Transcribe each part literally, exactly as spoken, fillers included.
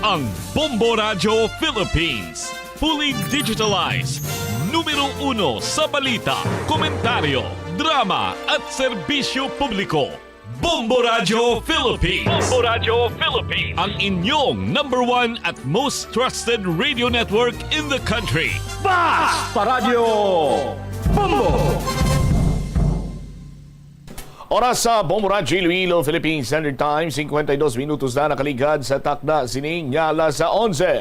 Ang Bombo Radyo Philippines, fully digitalized, numero uno sa balita, komentaryo, drama at serbisyo publiko. Bombo Radyo Philippines. Bombo Radyo Philippines. Ang inyong number one at most trusted radio network in the country. Basta Radyo Bombo! Oras sa Bombo Radyo Iloilo, Philippine Standard Time, cincuenta y dos minutos na nakaligad sa takna sining nga alas onse.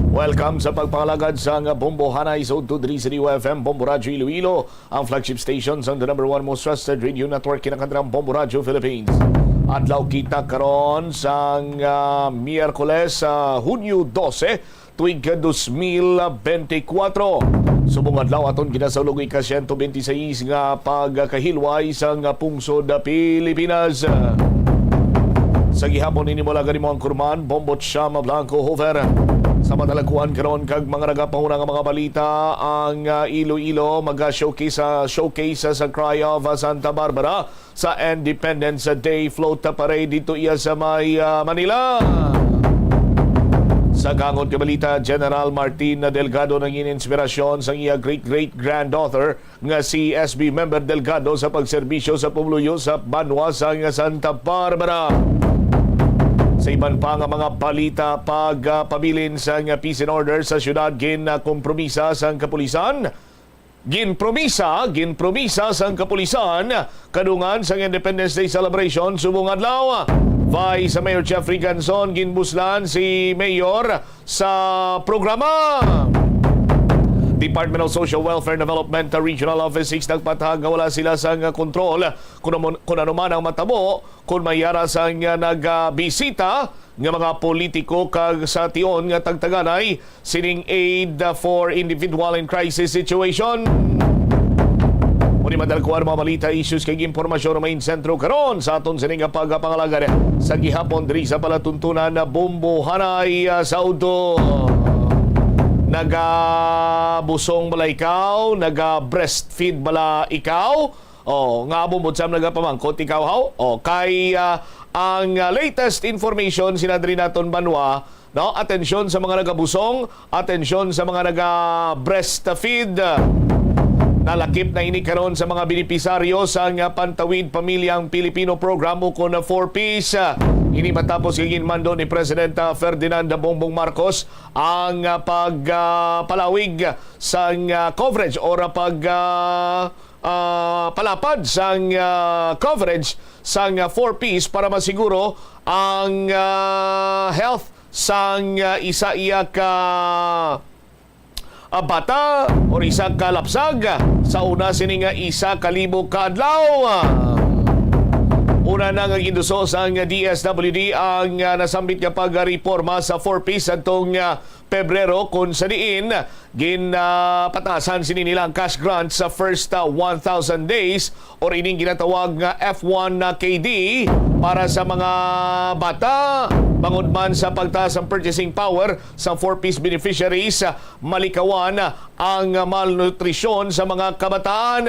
Welcome sa pagpangalagad sang Bombo Hanay sa Udto diri sa D Y F M, Bombo Radyo Iloilo, ang flagship station sang the number one most trusted radio network, kinakandrang Bombo Radyo Philippines. Adlaw kita karon sang, ah, Miyerkules, sa Hunyo dose, tuig ka dos mil benti kwatro. Subong adlaw aton ginasaulog ika siyento benti sais nga pagkahilway sang pungsod Pilipinas. Sa gihapon ini mo lagad mo ang kurman, Bombot Siam Blanco Hover. Sa madalakuan karon kag mga nagapanguna nga mga balita, ang, ah, Iloilo maga-showcase sa, showcase sa Cry of Santa Barbara sa Independence Day Float Parade dito iya sa may, ah, Manila. Sa kangot nga balita, General Martin Delgado nangin inspirasyon sang iya great-great-granddaughter nga si S B Member Delgado sa pagserbisyo sa pumuluyo sa banwa sang Santa Barbara. Sa iban pa nga mga balita, pagpabilin sang peace and order sa syudad, ginkompromisa sang kapulisan. Ginpromisa, ginpromisa sang kapulisan kadungan sang Independence Day celebration subong adlaw. Vice Mayor Jeffrey Ganzon, ginbuslan si Mayor sa programa. Department of Social Welfare and Development Regional Office six nagpatahag nga wala sila sang kontrol kung ano, kung ano man ang matabo kung may yara sang nagabisita nga mga politiko kag sa tion nga tagtaganay sining aid for individual in crisis situation. Muni madalkuan mga balita, issues kag impormasyon nga main sentro karon sa aton sini nga pagpangalagad sa gihapon diri sa palatuntunan na Bombo Hanay, ah, sa Udto. Nagabusong bala ikaw? Naga-breastfeed bala ikaw? Oh, nga amo mo siyam nagapamangkot ikaw, haw? Oh, kay, ah, ang, ah, latest information sinadri naton banwa, no? Atensyon sa mga nagabusong, atensyon sa mga naga-breastfeed. Nalakip na ini karon sa mga benepisaryo sang, ah, Pantawid Pamilyang Pilipino Program ukon four Ps. Ini matapos nga ginmando ni President, ah, Ferdinand Bongbong Marcos ang, ah, pag, ah, palawig sang, ah, coverage or, ah, pag, ah, ah, palapad sang, ah, coverage sang, ah, four Ps para masiguro ang, ah, health sang, ah, isa iya ka, ah, bata or isa ka lapsag sa una sini nga isa ka libo ka adlaw. Una na nga ginduso sang D S W D ang, ah, nasambit nga pagreporma sa four Ps adtong, ah, Pebrero, kun sa diin ginapatasan sini nila ang cash grant sa first, ah, one thousand days or ining ginatawag nga F one K D para sa mga bata, bangod man sa pagtaas ang purchasing power sa four Ps beneficiaries, ah, malikawan ang malnutrisyon sa mga kabataan.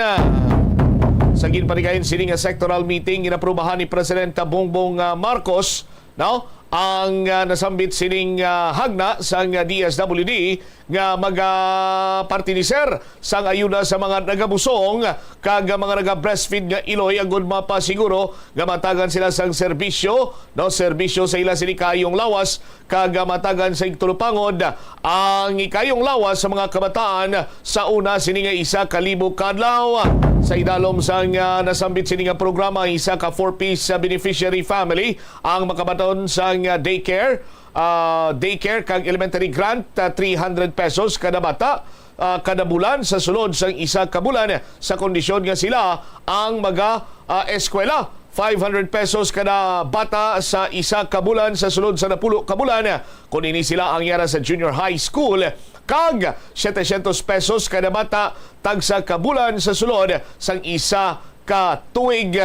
Sa ginpanigayon sini nga sectoral meeting, ginaprubahan ni Presidente Bongbong, ah, Marcos, no, ang, ah, nasambit sining, ah, hagna sang D S W D nga magapartiniser sang ayuda sa mga nagabusong kag mga naga-breastfeed nga iloy, agud mapasiguro nga matagan sila sang serbisyo, no, serbisyo sa ila sini kaayong lawas kag matagan sa igtulupangod ang ikayong lawas sa mga kabataan sa una sini nga isa ka libo ka adlaw. Sa idalom sang, ah, nasambit sini nga programa, ang isa ka four Ps beneficiary family ang makabaton sang, ah, daycare, ah, daycare kag elementary grant, ah, three hundred pesos kada bata, ah, kada bulan sa sulod sang isa ka bulan, sa kondisyon nga sila ang maga, ah, eskwela. Five hundred pesos kada bata sa isa ka bulan sa sulod sa napulo ka bulan, kun ini sila ang yara sa junior high school, kag setecientos pesos kada bata tagsa ka bulan sa sulod sang isa ka tuig.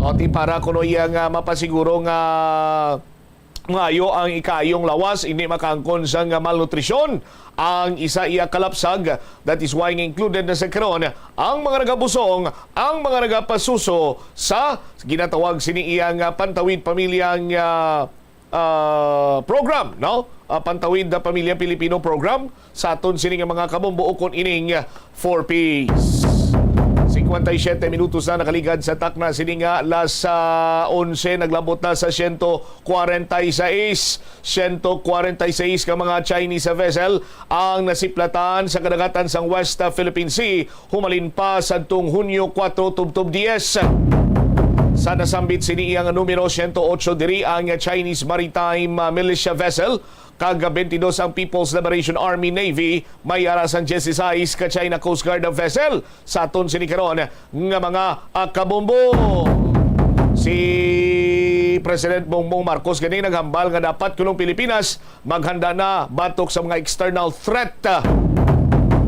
O, ti para kuno iya nga mapasiguro nga maayo ang ikaayong lawas, hindi makaangkon sang malnutrisyon ang isa iya kalapsag. That is why nga included na sa karon ang mga nagabusong, ang mga nagapasuso sa ginatawag sini iya nga Pantawid Pamilya nga, ah, program, no? Ah, Pantawid na Pamilya Pilipino program sa aton sini nga mga kabombo ukon ining four Ps. Cincuenta y siete minutos na nakaligad sa takna sini nga alas, ah, onse, naglabot na sa siyento kwarenta y seis, siyento kwarenta y seis ka mga Chinese vessel ang nasiplatan sa kadagatan sang West Philippine Sea humalin pa sadtong Hunyo kuwatro tubtob diyes. Sa nasambit sini iya nga numero, siyento otso diri ang Chinese Maritime, ah, Militia Vessel, kag twenty-two ang People's Liberation Army Navy, may ara sang diyesisais ka China Coast Guard vessel sa aton sini karon nga mga, ah, kabombo. Si President Bongbong Marcos gani naghambal nga dapat kuno ang Pilipinas maghanda na batok sa mga external threat.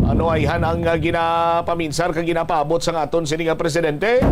Ano ayhan ang, ah, ginapaminsar kag ginapaabot sang aton sini nga presidente?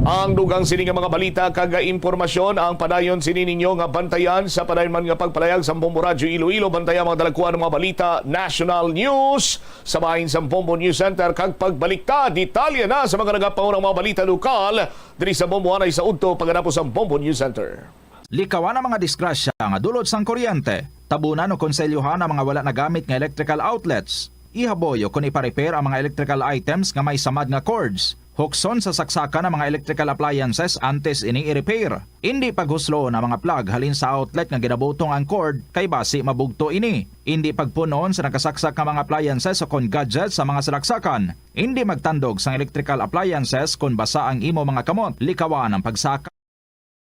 Ang dugang sini nga mga balita kag impormasyon ang padayon sini ninyo nga bantayan sa padayon man nga pagpalayag sa Bombo Radyo Iloilo. Bantayan mga dalagkuan nga mga balita, national news sa bahin sa Bombo News Center, kag pagbalik ta, detalye na sa mga nagapaunang mga balita lokal diri sa Bombo anay sa udto pagkatapos sa Bombo News Center. Likawan ang mga disgrasya nga dulot sang kuryente. Tabunan o konselyohan ang mga wala nagamit nga electrical outlets. Ihaboy o kon ipa-repair ang mga electrical items nga may samad nga cords. Hukson sa saksakan ang mga electrical appliances antes ini i-repair. Indi paghusloon ang mga plug halin sa outlet nga ginabutong ang cord, kay basi mabugto ini. Indi pagpun-on sa nakasaksak nga mga appliances o kon gadgets sa mga salaksakan. Indi magtandog sang electrical appliances kon basa ang imo mga kamot. Likawan ang pagsaka.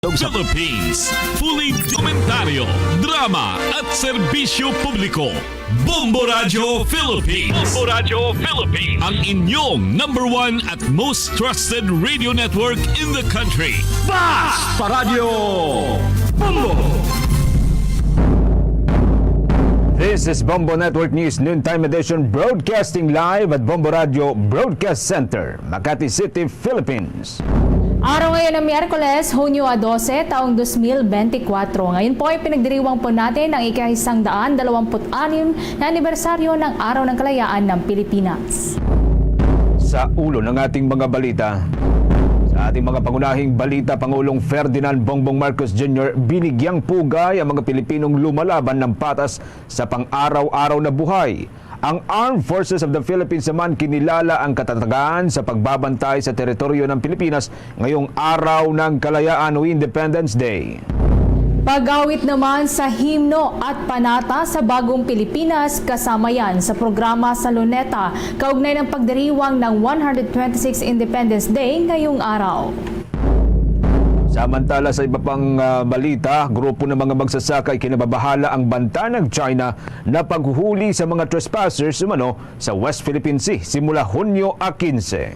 Philippines, fully dokumentaryo, drama at serbisyo publiko. Bombo Radyo Philippines. Bombo Radyo Philippines. Ang inyong number one at most trusted radio network in the country. Basta Radyo Bombo! This is Bombo Network News Noontime Edition, broadcasting live at Bombo Radio Broadcast Center, Makati City, Philippines. Araw ngayon ng Miyerkules, Hunyo a dose, taong dos mil benti kwatro. Ngayon po ay pinagdiriwang po natin ang ikaisang daan dalawampu't anim na anibersaryo ng Araw ng Kalayaan ng Pilipinas. Sa ulo ng ating mga balita, sa ating mga pangunahing balita, Pangulong Ferdinand Bongbong Marcos Junior binigyang pugay ang mga Pilipinong lumalaban ng patas sa pang-araw-araw na buhay. Ang Armed Forces of the Philippines naman kinilala ang katatagan sa pagbabantay sa teritoryo ng Pilipinas ngayong araw ng kalayaan o Independence Day. Pag-awit naman sa himno at panata sa Bagong Pilipinas, kasama yan sa programa sa Luneta kaugnay ng pagdiriwang ng one hundred twenty-six Independence Day ngayong araw. Samantala, sa iba pang, ah, balita, grupo ng mga magsasaka ay kinababahala ang banta ng China na paghuhuli sa mga trespassers umano sa West Philippine Sea simula Hunyo a kinse.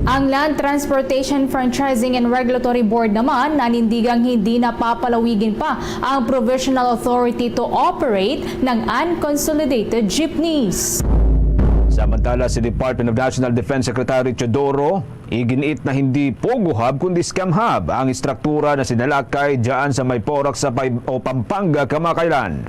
Ang Land Transportation Franchising and Regulatory Board naman nanindigang hindi na papalawigin pa ang provisional authority to operate ng unconsolidated jeepneys. Samantala, si Department of National Defense Secretary Teodoro iginiit na hindi Pogo Hub kundi Scam Hub ang istruktura na sinalakay dyan sa may Porac sa Pay-, o Pampanga kamakailan.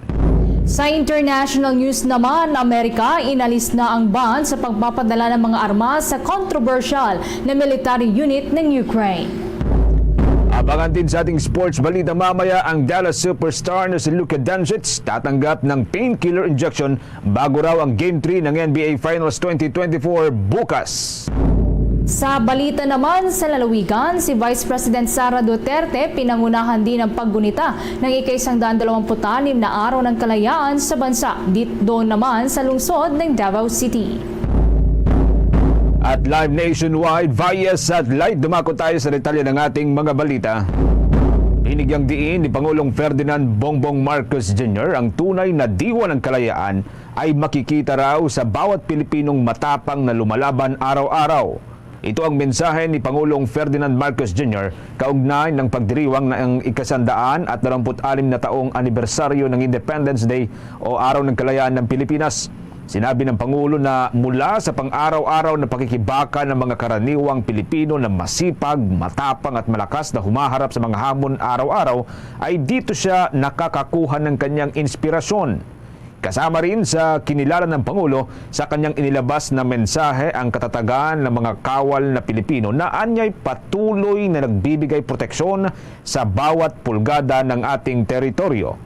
Sa international news naman, Amerika, inalis na ang ban sa pagpapadala ng mga armas sa kontrobersyal na military unit ng Ukraine. Abangan din sa ating sports balita mamaya ang Dallas superstar na si Luka Doncic tatanggap ng painkiller injection bago raw ang Game three ng N B A Finals twenty twenty-four bukas. Sa balita naman sa lalawigan, si Vice President Sara Duterte pinangunahan din ang paggunita ng ikaisang daan dalawampu't anim na araw ng kalayaan sa bansa, dit-, doon naman sa lungsod ng Davao City. At live nationwide via satellite, dumako tayo sa detalye ng ating mga balita. Binigyang diin ni Pangulong Ferdinand Bongbong Marcos Junior ang tunay na diwa ng kalayaan ay makikita raw sa bawat Pilipinong matapang na lumalaban araw-araw. Ito ang mensahe ni Pangulong Ferdinand Marcos Junior kaugnay ng pagdiriwang ng ikasandaan at dalawamput-anim na taong anibersaryo ng Independence Day o Araw ng Kalayaan ng Pilipinas. Sinabi ng Pangulo na mula sa pang-araw-araw na pakikibaka ng mga karaniwang Pilipino na masipag, matapang at malakas na humaharap sa mga hamon araw-araw, ay dito siya nakakakuha ng kanyang inspirasyon. Kasama rin sa kinilala ng Pangulo sa kanyang inilabas na mensahe ang katatagan ng mga kawal na Pilipino na anyay patuloy na nagbibigay proteksyon sa bawat pulgada ng ating teritoryo.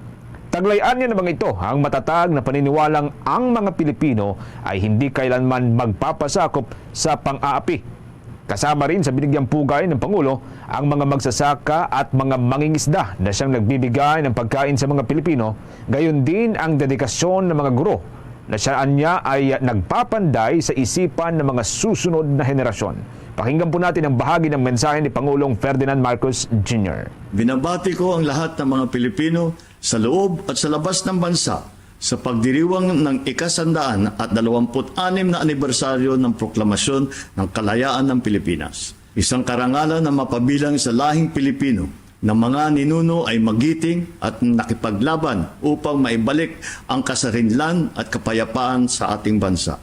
Taglay-an niya namang ito ang matatag na paniniwalang ang mga Pilipino ay hindi kailanman magpapasakop sa pang-aapi. Kasama rin sa binigyang pugay ng Pangulo ang mga magsasaka at mga mangingisda na siyang nagbibigay ng pagkain sa mga Pilipino, gayon din ang dedikasyon ng mga guro na siya anya ay nagpapanday sa isipan ng mga susunod na henerasyon. Pakinggan po natin ang bahagi ng mensahe ni Pangulong Ferdinand Marcos Junior. Binabati ko ang lahat ng mga Pilipino sa loob at sa labas ng bansa sa pagdiriwang ng ikasandaan at dalawampu't anim na anibersaryo ng proklamasyon ng kalayaan ng Pilipinas. Isang karangalan na mapabilang sa lahing Pilipino na mga ninuno ay magiting at nakipaglaban upang maibalik ang kasarinlan at kapayapaan sa ating bansa.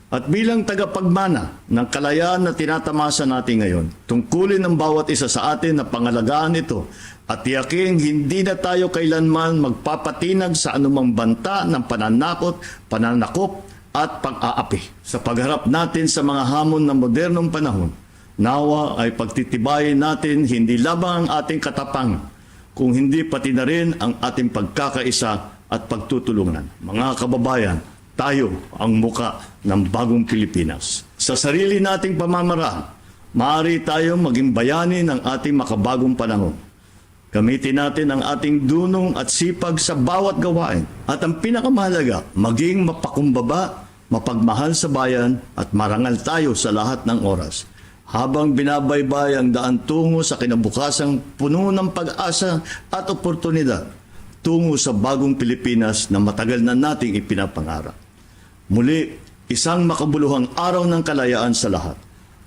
At bilang tagapagmana ng kalayaan na tinatamasa natin ngayon, tungkulin ng bawat isa sa atin na pangalagaan ito at tiyaking hindi na tayo kailanman magpapatinag sa anumang banta ng pananakot, pananakop at pag-aapi. Sa pagharap natin sa mga hamon ng modernong panahon, nawa ay pagtitibayin natin hindi lamang ang ating katapang, kung hindi pati na rin ang ating pagkakaisa at pagtutulungan. Mga kababayan, tayo ang muka ng bagong Pilipinas. Sa sarili nating pamamaraan, maaari tayo maging bayani ng ating makabagong panahon. Gamitin natin ang ating dunong at sipag sa bawat gawain. At ang pinakamahalaga, maging mapakumbaba, mapagmahal sa bayan, at marangal tayo sa lahat ng oras. Habang binabaybay ang daan tungo sa kinabukasang puno ng pag-asa at oportunidad, tungo sa bagong Pilipinas na matagal na nating ipinapangarap. Muli, isang makabuluhang araw ng kalayaan sa lahat.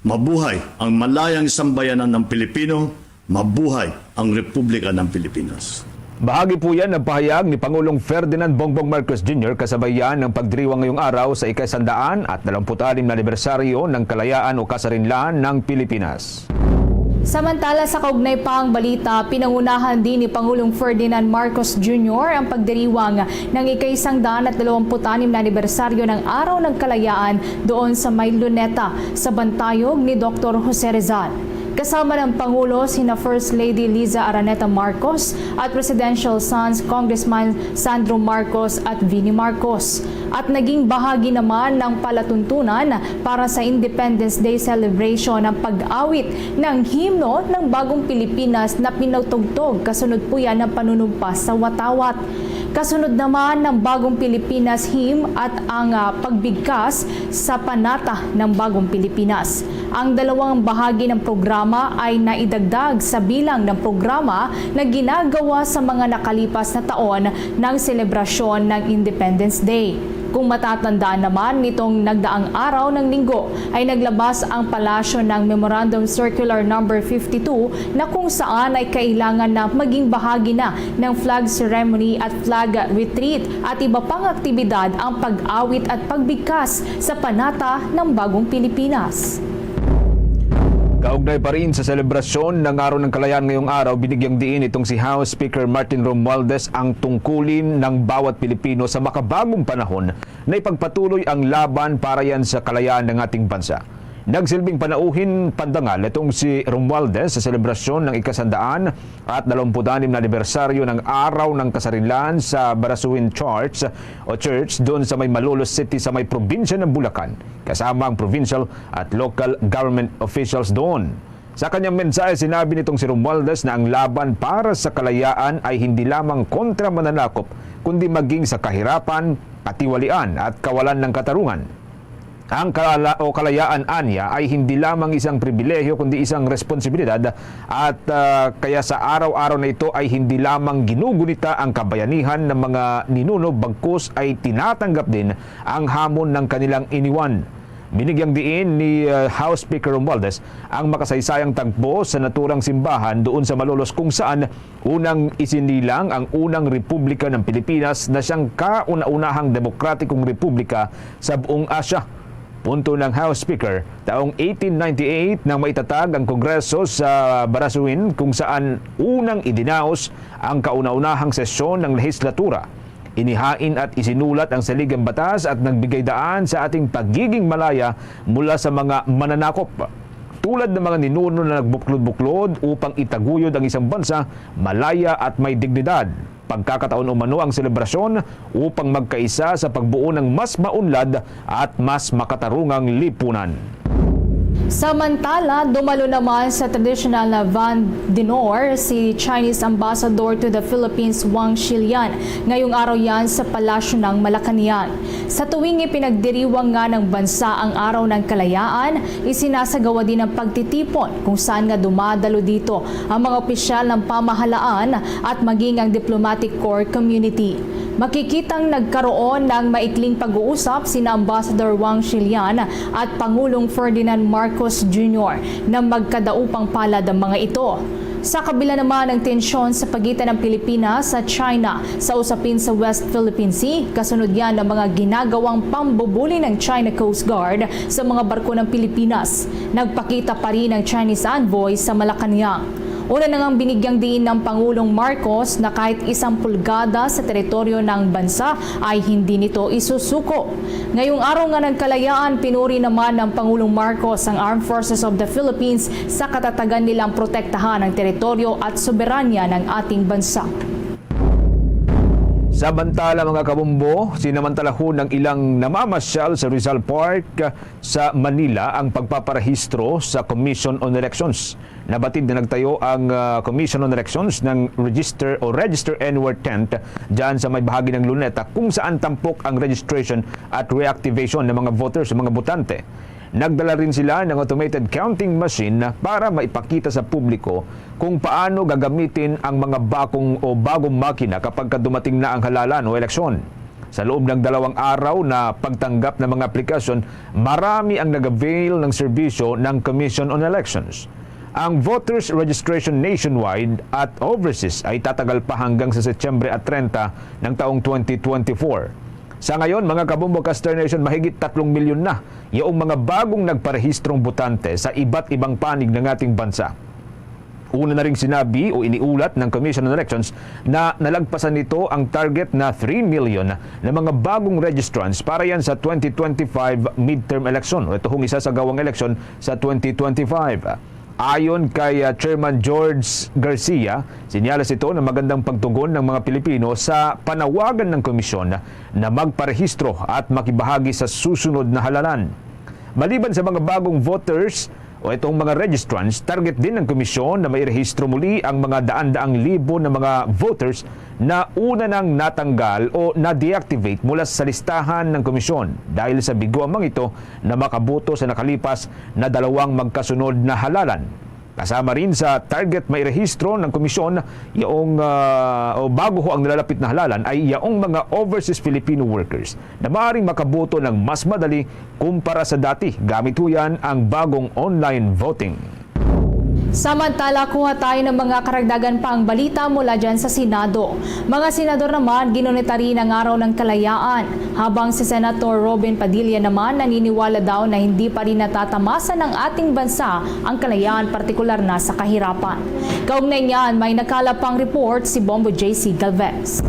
Mabuhay ang malayang sambayanan ng Pilipino, mabuhay ang Republika ng Pilipinas. Bahagi po yan ng pahayag ni Pangulong Ferdinand Bongbong Marcos Junior kasabay yan ng pagdiriwang ngayong araw sa ikasandaan at dalawamput-anim na anibersaryo ng kalayaan o kasarinlan ng Pilipinas. Samantala, sa kaugnay pa ang balita, pinangunahan din ni Pangulong Ferdinand Marcos Junior ang pagdiriwang ng ikaisang daan at dalawamput-anim na anibersaryo ng Araw ng Kalayaan doon sa may Luneta, sa bantayog ni Doktor Jose Rizal. Kasama ng Pangulo sina First Lady Liza Araneta Marcos at Presidential Sons Congressman Sandro Marcos at Vinnie Marcos. At naging bahagi naman ng palatuntunan para sa Independence Day celebration ang pag-awit ng himno ng Bagong Pilipinas na pinatugtog kasunod po yan ng panunumpa sa watawat. Kasunod naman ng Bagong Pilipinas hymn at ang, ah, pagbigkas sa panata ng Bagong Pilipinas. Ang dalawang bahagi ng programa ay naidagdag sa bilang ng programa na ginagawa sa mga nakalipas na taon ng selebrasyon ng Independence Day. Kung matatandaan naman, nitong nagdaang araw ng Linggo ay naglabas ang palasyo ng Memorandum Circular Number fifty-two, na kung saan ay kailangan na maging bahagi na ng flag ceremony at flag retreat at iba pang aktibidad ang pag-awit at pagbigkas sa panata ng Bagong Pilipinas. Kaugnay pa rin sa selebrasyon ng Araw ng Kalayaan ngayong araw, binigyang diin itong si House Speaker Martin Romualdez ang tungkulin ng bawat Pilipino sa makabagong panahon na ipagpatuloy ang laban para yan sa kalayaan ng ating bansa. Nagsilbing panauhin pandangal itong si Romualdez sa selebrasyon ng ikasandaan at dalawamput-anim na anibersaryo ng Araw ng Kasarinlan sa Barasuin Church o Church doon sa may Malolos City sa may probinsya ng Bulacan, kasama ang provincial at local government officials doon. Sa kanyang mensahe, sinabi nitong si Romualdez na ang laban para sa kalayaan ay hindi lamang kontra mananakop, kundi maging sa kahirapan, katiwalian at kawalan ng katarungan. Ang kalala-, o kalayaan anya ay hindi lamang isang pribilehiyo kundi isang responsibilidad at, ah, kaya sa araw-araw na ito ay hindi lamang ginugunita ang kabayanihan ng mga ninuno bagkus ay tinatanggap din ang hamon ng kanilang iniwan. Binigyang diin ni, uh, House Speaker Romualdez ang makasaysayang tagpo sa naturang simbahan doon sa Malolos, kung saan unang isinilang ang unang republika ng Pilipinas na siyang kauna-unahang demokratikong republika sa buong Asya. Punto ng House Speaker, taong eighteen ninety-eight nang maitatag ang Kongreso sa Baraswin, kung saan unang idinaos ang kauna-unahang sesyon ng lehislatura. Inihain at isinulat ang saligang batas at nagbigay daan sa ating pagiging malaya mula sa mga mananakop, tulad ng mga ninuno na nagbuklod-buklod upang itaguyod ang isang bansa malaya at may dignidad. Pagkakataon umano ang selebrasyon upang magkaisa sa pagbuo ng mas maunlad at mas makatarungang lipunan. Samantala, dumalo naman sa tradisyonal na Van Dinor si Chinese Ambassador to the Philippines, Wang Shilian. Ngayong araw yan sa Palasyo ng Malacañang. Sa tuwing ipinagdiriwang nga ng bansa ang Araw ng Kalayaan, isinasagawa din ang pagtitipon kung saan nga dumadalo dito ang mga opisyal ng pamahalaan at maging ang diplomatic corps community. Makikitang nagkaroon ng maikling pag-uusap sina Ambassador Wang Shilian at Pangulong Ferdinand Marcos Junior na magkadaupang palad ang mga ito. Sa kabila naman ng tensyon sa pagitan ng Pilipinas at China sa usapin sa West Philippine Sea, kasunod yan ng mga ginagawang pambubuli ng China Coast Guard sa mga barko ng Pilipinas, nagpakita pa rin ang Chinese envoy sa Malacañang. Una na ngang binigyang diin ng Pangulong Marcos na kahit isang pulgada sa teritoryo ng bansa ay hindi nito isusuko. Ngayong Araw nga ng Kalayaan, pinuri naman ng Pangulong Marcos ang Armed Forces of the Philippines sa katatagan nilang protektahan ang teritoryo at soberanya ng ating bansa. Samantala, mga kabombo, sinamantalahon ng ilang namamasyal sa Rizal Park sa Manila ang pagpaparehistro sa Commission on Elections. Nabatid na nagtayo ang, ah, Commission on Elections ng register o register anywhere tent dyan sa may bahagi ng Luneta, kung saan tampok ang registration at reactivation ng mga voters o mga botante. Nagdala rin sila ng automated counting machine para maipakita sa publiko kung paano gagamitin ang mga bakong o bagong makina kapag ka dumating na ang halalan o eleksyon. Sa loob ng dalawang araw na pagtanggap ng mga aplikasyon, marami ang nag-avail ng serbisyo ng Commission on Elections. Ang voters registration nationwide at overseas ay tatagal pa hanggang sa Setyembre at treinta ng taong twenty twenty-four. Sa ngayon, mga kabombo ka Star Nation, mahigit tatlong milyon na yaong mga bagong nagparehistrong botante sa iba't ibang panig ng ating bansa. Una na ring sinabi o iniulat ng Commission on Elections na nalagpasan nito ang target na three million na mga bagong registrants para yan sa twenty twenty-five midterm election o ito hong isasagawang eleksyon sa twenty twenty-five. Ayon kay, ah, Chairman George Garcia, sinyalis ito ng magandang pagtugon ng mga Pilipino sa panawagan ng komisyon na magparehistro at makibahagi sa susunod na halalan. Maliban sa mga bagong voters o itong mga registrants, target din ng komisyon na mairehistro muli ang mga daan-daang libo na mga voters na una nang natanggal o na-deactivate mula sa listahan ng komisyon dahil sa bigo ang mga ito na makaboto sa nakalipas na dalawang magkasunod na halalan. Kasama rin sa target mairehistro ng komisyon yaong, ah, o bago ho ang nalalapit na halalan ay yaong mga overseas Filipino workers na maaaring makaboto ng mas madali kumpara sa dati gamit ho yan ang bagong online voting. Samantala, kuha tayo ng mga karagdagan pang balita mula dyan sa Senado. Mga senador naman, ginunit na rin ang Araw ng Kalayaan, habang si Senator Robin Padilla naman naniniwala daw na hindi pa rin natatamasa ng ating bansa ang kalayaan, partikular na sa kahirapan. Kaugnay niyan, may nakalap pang report si Bombo J C Galvez.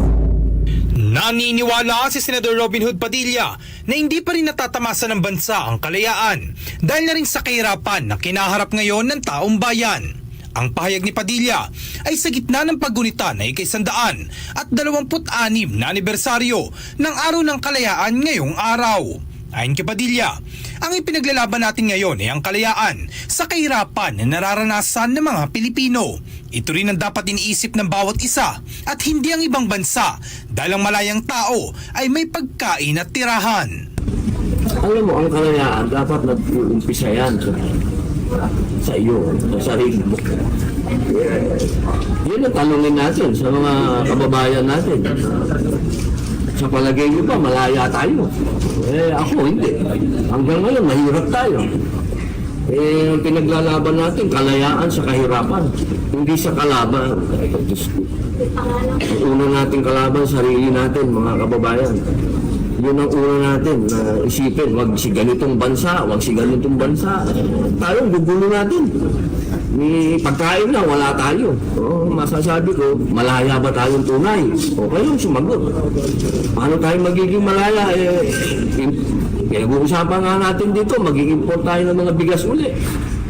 Naniniwala si Senador Robin Hood Padilla na hindi pa rin natatamasa ng bansa ang kalayaan dahil na rin sa kahirapan na kinaharap ngayon ng taong bayan. Ang pahayag ni Padilla ay sa gitna ng paggunita na ikaisandaan at dalawampu't anim na anibersaryo ng Araw ng Kalayaan ngayong araw. Ayon kay Padilla, ang ipipaglalaban natin ngayon ay ang kalayaan sa kahirapan na nararanasan ng mga Pilipino. Ito rin ang dapat iniisip ng bawat isa at hindi ang ibang bansa dahil ang malayang tao ay may pagkain at tirahan. Alam mo, ang kalayaan dapat nag-uumpisa yan sa, sa iyo, sa sarili mo. Yan ang tanungin natin sa mga kababayan natin. Sa palagay niyo ba, malaya tayo? Eh, ako, hindi. Hanggang ngayon, mahirap tayo. Eh, ang pinaglalaban natin, kalayaan sa kahirapan, hindi sa kalaban. Ay, Diyos ko. Ang una nating kalaban, sarili natin, mga kababayan. Yun ang una natin na isipin. Wag si ganitong bansa, wag si ganitong bansa. Tayo, gugulo natin. May pagkain na, wala tayo. Oh, masasabi ko, malaya ba tayong tunay? O kayong sumagot. Paano tayo magiging malaya? Eh, in- pinag-uusapan nga natin dito, mag-i-import tayo ng mga bigas uli.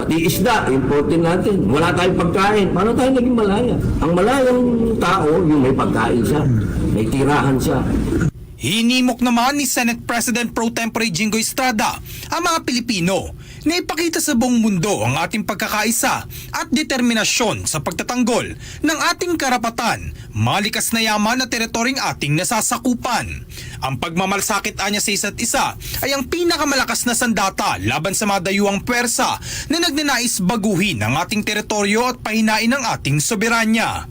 Pati isda, importin natin. Wala tayong pagkain. Paano tayo naging malaya? Ang malayang tao, yung may pagkain siya, may tirahan siya. Hinimok naman ni Senate President Pro Tempore Jinggoy Estrada ang mga Pilipino na ipakita sa buong mundo ang ating pagkakaisa at determinasyon sa pagtatanggol ng ating karapatan, malikas na yaman at teritoryong ating nasasakupan. Ang pagmamalasakit anya sa isa't isa ay ang pinakamalakas na sandata laban sa mga dayuhang puwersa na nagnanais baguhin ang ating teritoryo at pahinain ang ating soberanya.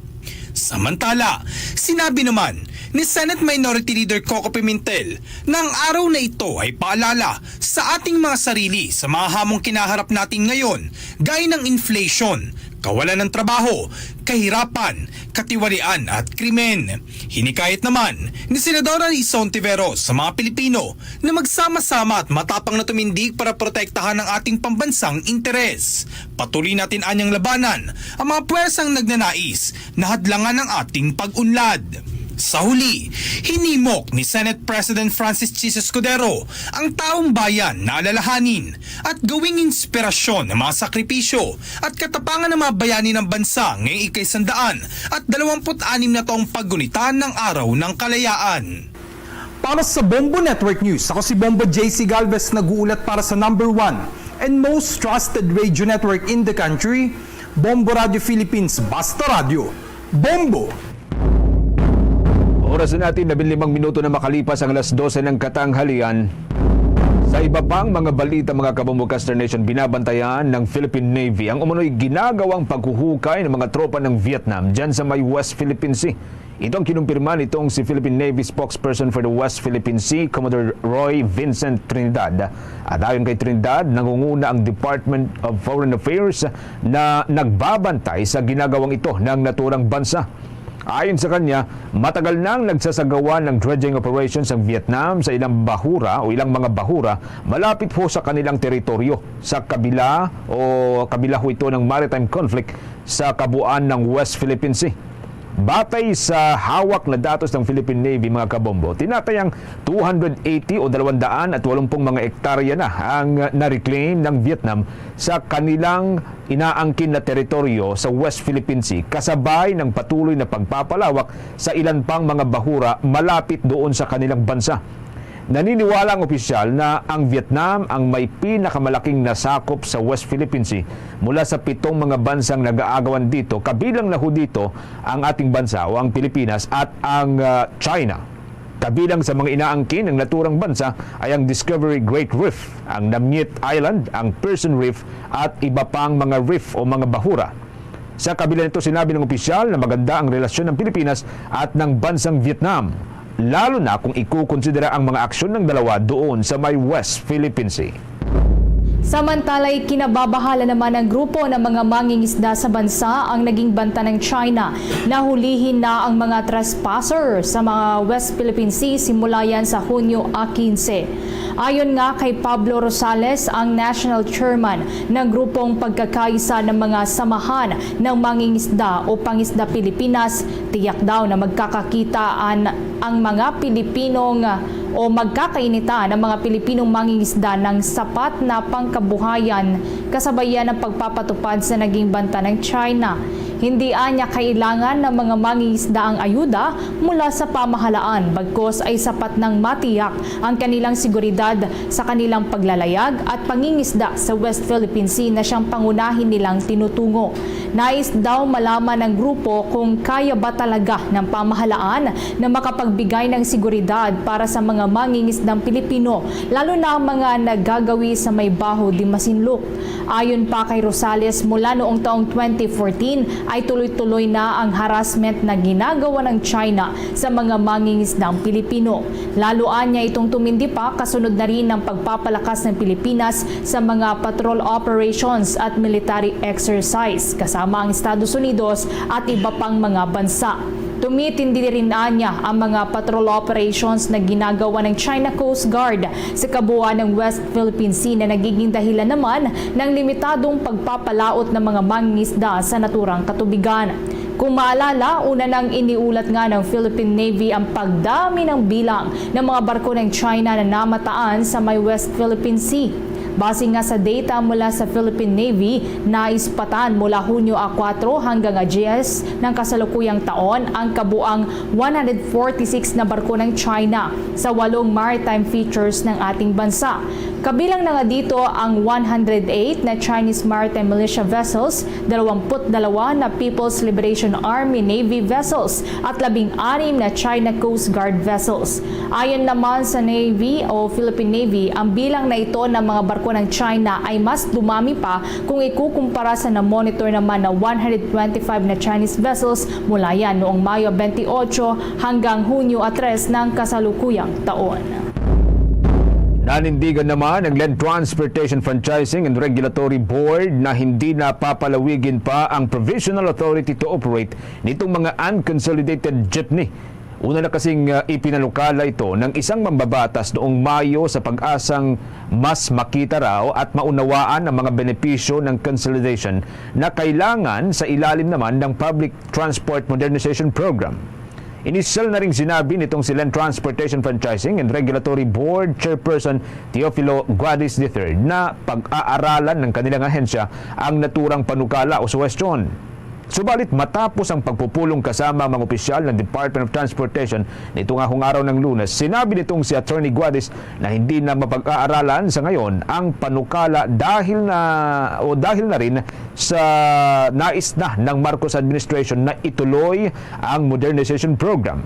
Samantala, sinabi naman ni Senate Minority Leader Coco Pimentel na ang araw na ito ay paalala sa ating mga sarili sa mga hamong kinaharap natin ngayon, gaya ng inflation, kawalan ng trabaho, kahirapan, katiwalian at krimen. Hinikayat naman ni Senadora Risa Ontiveros sa mga Pilipino na magsama-sama at matapang na tumindig para protektahan ang ating pambansang interes. Patuloy natin anyang labanan ang mga puwersang nagnanais na hadlangan ang ating pag-unlad. Sa huli, hinimok ni Senate President Francis Chiz Escudero ang taong bayan na alalahanin at gawing inspirasyon ang mga sakripisyo at katapangan ng mga bayani ng bansa ngayong ika-sandaan at dalawampu't anim na taong paggunita ng Araw ng Kalayaan. Para sa Bombo Network News, ako si Bombo J C Galvez, nag-uulat para sa number one and most trusted radio network in the country, Bombo Radio Philippines, Basta Radyo, Bombo! Oras na natin, labing limang minuto na makalipas ang alas dose ng katanghalian. Sa iba pang mga balita, mga kabombo, Caster Nation, binabantayan ng Philippine Navy ang umunoy ginagawang paghuhukay ng mga tropa ng Vietnam dyan sa may West Philippine Sea. Ito ang kinumpirma nitong si Philippine Navy spokesperson for the West Philippine Sea, Commodore Roy Vincent Trinidad. At ayon kay Trinidad, nangunguna ang Department of Foreign Affairs na nagbabantay sa ginagawang ito ng naturang bansa. Ayon sa kanya, matagal nang nagsasagawa ng dredging operations ang Vietnam sa ilang bahura o ilang mga bahura malapit ho sa kanilang teritoryo, sa kabila o kabila ho ito ng maritime conflict sa kabuuan ng West Philippine Sea. Batay sa hawak na datos ng Philippine Navy, mga kabombo, tinatayang two hundred eighty o dalawang daan at walumpung mga ektarya na ang na-reclaim ng Vietnam sa kanilang inaangkin na teritoryo sa West Philippine Sea, kasabay ng patuloy na pagpapalawak sa ilan pang mga bahura malapit doon sa kanilang bansa. Naniniwala ang opisyal na ang Vietnam ang may pinakamalaking nasakop sa West Philippine Sea mula sa pitong mga bansang nag-aagawan dito, kabilang na ho dito ang ating bansa o ang Pilipinas at ang, ah, China. Kabilang sa mga inaangkin ng naturang bansa ay ang Discovery Great Reef, ang Namyit Island, ang Person Reef, at iba pang mga reef o mga bahura. Sa kabila nito, sinabi ng opisyal na maganda ang relasyon ng Pilipinas at ng bansang Vietnam, lalo na kung ikukonsidera ang mga aksyon ng dalawa doon sa may West Philippine Sea. Samantala, ikinababahala naman ng grupo ng mga mangingisda sa bansa ang naging banta ng China na hulihin na ang mga trespasser sa mga West Philippine Sea simula yan sa Hunyo a quince. Ayon nga kay Pablo Rosales, ang national chairman ng grupong pagkakaisa ng mga samahan ng mangingisda o Pangisda Pilipinas, tiyak daw na magkakakitaan ang mga Pilipinong o magkakainitan ang mga Pilipinong mangingisda ng sapat na pangkabuhayan kasabay yan ang pagpapatupad sa naging banta ng China. Hindi anya kailangan ng mga mangingisda ang ayuda mula sa pamahalaan, bagkos ay sapat nang matiyak ang kanilang seguridad sa kanilang paglalayag at pangingisda sa West Philippine Sea na siyang pangunahin nilang tinutungo. Nais daw malaman ng grupo kung kaya ba talaga ng pamahalaan na makapagbigay ng seguridad para sa mga mangingisdang Pilipino, lalo na ang mga nagagawi sa may Baho de Masinloc. Ayon pa kay Rosales, mula noong taong twenty fourteen ay tuloy-tuloy na ang harassment na ginagawa ng China sa mga mangingisdang Pilipino. Lalo anya itong tumindi pa kasunod na rin ng pagpapalakas ng Pilipinas sa mga patrol operations at military exercise kasama ang Estados Unidos at iba pang mga bansa. Tumitindi rin anya ang mga patrol operations na ginagawa ng China Coast Guard sa kabuuan ng West Philippine Sea, na nagiging dahilan naman ng limitadong pagpapalaot ng mga mangingisda sa naturang katubigan. Kung maalala, una nang iniulat nga ng Philippine Navy ang pagdami ng bilang ng mga barko ng China na namataan sa may West Philippine Sea. Base nga sa data mula sa Philippine Navy, naispatan mula Hunyo a kuwatro hanggang a diyes ng kasalukuyang taon ang kabuang one hundred forty-six na barko ng China sa walong maritime features ng ating bansa. Kabilang na nga dito ang one hundred eight na Chinese maritime militia vessels, dalawampu't dalawa na People's Liberation Army Navy vessels, at labing-anim na China Coast Guard vessels. Ayon naman sa Navy o Philippine Navy, ang bilang na ito ng mga barko ng China ay mas dumami pa kung ikukumpara sa na-monitor naman na one hundred twenty-five na Chinese vessels mula yan noong Mayo twenty-eight hanggang Hunyo a tres ng kasalukuyang taon. Nanindigan naman ang Land Transportation Franchising and Regulatory Board na hindi na papalawigin pa ang provisional authority to operate nitong mga unconsolidated jeepney. Una na kasing, ah, ipinanukala ito ng isang mambabatas noong Mayo sa pag-asang mas makita raw at maunawaan ang mga benepisyo ng consolidation na kailangan sa ilalim naman ng Public Transport Modernization Program. Inisyal na ring sinabi nitong si Land Transportation Franchising and Regulatory Board Chairperson Teofilo Guadis the third na pag-aaralan ng kanilang ahensya ang naturang panukala o suwestyon. Subalit, matapos ang pagpupulong kasama ang mga opisyal ng Department of Transportation nitong ahong araw ng Lunes, sinabi nitong si Attorney Guadis na hindi na mapag-aaralan sa ngayon ang panukala dahil na o dahil na rin sa nais na ng Marcos administration na ituloy ang modernization program.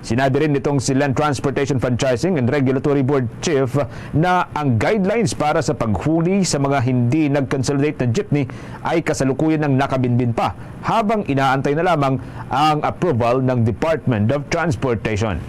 Sinabi rin nitong si Land Transportation Franchising and Regulatory Board Chief na ang guidelines para sa paghuli sa mga hindi nag-consolidate na jeepney ay kasalukuyan ang nakabinbin pa, habang inaantay na lamang ang approval ng Department of Transportation.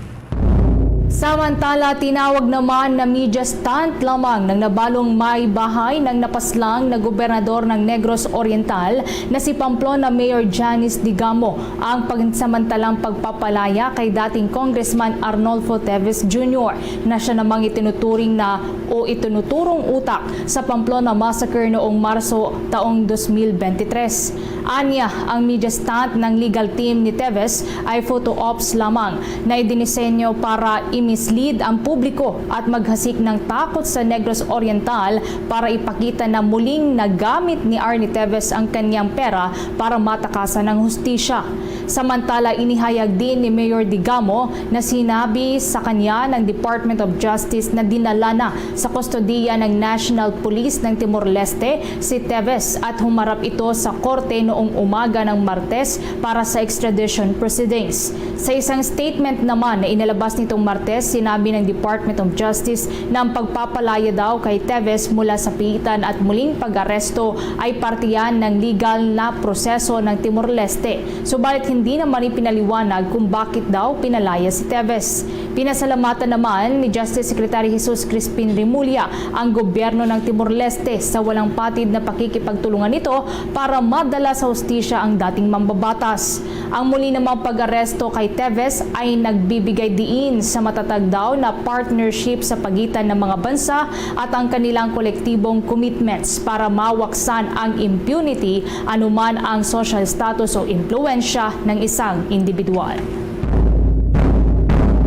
Samantala, tinawag naman na media stunt lamang ng nabalong may bahay ng napaslang na gobernador ng Negros Oriental na si Pamplona Mayor Janice Digamo ang pansamantalang pagpapalaya kay dating Congressman Arnolfo Teves Junior, na siya namang itinuturing na o itinuturong utak sa Pamplona Massacre noong Marso taong dos mil bente tres. Anya, ang media stunt ng legal team ni Teves ay photo ops lamang na idinisenyo para i-mislead ang publiko at maghasik ng takot sa Negros Oriental para ipakita na muling nagamit ni Arnie Teves ang kanyang pera para matakasan ang hustisya. Samantala, inihayag din ni Mayor Digamo na sinabi sa kanya ng Department of Justice na dinala na sa kustodiya ng National Police ng Timor-Leste si Teves at humarap ito sa korte noong umaga ng Martes para sa extradition proceedings. Sa isang statement naman na inilabas nitong Martes, sinabi ng Department of Justice na ang pagpapalaya daw kay Teves mula sa piitan at muling pag-aresto ay parte yan ng legal na proseso ng Timor-Leste. Subalit hindi naman ipinaliwanag kung bakit daw pinalaya si Teves. Pinasalamatan naman ni Justice Secretary Jesus Crispin Remulla ang gobyerno ng Timor-Leste sa walang patid na pakikipagtulungan nito para madala sa hustisya ang dating mambabatas. Ang muli namang pag-aresto kay Teves ay nagbibigay diin sa matatag daw na partnership sa pagitan ng mga bansa at ang kanilang kolektibong commitments para mawaksan ang impunity anuman ang social status o impluwensya ng isang individual.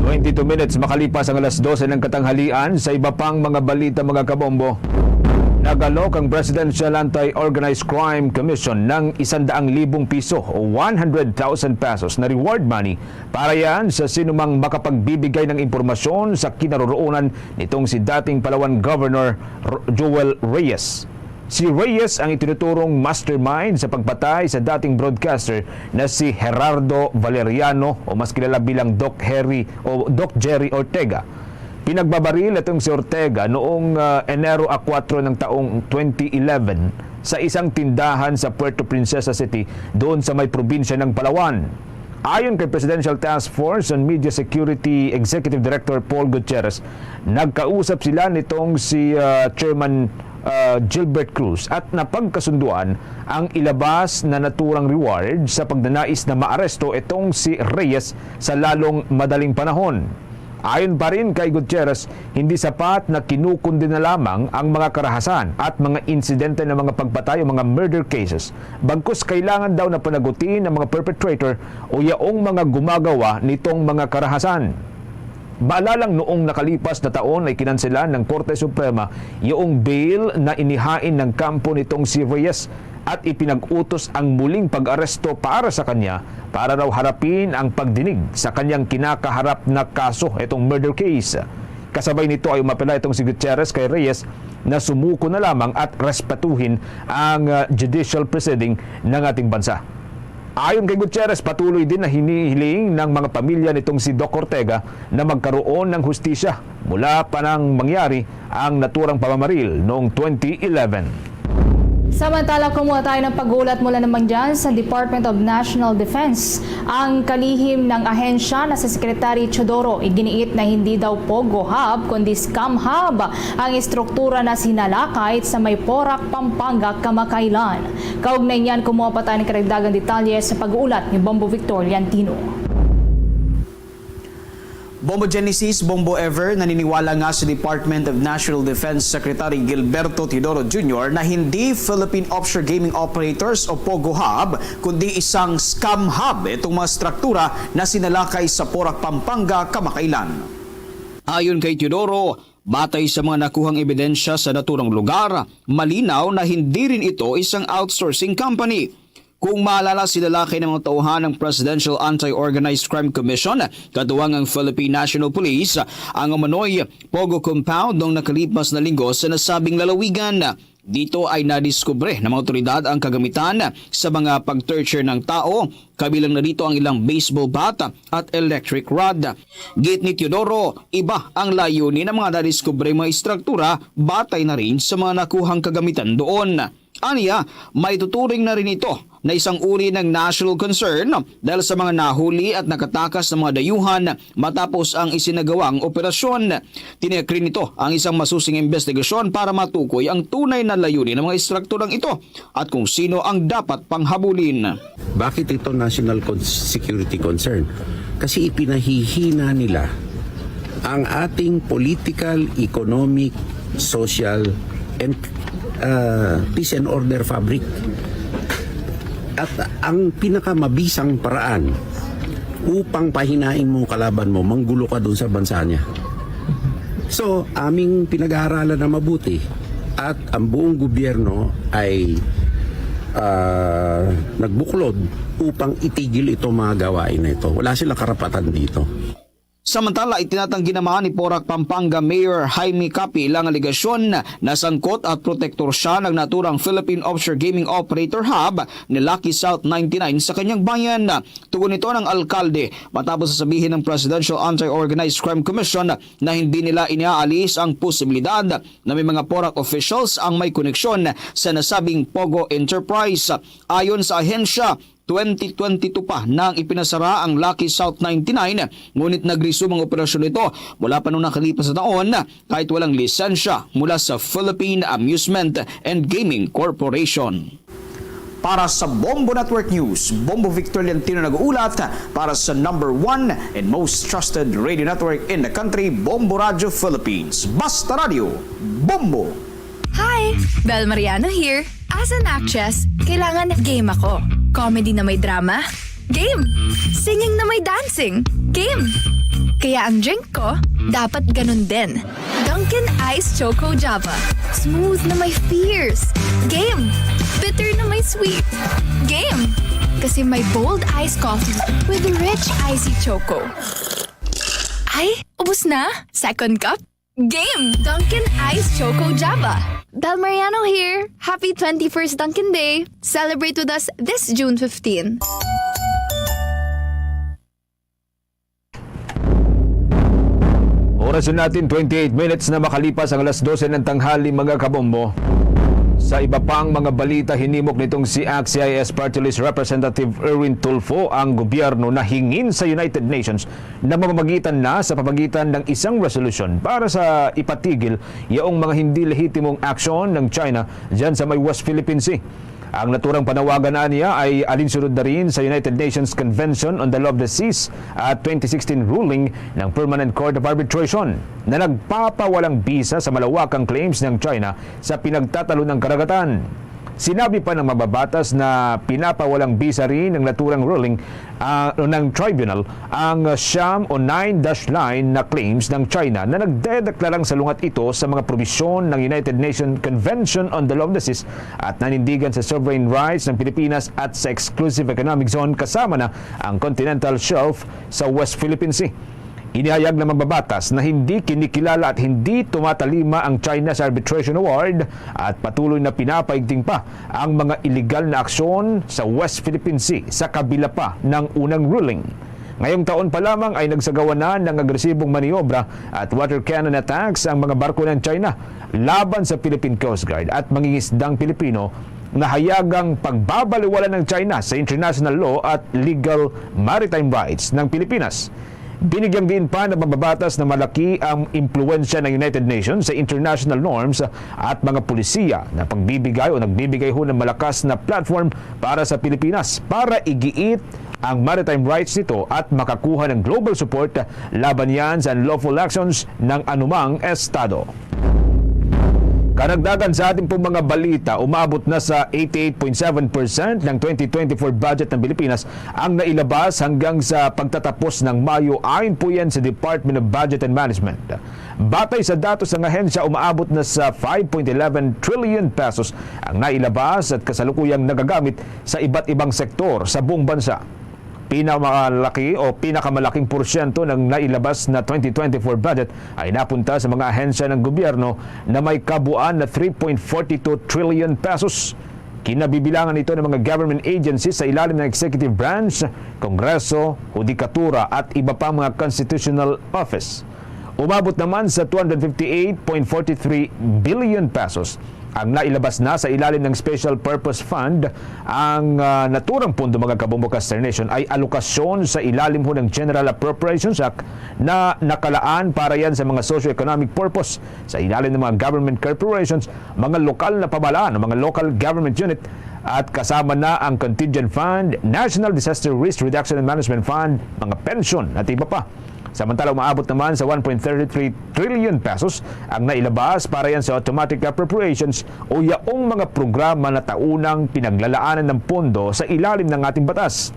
Twenty-two minutes makalipas ang alas dose ng katanghalian. Sa iba pang mga balita, mga kabombo, nagalok ang Presidential Anti-Organized Crime Commission ng isang daang libong piso o one hundred thousand pesos na reward money para yan sa sinumang makapagbibigay ng impormasyon sa kinaroroonan nitong si dating Palawan Governor R-, Joel Reyes. Si Reyes ang itinuturong mastermind sa pagpatay sa dating broadcaster na si Gerardo Valeriano, o mas kilala bilang Doc Harry o Doc Jerry Ortega. Pinagbabaril itong si Ortega noong, ah, Enero a kuwatro ng taong twenty eleven sa isang tindahan sa Puerto Princesa City, doon sa may probinsya ng Palawan. Ayon kay Presidential Task Force on Media Security Executive Director Paul Gutierrez, nagkausap sila nitong si, ah, Chairman, ah, Gilbert Cruz at napagkasunduan ang ilabas na naturang reward sa pagnanais na maaresto itong si Reyes sa lalong madaling panahon. Ayon pa rin kay Gutierrez, hindi sapat na kinukundena lamang ang mga karahasan at mga insidente ng mga pagpatay o mga murder cases. Bagkus kailangan daw na panagutin ang mga perpetrator o yaong mga gumagawa nitong mga karahasan. Maalalang noong nakalipas na taon ay kinanselan ng Korte Suprema yaong bail na inihain ng kampo nitong si Reyes at ipinag-utos ang muling pag-aresto para sa kanya para raw harapin ang pagdinig sa kanyang kinakaharap na kaso, itong murder case. Kasabay nito ay umapela itong si Gutierrez kay Reyes na sumuko na lamang at respetuhin ang, ah, judicial proceeding ng ating bansa. Ayon kay Gutierrez, patuloy din na hinihiling ng mga pamilya nitong si Doc Ortega na magkaroon ng hustisya mula pa nang mangyari ang naturang pamamaril noong twenty eleven. Samantala, kumuha tayo ng pag-uulat mula naman dyan sa Department of National Defense. Ang kalihim ng ahensya na si Secretary Teodoro iginiit na hindi daw POGO Hub kundi Scam Hub ang estruktura na sinalakay sa may Porac, Pampanga kamakailan. Kaugnay niyan, kumuha pa tayo ng karagdagang detalye sa pag-uulat ni Bombo Victor Liantino. Bombo Genesis, Bombo Ever, naniniwala nga si Department of National Defense Secretary Gilberto Teodoro Junior na hindi Philippine Offshore Gaming Operators o POGO Hub, kundi isang scam hub itong mga struktura na sinalakay sa Porac, Pampanga kamakailan. Ayon kay Teodoro, batay sa mga nakuhang ebidensya sa naturang lugar, malinaw na hindi rin ito isang outsourcing company. Kung maalala, sinalakay ng mga tauhan ng Presidential Anti-Organized Crime Commission, katuwang ang Philippine National Police, ang umano'y POGO compound noong nakalipas na linggo sa nasabing lalawigan. Dito ay nadiskubre ng mga otoridad ang kagamitan sa mga pag-torture ng tao, kabilang na dito ang ilang baseball bat at electric rod. Giit ni Teodoro, iba ang layunin ng mga nadiskubre mga estruktura batay na rin sa mga nakuhang kagamitan doon. Aniya, maituturing na rin ito na isang uri ng national concern dahil sa mga nahuli at nakatakas na mga dayuhan matapos ang isinagawang operasyon. Tiniyak rin nito ang isang masusing investigasyon para matukoy ang tunay na layunin ng mga estrukturang ito at kung sino ang dapat panghabulin. Bakit ito national con-, security concern? Kasi ipinahihina nila ang ating political, economic, social, and, uh, peace and order fabric. At ang pinakamabisang paraan upang pahinain mo ang kalaban mo, manggulo ka dun sa bansa niya. So, aming pinag-aaralan na mabuti at ang buong gobyerno ay, ah, nagbuklod upang itigil itong mga gawain na ito. Wala sila karapatan dito. Samantala, itinatanggi naman ni Porac, Pampanga Mayor Jaime Capil ang alegasyon na sangkot at protektor siya ng naturang Philippine Offshore Gaming Operator Hub ni Lucky South ninety-nine sa kanyang bayan. Tugon ito ng alkalde matapos na sabihin ng Presidential Anti-Organized Crime Commission na hindi nila iniaalis ang posibilidad na may mga Porac officials ang may koneksyon sa nasabing POGO Enterprise. Ayon sa ahensya, twenty twenty-two pa nang ipinasara ang Lucky South ninety-nine, ngunit nag-resume ang operasyon nito mula pa nung nakalipas na taon, kahit walang lisensya mula sa Philippine Amusement and Gaming Corporation. Para sa Bombo Network News, Bombo Victor Leontino nag-uulat para sa number one and most trusted radio network in the country, Bombo Radyo Philippines. Basta Radyo, Bombo! Hi! Bel Mariano here. As an actress, kailangan game ako. Comedy na may drama? Game! Singing na may dancing? Game! Kaya ang drink ko, dapat ganun din. Dunkin' Ice Choco Java. Smooth na may fierce. Game! Bitter na may sweet. Game! Kasi may bold ice coffee with rich icy choco. Ay, ubos na? Second cup? Game! Dunkin' Ice Choco Java. Del Mariano here! Happy twenty-first Dunkin' Day! Celebrate with us this June fifteen. Oras na natin, twenty-eight minutes na makalipas ang alas dose ng tanghali, mga kabombo. Sa iba pang mga balita, hinimok nitong si ACT-CIS Party List Representative Erwin Tulfo ang gobyerno na hingin sa United Nations na mamamagitan na sa pamagitan ng isang resolusyon para sa ipatigil yaong mga hindi lehitimong aksyon ng China dyan sa may West Philippine Sea. Ang naturang panawagan na niya ay alinsunod na rin sa United Nations Convention on the Law of the Seas at twenty sixteen ruling ng Permanent Court of Arbitration na nagpapawalang bisa sa malawakang claims ng China sa pinagtatalon ng karagatan. Sinabi pa ng mababatas na pinapawalang bisa rin ng naturang ruling ah, ng tribunal ang siyam o nine dash line na claims ng China na nagdedeklarang salungat ito sa mga probisyon ng United Nations Convention on the Law of the Seas at nanindigan sa sovereign rights ng Pilipinas at sa exclusive economic zone, kasama na ang continental shelf sa West Philippine Sea. Inihayag ng mababatas na hindi kinikilala at hindi tumatalima ang China sa arbitration award at patuloy na pinapaigting pa ang mga iligal na aksyon sa West Philippine Sea sa kabila pa ng unang ruling. Ngayong taon pa lamang ay nagsagawa na ng agresibong maniobra at water cannon attacks ang mga barko ng China laban sa Philippine Coast Guard at mangingisdang Pilipino na hayagang pagbabaliwala ng China sa international law at legal maritime rights ng Pilipinas. Binigyang diin pa ng mababatas na malaki ang impluwensya ng United Nations sa international norms at mga polisiya na pagbibigay o nagbibigay ho ng malakas na platform para sa Pilipinas para igiit ang maritime rights nito at makakuha ng global support laban yan sa unlawful actions ng anumang estado. Karagdagan sa ating pong mga balita, umabot na sa eighty-eight point seven percent ng twenty twenty-four budget ng Pilipinas ang nailabas hanggang sa pagtatapos ng Mayo, ayon po yan sa Department of Budget and Management. Batay sa datos ng ahensya, umaabot na sa five point eleven trillion pesos ang nailabas at kasalukuyang nagagamit sa iba't ibang sektor sa buong bansa. Pinamalaki o pinakamalaking porsyento ng nailabas na twenty twenty-four budget ay napunta sa mga ahensya ng gobyerno na may kabuuan na three point forty two trillion pesos. Kinabibilangan ito ng mga government agencies sa ilalim ng executive branch, Kongreso, Hudikatura at iba pang mga constitutional office. Umabot naman sa two hundred fifty-eight point four three billion pesos ang nailabas na sa ilalim ng Special Purpose Fund. Ang ah, naturang pondo, mga kabombo, Caster Nation, ay alokasyon sa ilalim ho ng General Appropriations Act na nakalaan para yan sa mga socio-economic purpose sa ilalim ng mga government corporations, mga lokal na pamahalaan o mga local government unit, at kasama na ang Contingent Fund, National Disaster Risk Reduction and Management Fund, mga pensyon at iba pa. Samantala, umaabot naman sa one point thirty-three trillion pesos ang nailabas para yan sa automatic appropriations o yaong mga programa na taunang pinaglalaanan ng pondo sa ilalim ng ating batas.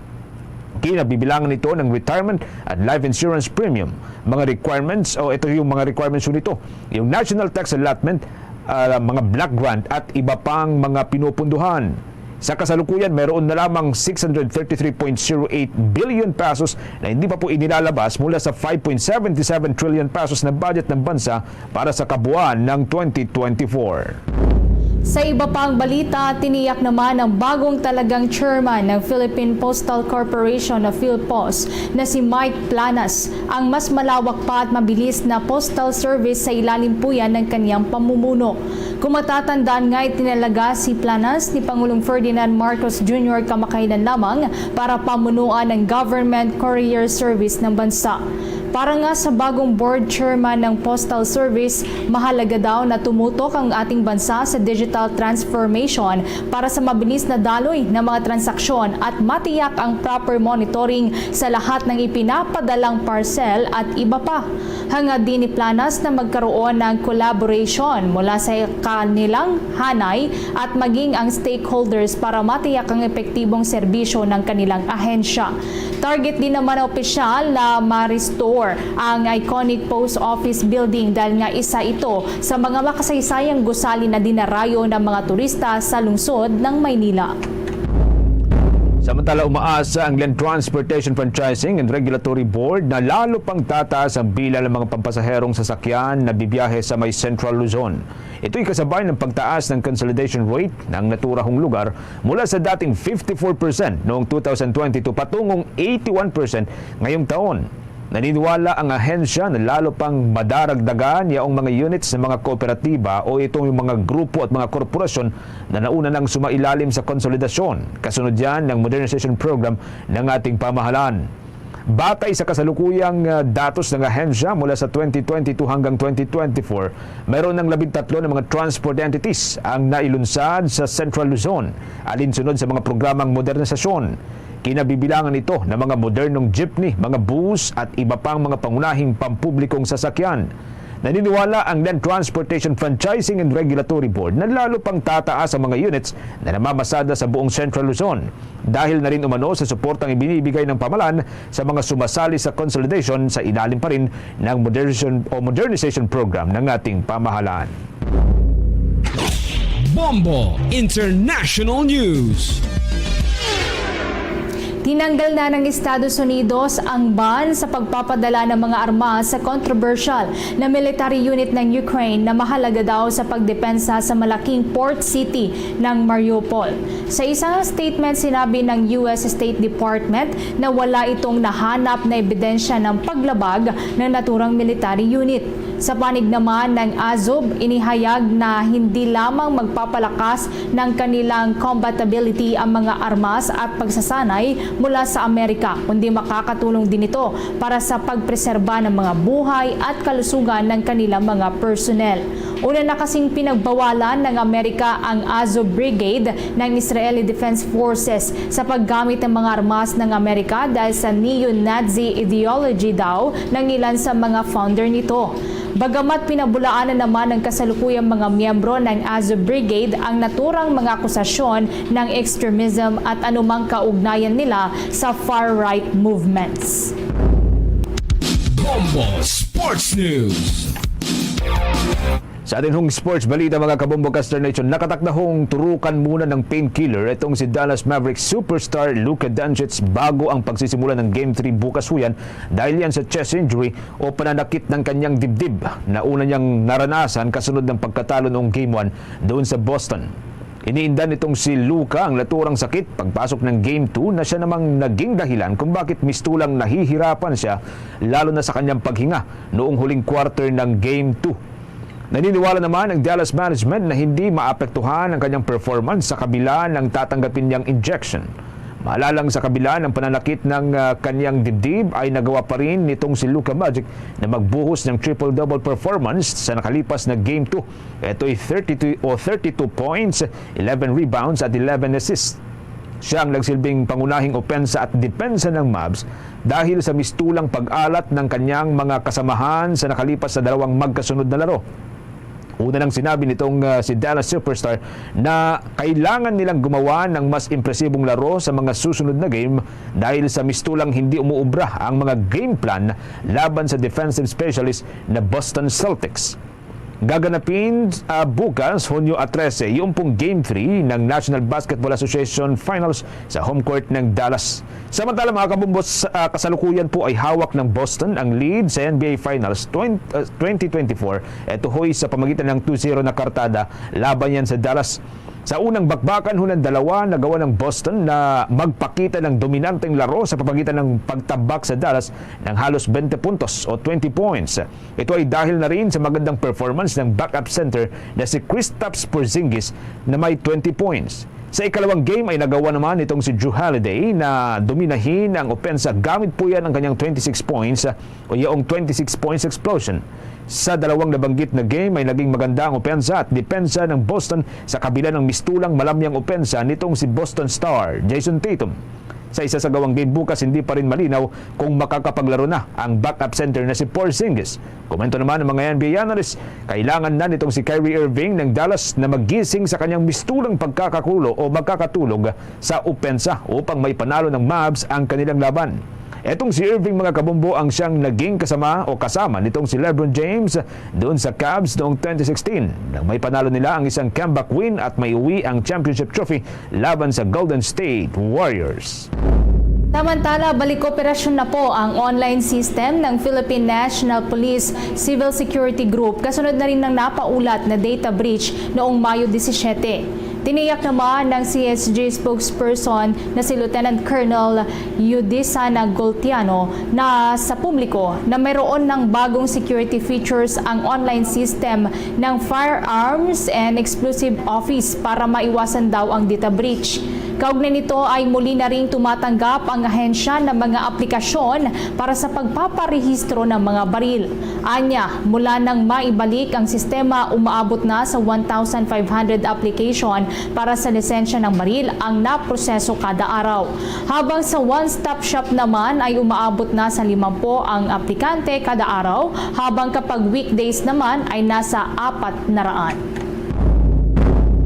Kinabibilangan nito ng retirement at life insurance premium, mga requirements, o ito yung mga requirements nito, yung national tax allotment, ah, mga block grant at iba pang mga pinupunduhan. Sa kasalukuyan, mayroon na lamang six hundred thirty-three point zero eight billion pesos na hindi pa po inilalabas mula sa five point seven seven trillion pesos na budget ng bansa para sa kabuuan ng twenty twenty-four. Sa iba pang balita, tiniyak naman ng bagong talagang chairman ng Philippine Postal Corporation o PhilPos na si Mike Planas ang mas malawak pa at mabilis na postal service sa ilalim po yan ng kanyang pamumuno. Kung matatandaan nga, itinalaga si Planas ni Pangulong Ferdinand Marcos Junior kamakailan lamang para pamunuan ang government courier service ng bansa. Para nga sa bagong board chairman ng Postal Service, mahalaga daw na tumutok ang ating bansa sa digital transformation para sa mabilis na daloy ng mga transaksyon at matiyak ang proper monitoring sa lahat ng ipinapadalang parcel at iba pa. Hangad din ni Planas na magkaroon ng collaboration mula sa kanilang hanay at maging ang stakeholders para matiyak ang epektibong serbisyo ng kanilang ahensya. Target din naman ng opisyal na ma-restore ang iconic post office building dahil nga isa ito sa mga makasaysayang gusali na dinarayo ng mga turista sa lungsod ng Maynila. Samantala, umaasa ang Land Transportation Franchising and Regulatory Board na lalo pang tataas ang bilang ng mga pampasaherong sasakyan na bibiyahe sa may Central Luzon. Ito'y kasabay ng pagtaas ng consolidation rate ng naturahong lugar mula sa dating fifty-four percent noong two thousand twenty-two patungong eighty-one percent ngayong taon. Naniniwala ang ahensya na lalo pang madaragdagan yaong mga units ng mga kooperatiba o itong mga grupo at mga korporasyon na nauna nang sumailalim sa konsolidasyon, kasunod yan ng modernization program ng ating pamahalaan. Batay sa kasalukuyang, ah, datos ng ahensya mula sa twenty twenty-two hanggang twenty twenty-four, mayroon ng labing tatlo na mga transport entities ang nailunsad sa Central Luzon, alinsunod sa mga programang modernisasyon. Kinabibilangan ito ng mga modernong jeepney, mga bus, at iba pang mga pangunahing pampublikong sasakyan. Naniniwala ang Land Transportation Franchising and Regulatory Board na lalo pang tataas ang mga units na namamasada sa buong Central Luzon, dahil na rin umano sa suportang ibinibigay ng pamahalaan sa mga sumasali sa consolidation sa ilalim pa rin ng modernization o modernization program ng ating pamahalaan. Bombo International News. Tinanggal na ng Estados Unidos ang ban sa pagpapadala ng mga armas sa controversial na military unit ng Ukraine na mahalaga daw sa pagdepensa sa malaking port city ng Mariupol. Sa isang statement, sinabi ng U S State Department na wala itong nahanap na ebidensya ng paglabag ng naturang military unit. Sa panig naman ng Azov, inihayag na hindi lamang magpapalakas ng kanilang combat ability ang mga armas at pagsasanay mula sa Amerika, kundi makakatulong din ito para sa pagpreserba ng mga buhay at kalusugan ng kanilang mga personnel. Una na kasing pinagbawalan ng Amerika ang Azov Brigade ng Israeli Defense Forces sa paggamit ng mga armas ng Amerika dahil sa neo-Nazi ideology daw ng ilan sa mga founder nito. Bagamat pinabulaanan naman ng kasalukuyang mga miyembro ng Azov Brigade ang naturang mga akusasyon ng extremism at anumang kaugnayan nila sa far-right movements. Bombo Sports News. Sa ating hong sports balita, mga kabombo, Caster Nation, nakatakdahong turukan muna ng painkiller itong si Dallas Mavericks superstar Luka Doncic bago ang pagsisimula ng Game three bukas huyan dahil yan sa chest injury o pananakit ng kanyang dibdib na una niyang naranasan kasunod ng pagkatalo noong Game one doon sa Boston. Iniinda nitong si Luka ang naturang sakit pagpasok ng Game two na siya namang naging dahilan kung bakit mistulang nahihirapan siya, lalo na sa kanyang paghinga noong huling quarter ng Game two. Naniniwala naman ang Dallas management na hindi maapektuhan ang kanyang performance sa kabila ng tatanggapin niyang injection. Maalalang sa kabila ng pananakit ng, ah, kanyang dibdib, ay nagawa pa rin nitong si Luka Magic na magbuhos ng triple-double performance sa nakalipas na Game two. Ito'y thirty-two o thirty-two points, eleven rebounds at eleven assists. Siya ang nagsilbing pangunahing opensa at depensa ng Mavs dahil sa mistulang pag-alat ng kanyang mga kasamahan sa nakalipas na dalawang magkasunod na laro. Una nang sinabi nitong, ah, si Dallas superstar na kailangan nilang gumawa ng mas impresibong laro sa mga susunod na game dahil sa mistulang hindi umuubra ang mga game plan laban sa defensive specialist na Boston Celtics. Gaganapin, ah, bukas, Hunyo trese, yung pong Game three ng National Basketball Association Finals sa home court ng Dallas. Samantala, mga kabumbos, ah, kasalukuyan po ay hawak ng Boston ang lead sa N B A Finals twenty, ah, twenty twenty-four. Ito hoy sa pamagitan ng two zero na kartada laban yan sa Dallas. Sa unang bakbakan, hunang dalawa, nagawa ng Boston na magpakita ng dominanteng laro sa pamagitan ng pagtabak sa Dallas ng halos twenty puntos o twenty points. Ito ay dahil na rin sa magandang performance ng backup center na si Kristaps Porzingis na may twenty points. Sa ikalawang game ay nagawa naman itong si Jrue Holiday na dominahin ang opensa gamit po yan ang kanyang twenty-six points o yaong twenty-six points explosion. Sa dalawang nabanggit na game ay naging maganda ang opensa at depensa ng Boston sa kabila ng mistulang malamyang opensa nitong si Boston star Jayson Tatum. Sa isasagawang game bukas, hindi pa rin malinaw kung makakapaglaro na ang backup center na si Porzingis. Komento naman ng mga N B A analyst, kailangan na nitong si Kyrie Irving ng Dallas na magising sa kanyang mistulang pagkakakulo o magkakatulog sa opensa upang maipanalo ng Mavs ang kanilang laban. Etong si Irving, mga kabombo, ang siyang naging kasama o kasama nitong si LeBron James doon sa Cavs noong twenty sixteen, nang may panalo nila ang isang comeback win at may uwi ang championship trophy laban sa Golden State Warriors. Samantala, balik operasyon na po ang online system ng Philippine National Police Civil Security Group kasunod na rin ng napaulat na data breach noong Mayo disisiete. Tiniyak naman ng C S G spokesperson na si Lieutenant Colonel Yudisana Goltiano na sa publiko na mayroon ng bagong security features ang online system ng Firearms and Explosive Office para maiwasan daw ang data breach. Kaugnay nito ay muli na ring tumatanggap ang ahensya ng mga aplikasyon para sa pagpaparehistro ng mga baril. Anya, mula nang maibalik ang sistema, umaabot na sa one thousand five hundred application para sa lisensya ng baril ang naproseso kada araw. Habang sa one-stop shop naman ay umaabot na sa limampu ang aplikante kada araw, habang kapag weekdays naman ay nasa apat na raan.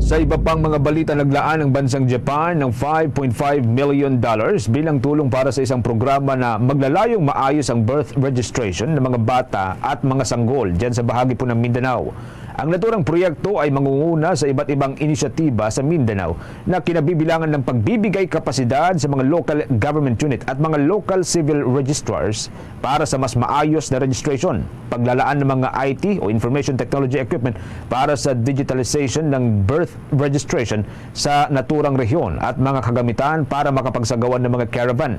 Sa iba pang mga balita, naglaan ang bansang Japan ng five point five million dollars bilang tulong para sa isang programa na maglalayong maayos ang birth registration ng mga bata at mga sanggol dyan sa bahagi po ng Mindanao. Ang naturang proyekto ay mangunguna sa iba't ibang inisyatiba sa Mindanao na kinabibilangan ng pagbibigay kapasidad sa mga local government unit at mga local civil registrars para sa mas maayos na registration, paglalaan ng mga I T o information technology equipment para sa digitalization ng birth registration sa naturang rehiyon at mga kagamitan para makapagsagawa ng mga caravan.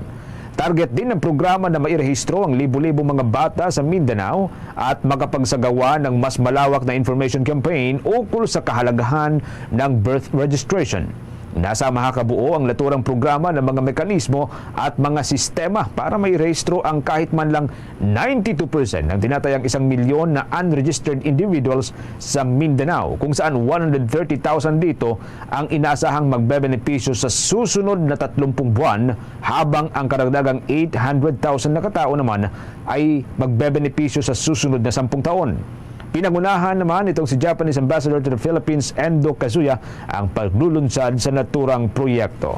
Target din ng programa na mairehistro ang libo-libong mga bata sa Mindanao at makapagsagawa ng mas malawak na information campaign ukol sa kahalagahan ng birth registration. Nasa makakabuo ang naturang programa ng mga mekanismo at mga sistema para mairehistro ang kahit man lang ninety-two percent ng tinatayang isang milyon na unregistered individuals sa Mindanao, kung saan one hundred thirty thousand dito ang inasahang magbebenepisyo sa susunod na tatlumpung buwan, habang ang karagdagang eight hundred thousand na katao naman ay magbebenepisyo sa susunod na sampung taon. Pinangunahan naman itong si Japanese Ambassador to the Philippines, Endo Kazuya, ang paglulunsad sa naturang proyekto.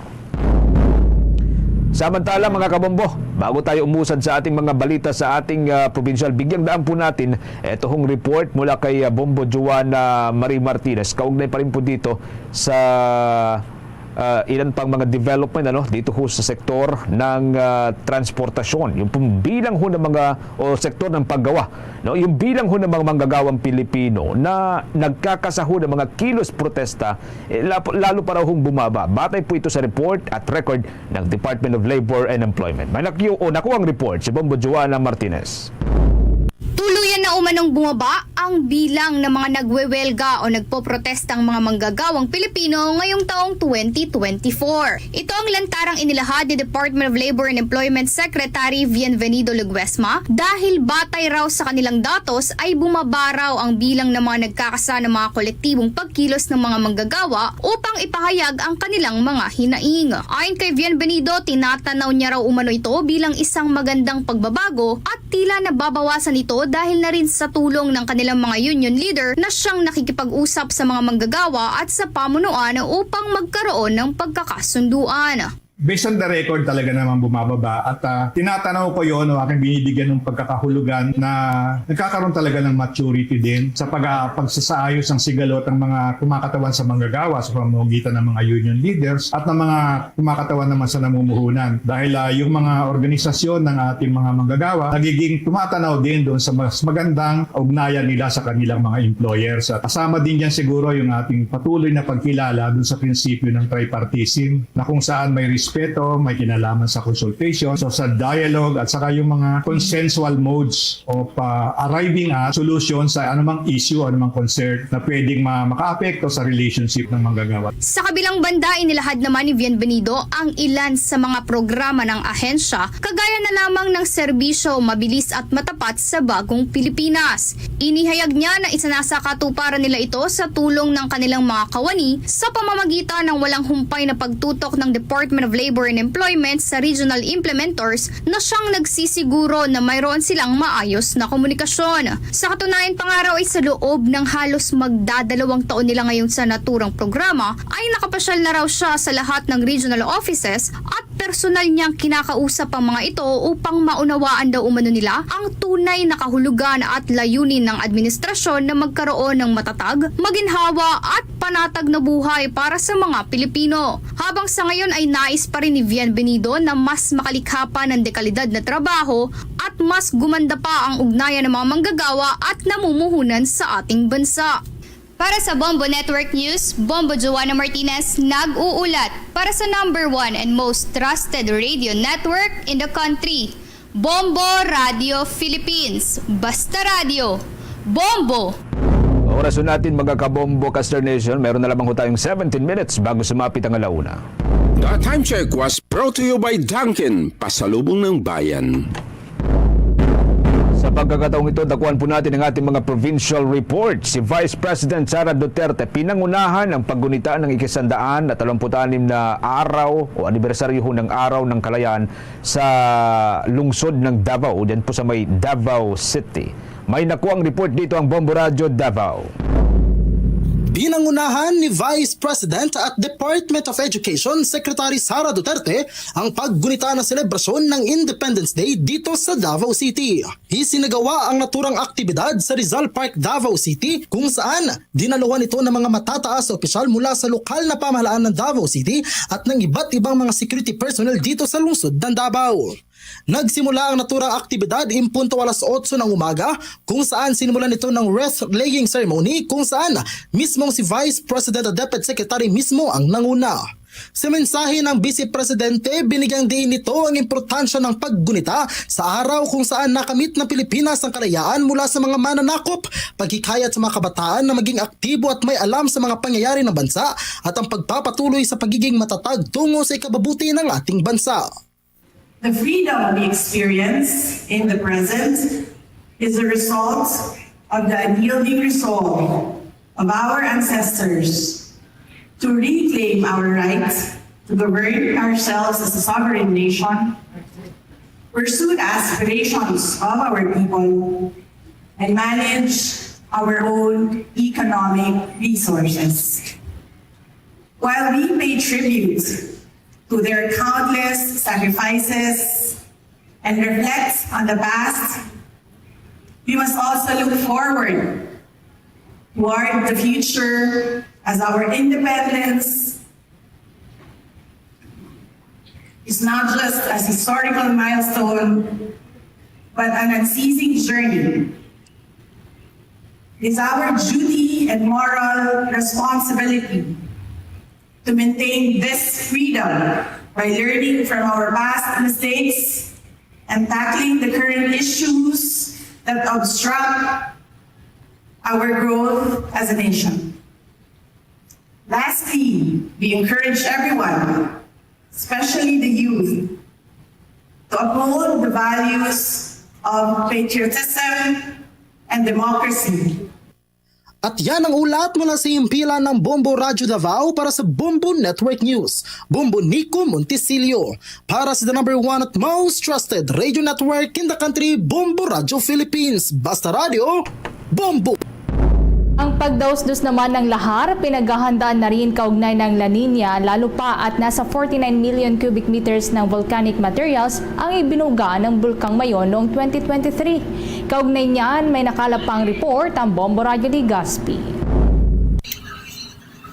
Samantala, mga kabombo, bago tayo umusad sa ating mga balita sa ating, ah, probinsyal, bigyang daan po natin ito hong report mula kay, ah, Bombo Joanna Marie Martinez. Kaugnay pa rin po dito sa, ah, ilan pang mga development, ano, dito ho sa sektor ng, ah, transportasyon. Yung pong bilang ho ng mga, o sektor ng paggawa, no? Yung bilang ho ng mga manggagawang Pilipino na nagkakasaho ng mga kilos protesta, eh, lap-, lalo pa raw hong bumaba. Batay po ito sa report at record ng Department of Labor and Employment. May nakiyo o nakuha ang report si Bombo Joanna Martinez. Tuluyan na umanong bumaba ang bilang ng mga nagwewelga o nagpoprotestang mga manggagawang Pilipino ngayong taong twenty twenty-four. Ito ang lantarang inilahad ni Department of Labor and Employment Secretary Bienvenido Leguesma dahil batay raw sa kanilang datos ay bumaba raw ang bilang ng mga nagkakasa ng mga kolektibong pagkilos ng mga manggagawa upang ipahayag ang kanilang mga hinaing. Ayon kay Bienvenido, tinatanaw niya raw umano ito bilang isang magandang pagbabago at tila nababawasan ito dahil na rin sa tulong ng kanilang mga union leader na siyang nakikipag-usap sa mga manggagawa at sa pamunuan upang magkaroon ng pagkakasunduan. Based on the record, talaga namang bumababa at, ah, tinatanaw ko yon o aking binibigyan ng pagkakahulugan na nagkakaroon talaga ng maturity din sa pag-, ah, pagsasaayos ng sigalot ng mga kumakatawan sa manggagawa sa pamamagitan ng mga union leaders at ng mga kumakatawan naman sa namumuhunan. Dahil, ah, yung mga organisasyon ng ating mga manggagawa nagiging tumatanaw din doon sa mas magandang ugnayan nila sa kanilang mga employers. At kasama din dyan siguro yung ating patuloy na pagkilala doon sa prinsipyo ng tripartism na kung saan may respeto, may kinalaman sa consultation, social dialogue, at saka yung mga consensual modes of, ah, arriving at solution sa anumang issue, anumang concern na pwedeng ma-, makaapekto sa relationship ng manggagawa. Sa kabilang banda, inilahad naman ni Bienvenido ang ilan sa mga programa ng ahensya, kagaya na lamang ng serbisyo mabilis at matapat sa bagong Pilipinas. Inihayag niya na isinasakatuparan nila ito sa tulong ng kanilang mga kawani sa pamamagitan ng walang humpay na pagtutok ng Department of Labor and Employment sa regional implementors na siyang nagsisiguro na mayroon silang maayos na komunikasyon. Sa katunayan pa nga raw ay sa loob ng halos magdadalawang taon nila ngayon sa naturang programa ay nakapasyal na raw siya sa lahat ng regional offices at personal niyang kinakausap ang mga ito upang maunawaan daw umano nila ang tunay na kahulugan at layunin ng administrasyon na magkaroon ng matatag, maginhawa at panatag na buhay para sa mga Pilipino. Habang sa ngayon ay nais pa rin ni Bienvenido na mas makalikha pa ng dekalidad na trabaho at mas gumanda pa ang ugnayan ng mga manggagawa at namumuhunan sa ating bansa. Para sa Bombo Network News, Bombo Joanna Martinez nag-uulat para sa number one and most trusted radio network in the country, Bombo Radio Philippines. Basta radyo, Bombo! Oras na natin, mga kabombo, Caster Nation. Meron na lamang ho tayong seventeen minutes bago sumapit ang alauna. The time check was brought to you by Dunkin, pasalubong ng bayan. Sa pagkakataong ito, dakuan po natin ang ating mga provincial report. Si Vice President Sara Duterte pinangunahan ang paggunita ng ikasandaan at alumput-anim na araw o anibersaryo ng Araw ng Kalayaan sa lungsod ng Davao, dyan po sa may Davao City. May nakuang report dito ang Bombo Radyo Davao. Pinangunahan ni Vice President at Department of Education Secretary Sara Duterte ang paggunita na selebrasyon ng Independence Day dito sa Davao City. Isinagawa ang naturang aktibidad sa Rizal Park, Davao City, kung saan dinaluhan ito ng mga matataas na opisyal mula sa lokal na pamahalaan ng Davao City at ng iba't ibang mga security personnel dito sa lungsod ng Davao. Nagsimula ang naturang aktibidad in punto alas otso ng umaga, kung saan sinimulan ito ng wreath-laying ceremony, kung saan mismong si Vice President at Deputy Secretary mismo ang nanguna. Sa mensahe ng Vice Presidente, binigyang diin nito ang importansya ng paggunita sa araw kung saan nakamit ng Pilipinas ang kalayaan mula sa mga mananakop, paghikayat sa mga kabataan na maging aktibo at may alam sa mga pangyayari ng bansa at ang pagpapatuloy sa pagiging matatag tungo sa ikabubuti ng ating bansa. The freedom we experience in the present is the result of the unyielding resolve of our ancestors to reclaim our right to govern ourselves as a sovereign nation, pursue the aspirations of our people, and manage our own economic resources. While we pay tribute to their countless sacrifices and reflect on the past, we must also look forward toward the future as our independence is not just a historical milestone, but an unceasing journey. It is our duty and moral responsibility to maintain this freedom by learning from our past mistakes and tackling the current issues that obstruct our growth as a nation. Lastly, we encourage everyone, especially the youth, to uphold the values of patriotism and democracy. At yan ang ulat mula sa himpilan ng Bombo Radyo Davao para sa Bombo Network News. Bombo Nico Montisilio. Para sa the number one at most trusted radio network in the country, Bombo Radyo Philippines. Basta Radyo, Bombo! Ang pagdausdos naman ng lahar, pinaghahandaan na rin kaugnay ng La Niña, lalo pa at nasa forty-nine million cubic meters ng volcanic materials ang ibinuga ng Bulkang Mayon noong twenty twenty-three. Kaugnay niyan, may nakalap pang report ang Bombo Radyo Legazpi.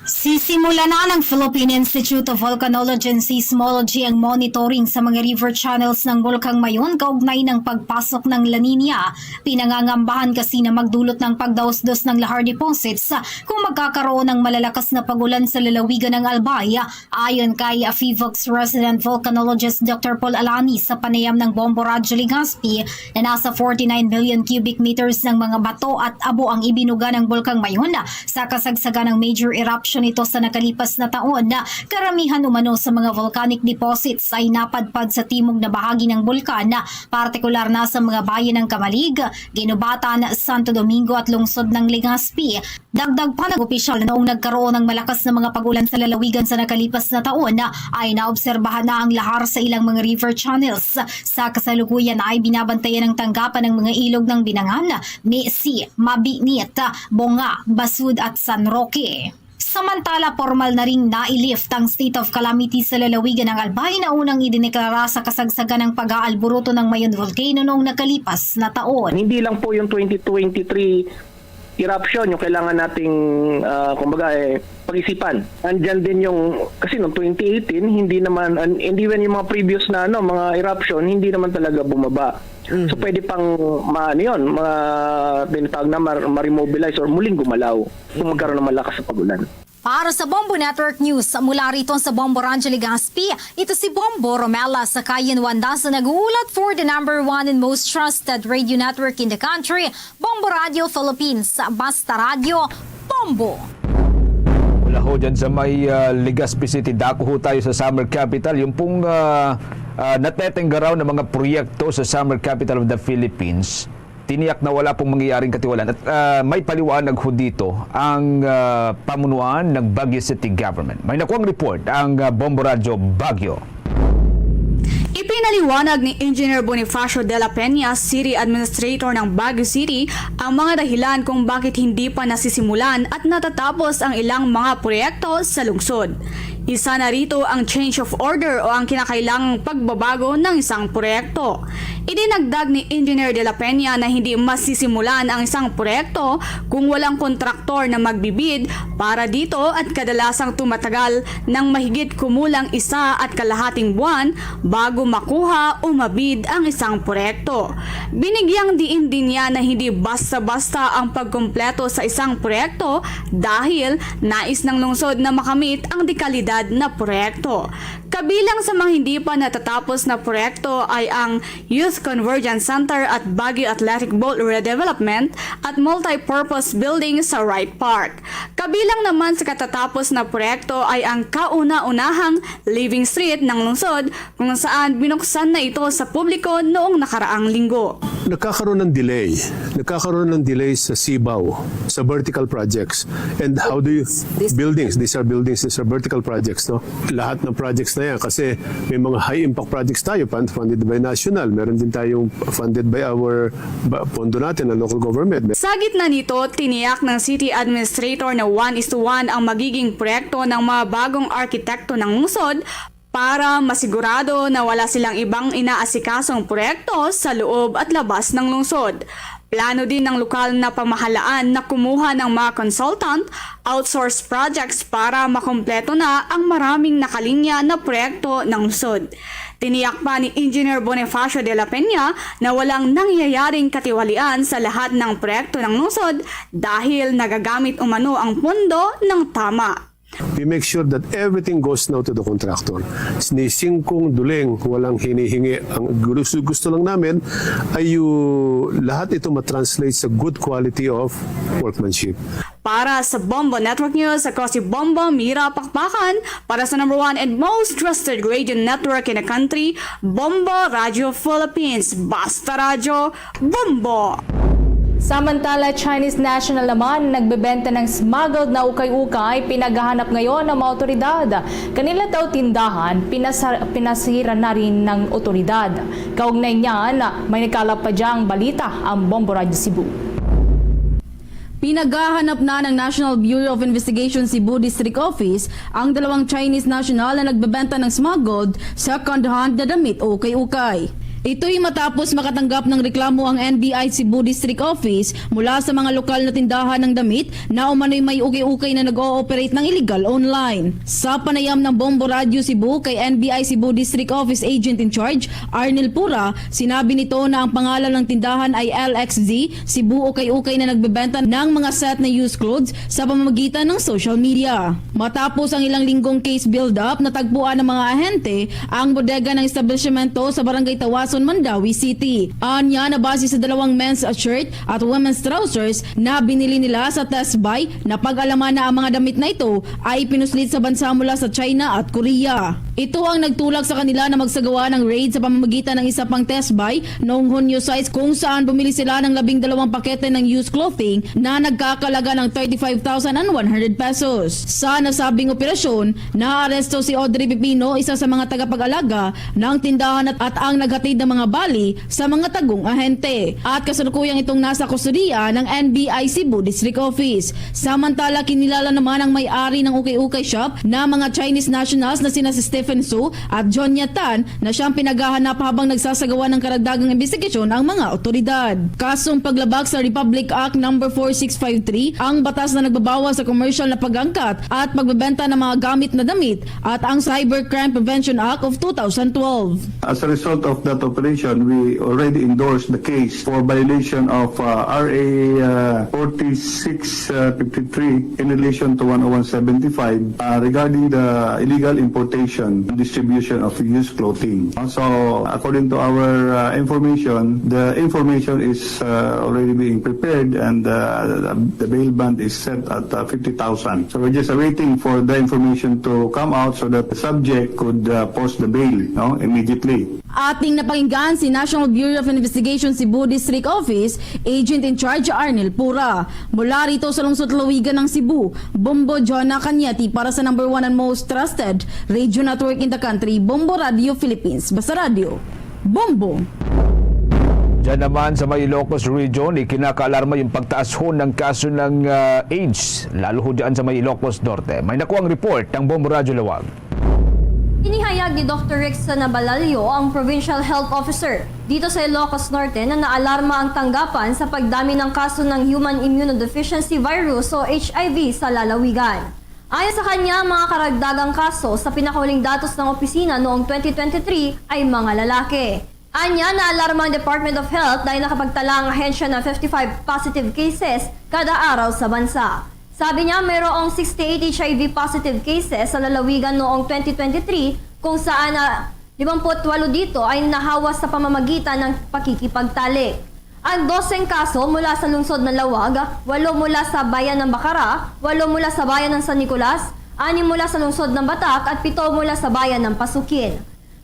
Sisimula na ng Philippine Institute of Volcanology and Seismology ang monitoring sa mga river channels ng Bulkang Mayon kaugnay ng pagpasok ng La Niña. Pinangangambahan kasi na magdulot ng pagdausdos ng lahar deposits kung magkakaroon ng malalakas na pag-ulan sa lalawigan ng Albay. Ayon kay Afivox resident volcanologist Doctor Paul Alani sa panayam ng Bombo Radyo Legazpi na nasa forty-nine million cubic meters ng mga bato at abo ang ibinuga ng Bulkang Mayon sa kasagsagan ng major eruption nito sa nakalipas na taon. Karamihan umano sa mga volcanic deposits ay napadpad sa timog na bahagi ng bulkan, partikular na sa mga bayan ng Camalig, Guinobatan, Santo Domingo at lungsod ng Legazpi. Dagdag pa ng opisyal, noong nagkaroon ng malakas na mga pag-ulan sa lalawigan sa nakalipas na taon, ay naobserbahan na ang lahar sa ilang mga river channels. Sa kasalukuyan ay binabantayan ang tanggapan ng mga ilog ng Binangan, Mesi, Mabinit, Bonga, Basud at San Roque. Samantala, formal na ring nailift ang state of calamity sa lalawigan ng Albay na unang idineklara sa kasagsagan ng pag-aalburuto ng Mayon Volcano noong nakalipas na taon. Hindi lang po yung twenty twenty-three eruption yung kailangan nating, ah, kumbaga, eh, pag-isipan. Andyan din yung, kasi noong twenty eighteen, hindi naman, and, and even yung mga previous na, ano, mga eruption, hindi naman talaga bumaba. So, pwede pang, ma-, ano yun, mga tinatawag na mar-, ma-remobilize or muling gumalaw kung magkaroon ng malakas na pag-ulan. Para sa Bombo Network News, mula rito sa Bombo Radyo Legazpi, ito si Bombo Romela Sakayan Wanda sa nag-uulat for the number one and most trusted radio network in the country, Bombo Radio Philippines. Basta Radyo, Bombo! Mula ho dyan sa may, ah, Legazpi City, dako ho tayo sa Summer Capital. Yung pong, ah, ah, natetenggaraw na mga proyekto sa Summer Capital of the Philippines, tiniyak na wala pong mangyayaring katiwalaan. At, ah, may paliwanag ho dito ang, ah, pamunuan ng Baguio City Government. May nakuang report ang, ah, Bombo Radyo Baguio. Ipinaliwanag ni Engineer Bonifacio de la Peña, City Administrator ng Baguio City, ang mga dahilan kung bakit hindi pa nasisimulan at natatapos ang ilang mga proyekto sa lungsod. Isa na rito ang change of order o ang kinakailangang pagbabago ng isang proyekto. Idinagdag ni Engineer de la Peña na hindi masisimulan ang isang proyekto kung walang kontraktor na magbibid para dito at kadalasang tumatagal ng mahigit kumulang isa at kalahating buwan bago makuha o mabid ang isang proyekto. Binigyang diin din niya na hindi basta-basta ang pagkumpleto sa isang proyekto dahil nais ng lungsod na makamit ang dekalidad na proyekto. Kabilang sa mga hindi pa natatapos na proyekto ay ang Youth Convergence Center at Baguio Athletic Bowl Redevelopment at Multi-Purpose Building sa Wright Park. Kabilang naman sa katatapos na proyekto ay ang kauna-unahang Living Street ng lungsod, kung saan binuksan na ito sa publiko noong nakaraang linggo. Nagkakaroon ng delay. Nagkakaroon ng delay sa sibaw, sa vertical projects. And how do you, buildings, these are buildings, these are vertical projects, no? Lahat ng projects na yan, kasi may mga high impact projects tayo, fund-, funded by national, meron din tayong funded by our, ba-, pondo natin, ng local government. Sa gitna nito, tiniyak ng city administrator na one is to one ang magiging proyekto ng mga bagong arkitekto ng lungsod para masigurado na wala silang ibang inaasikasong proyekto sa loob at labas ng lungsod. Plano din ng lokal na pamahalaan na kumuha ng mga consultant, outsource projects para makompleto na ang maraming nakalinya na proyekto ng lungsod. Tiniyak pa ni Engineer Bonifacio de la Peña na walang nangyayaring katiwalian sa lahat ng proyekto ng lungsod dahil nagagamit umano ang pondo ng tama. We make sure that everything goes now to the contractor. Ni singkong duling, walang hinihingi. Ang gusto, gusto lang namin ay yung lahat ito matranslate sa good quality of workmanship. Para sa Bombo Network News, ako si Bombo Mira Pakpakan. Para sa number one and most trusted radio network in the country, Bombo Radio Philippines. Basta Radyo, Bombo! Samantala, Chinese national naman nagbebenta ng smuggled na ukay-ukay pinaghahanap ngayon ng mga otoridad. Kanila daw tindahan, pinasa-, pinasira na rin ng otoridad. Kaugnay niyan, may nagkalap pa diyang balita ang Bombo Radyo Cebu. Pinaghahanap na ng National Bureau of Investigation Cebu District Office ang dalawang Chinese national na nagbebenta ng smuggled second-hand na damit o ukay-ukay. Ito'y matapos makatanggap ng reklamo ang N B I Cebu District Office mula sa mga lokal na tindahan ng damit na umano'y may ukay-ukay na nag-ooperate ng illegal online. Sa panayam ng Bombo Radyo Cebu kay N B I Cebu District Office Agent in Charge, Arnel Pura, sinabi nito na ang pangalan ng tindahan ay L X Z Cebu, ukay-ukay na nagbebenta ng mga set na used clothes sa pamamagitan ng social media. Matapos ang ilang linggong case build-up, natagpuan ng mga ahente ang bodega ng establishmento sa Barangay Tawas, Mandaue City. Anya, nabase sa dalawang men's shirt at women's trousers na binili nila sa Test Buy, napag-alaman na ang mga damit na ito ay pinuslit sa bansa mula sa China at Korea. Ito ang nagtulak sa kanila na magsagawa ng raid sa pamamagitan ng isa pang Test Buy noong Hunyo sais, kung saan bumili sila ng labing dalawang pakete ng used clothing na nagkakalaga ng thirty-five thousand one hundred pesos. Sa nasabing operasyon, naaresto si Audrey Pipino, isa sa mga tagapag-alaga ng tindahan at, at ang naghatid ng mga bali sa mga tagong ahente. At kasalukuyang itong nasa kustodiya ng N B I Cebu District Office. Samantala, kinilala naman ang may-ari ng Ukay-Ukay Shop na mga Chinese nationals na sina si Stephen Su at John Yatan na siyang pinaghahanap habang nagsasagawa ng karagdagang imbestigasyon ang mga otoridad. Kasong paglabag sa Republic Act Number four six five three, ang batas na nagbabawal sa commercial na pag-angkat at pagbebenta ng mga gamit na damit, at ang Cybercrime Prevention Act of two thousand twelve. As a result of that operation, we already endorsed the case for violation of, uh, R A, uh, forty-six fifty-three in relation to one oh one seventy-five, uh, regarding the illegal importation and distribution of used clothing. Also, according to our, uh, information, the information is, uh, already being prepared, and, uh, the bail bond is set at, uh, fifty thousand. So we're just waiting for the information to come out so that the subject could, uh, post the bail, no, immediately. Ating napakinggan si National Bureau of Investigation Cebu District Office Agent in Charge Arnel Pura. Mula rito sa lungsod lalawigan ng Cebu, Bombo Jonah Cañete para sa number one and most trusted radio network in the country, Bombo Radio Philippines. Basta Radio, Bombo. Diyan naman sa may Ilocos Region, ikinakaalarma yung pagtaas ho ng kaso ng, ah, AIDS, lalo ho dyan sa may Ilocos Norte. May nakuang report ang Bombo Radyo Lawag. Inihayag ni Doktor Rexana Balalio, ang Provincial Health Officer dito sa Ilocos Norte, na naalarma ang tanggapan sa pagdami ng kaso ng human immunodeficiency virus o H I V sa lalawigan. Ayon sa kanya, ang mga karagdagang kaso sa pinakahuling datos ng opisina noong twenty twenty-three ay mga lalaki. Anya, naalarma ang Department of Health dahil nakapagtala ang ahensya ng fifty-five positive cases kada araw sa bansa. Sabi niya, mayroong sixty-eight H I V positive cases sa lalawigan noong twenty twenty-three, kung saan na limampu't walo dito ay nahawa sa pamamagitan ng pakikipagtalik. Ang doseng kaso mula sa lungsod ng Laoag, walo mula sa bayan ng Bacara, walo mula sa bayan ng San Nicolas, anim mula sa lungsod ng Batac, at pito mula sa bayan ng Pasukin.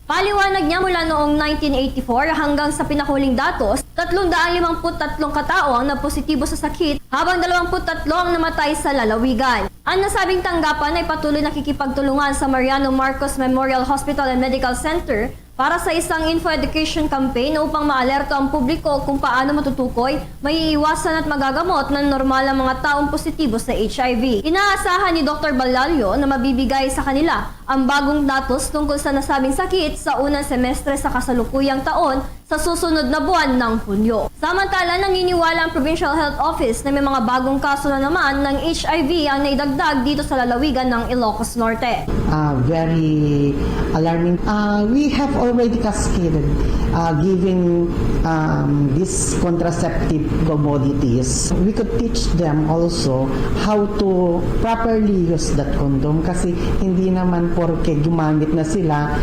Paliwanag niya, mula noong nineteen eighty-four hanggang sa pinahuling datos, tatlong daang limampu't tatlong katao ang napositibo sa sakit, habang dalawampu't tatlo ang namatay sa lalawigan. Ang nasabing tanggapan ay patuloy nakikipagtulungan sa Mariano Marcos Memorial Hospital and Medical Center para sa isang info education campaign upang maalerto ang publiko kung paano matutukoy, maiiwasan at magagamot ng normal ang mga taong positibo sa H I V. Inaasahan ni Doktor Balalio na mabibigay sa kanila ang bagong datos tungkol sa nasabing sakit sa unang semestre sa kasalukuyang taon sa susunod na buwan ng Hunyo. Samantala, naniniwala ang Provincial Health Office na may mga bagong kaso na naman ng H I V ang naidagdag dito sa lalawigan ng Ilocos Norte. Uh, very alarming. Uh, we have already cascaded, uh, giving, um, these contraceptive commodities. We could teach them also how to properly use that condom kasi hindi naman porke gumamit na sila,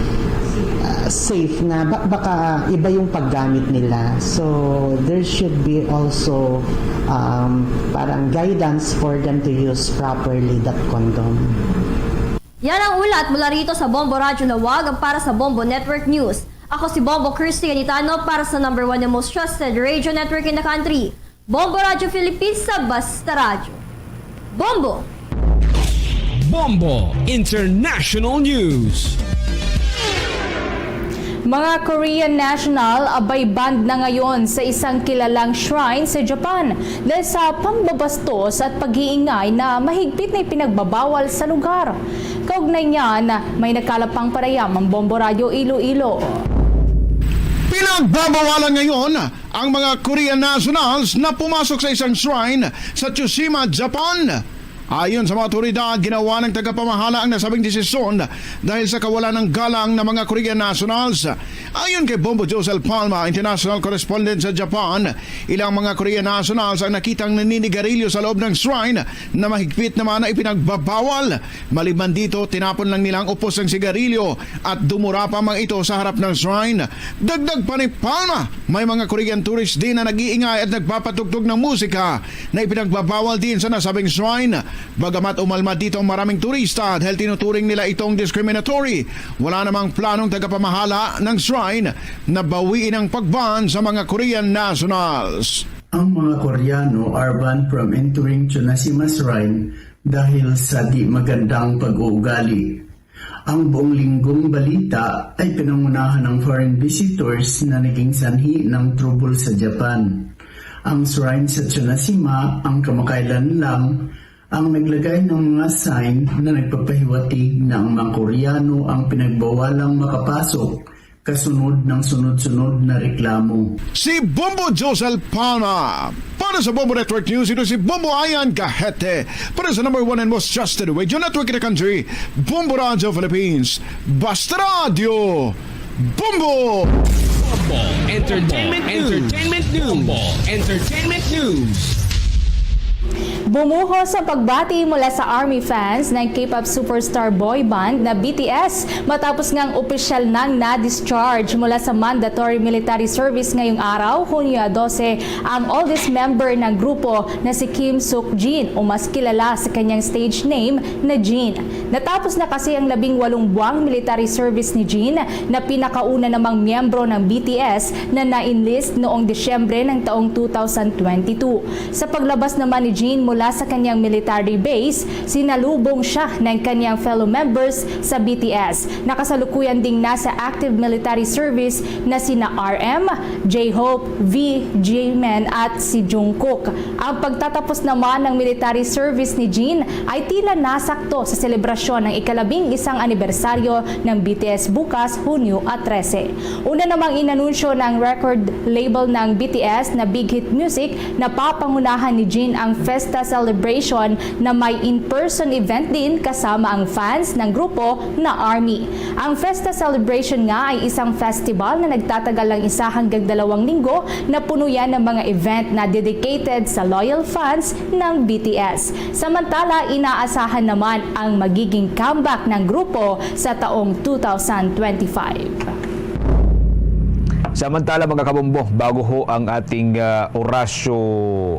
uh, safe na. Ba- baka iba yung paggamit nila. So, there should be also, um, parang guidance for them to use properly that condom. Yan ang ulat mula rito sa Bombo Radyo Lawag para sa Bombo Network News. Ako si Bombo Christy Anitano para sa number one and most trusted radio network in the country, Bombo Radyo Philippines, sa Basta Radyo. Bombo! Bombo International News. Mga Korean national abay banned na ngayon sa isang kilalang shrine sa Japan dahil sa pambabastos at pag-iingay na mahigpit na ipinagbabawal sa lugar. Kaugnay niyan, may nakalap pang panayam ang Bombo Radyo Iloilo. Pinagbabawalan ngayon ang mga Korean nationals na pumasok sa isang shrine sa Tsushima, Japan. Ayon sa mga otoridad, ginawa ng tagapamahala ang nasabing desisyon dahil sa kawalan ng galang ng mga Korean nationals. Ayon kay Bombo Josel Palma, international correspondent sa Japan, ilang mga Korean nationals ang nakitang naninigarilyo sa loob ng shrine na mahigpit naman na ipinagbabawal. Maliban dito, tinapon lang nila ang upos ng sigarilyo at dumura pa mang ito sa harap ng shrine. Dagdag pa ni Palma, may mga Korean tourist din na nag-iingay at nagpapatugtog ng musika na ipinagbabawal din sa nasabing shrine. Bagamat umalma dito ang maraming turista dahil tinuturing nila itong discriminatory, wala namang planong tagapamahala ng shrine na bawiin ang pagban sa mga Korean nationals. Ang mga Koreano are banned from entering Chonashima Shrine dahil sa di magandang pag-uugali. Ang buong linggong balita ay pinangunahan ng foreign visitors na naging sanhi ng trouble sa Japan. Ang shrine sa Chonashima ang kamakailan lang ang naglagay ng mga sign na nagpapahiwatig na ang mga Koreano ang pinagbawalang makapasok kasunod ng sunod-sunod na reklamo. Si Bombo Josel Palma. Para sa Bombo Network News, ito si Bombo Ayan Gahete. Para sa number one and most trusted radio network in the country, Bombo Radio Philippines. Basta Radio, Bombo! Bombo Entertainment News. Entertainment News. Bombo Entertainment News. Bumuhos ang pagbati mula sa ARMY fans ng K-pop superstar boy band na B T S matapos ngang opisyal nang na-discharge mula sa mandatory military service ngayong araw, Hunyo dose, ang oldest member ng grupo na si Kim Suk Jin o mas kilala sa kanyang stage name na Jin. Natapos na kasi ang labing walong buwang military service ni Jin na pinakauna namang miyembro ng B T S na na-enlist noong Disyembre ng taong two thousand twenty-two. Sa paglabas naman ni Jin mula sa kanyang military base, sinalubong siya ng kanyang fellow members sa B T S. Nakasalukuyan ding nasa active military service na sina R M, J-Hope, V, Jimin at si Jungkook. Ang pagtatapos naman ng military service ni Jin ay tila nasakto sa selebrasyon ng ikalabing isang anibersaryo ng B T S bukas, Hunyo at trese. Una namang inanunsyo ng record label ng B T S na Big Hit Music na papangunahan ni Jin ang Festa Celebration na may in-person event din kasama ang fans ng grupo na ARMY. Ang Festa Celebration nga ay isang festival na nagtatagal ng isa hanggang dalawang linggo na puno yan ng mga event na dedicated sa loyal fans ng B T S. Samantala, inaasahan naman ang magiging comeback ng grupo sa taong two thousand twenty-five. Samantala, mga kabombo, bago ho ang ating, ah, Orasyo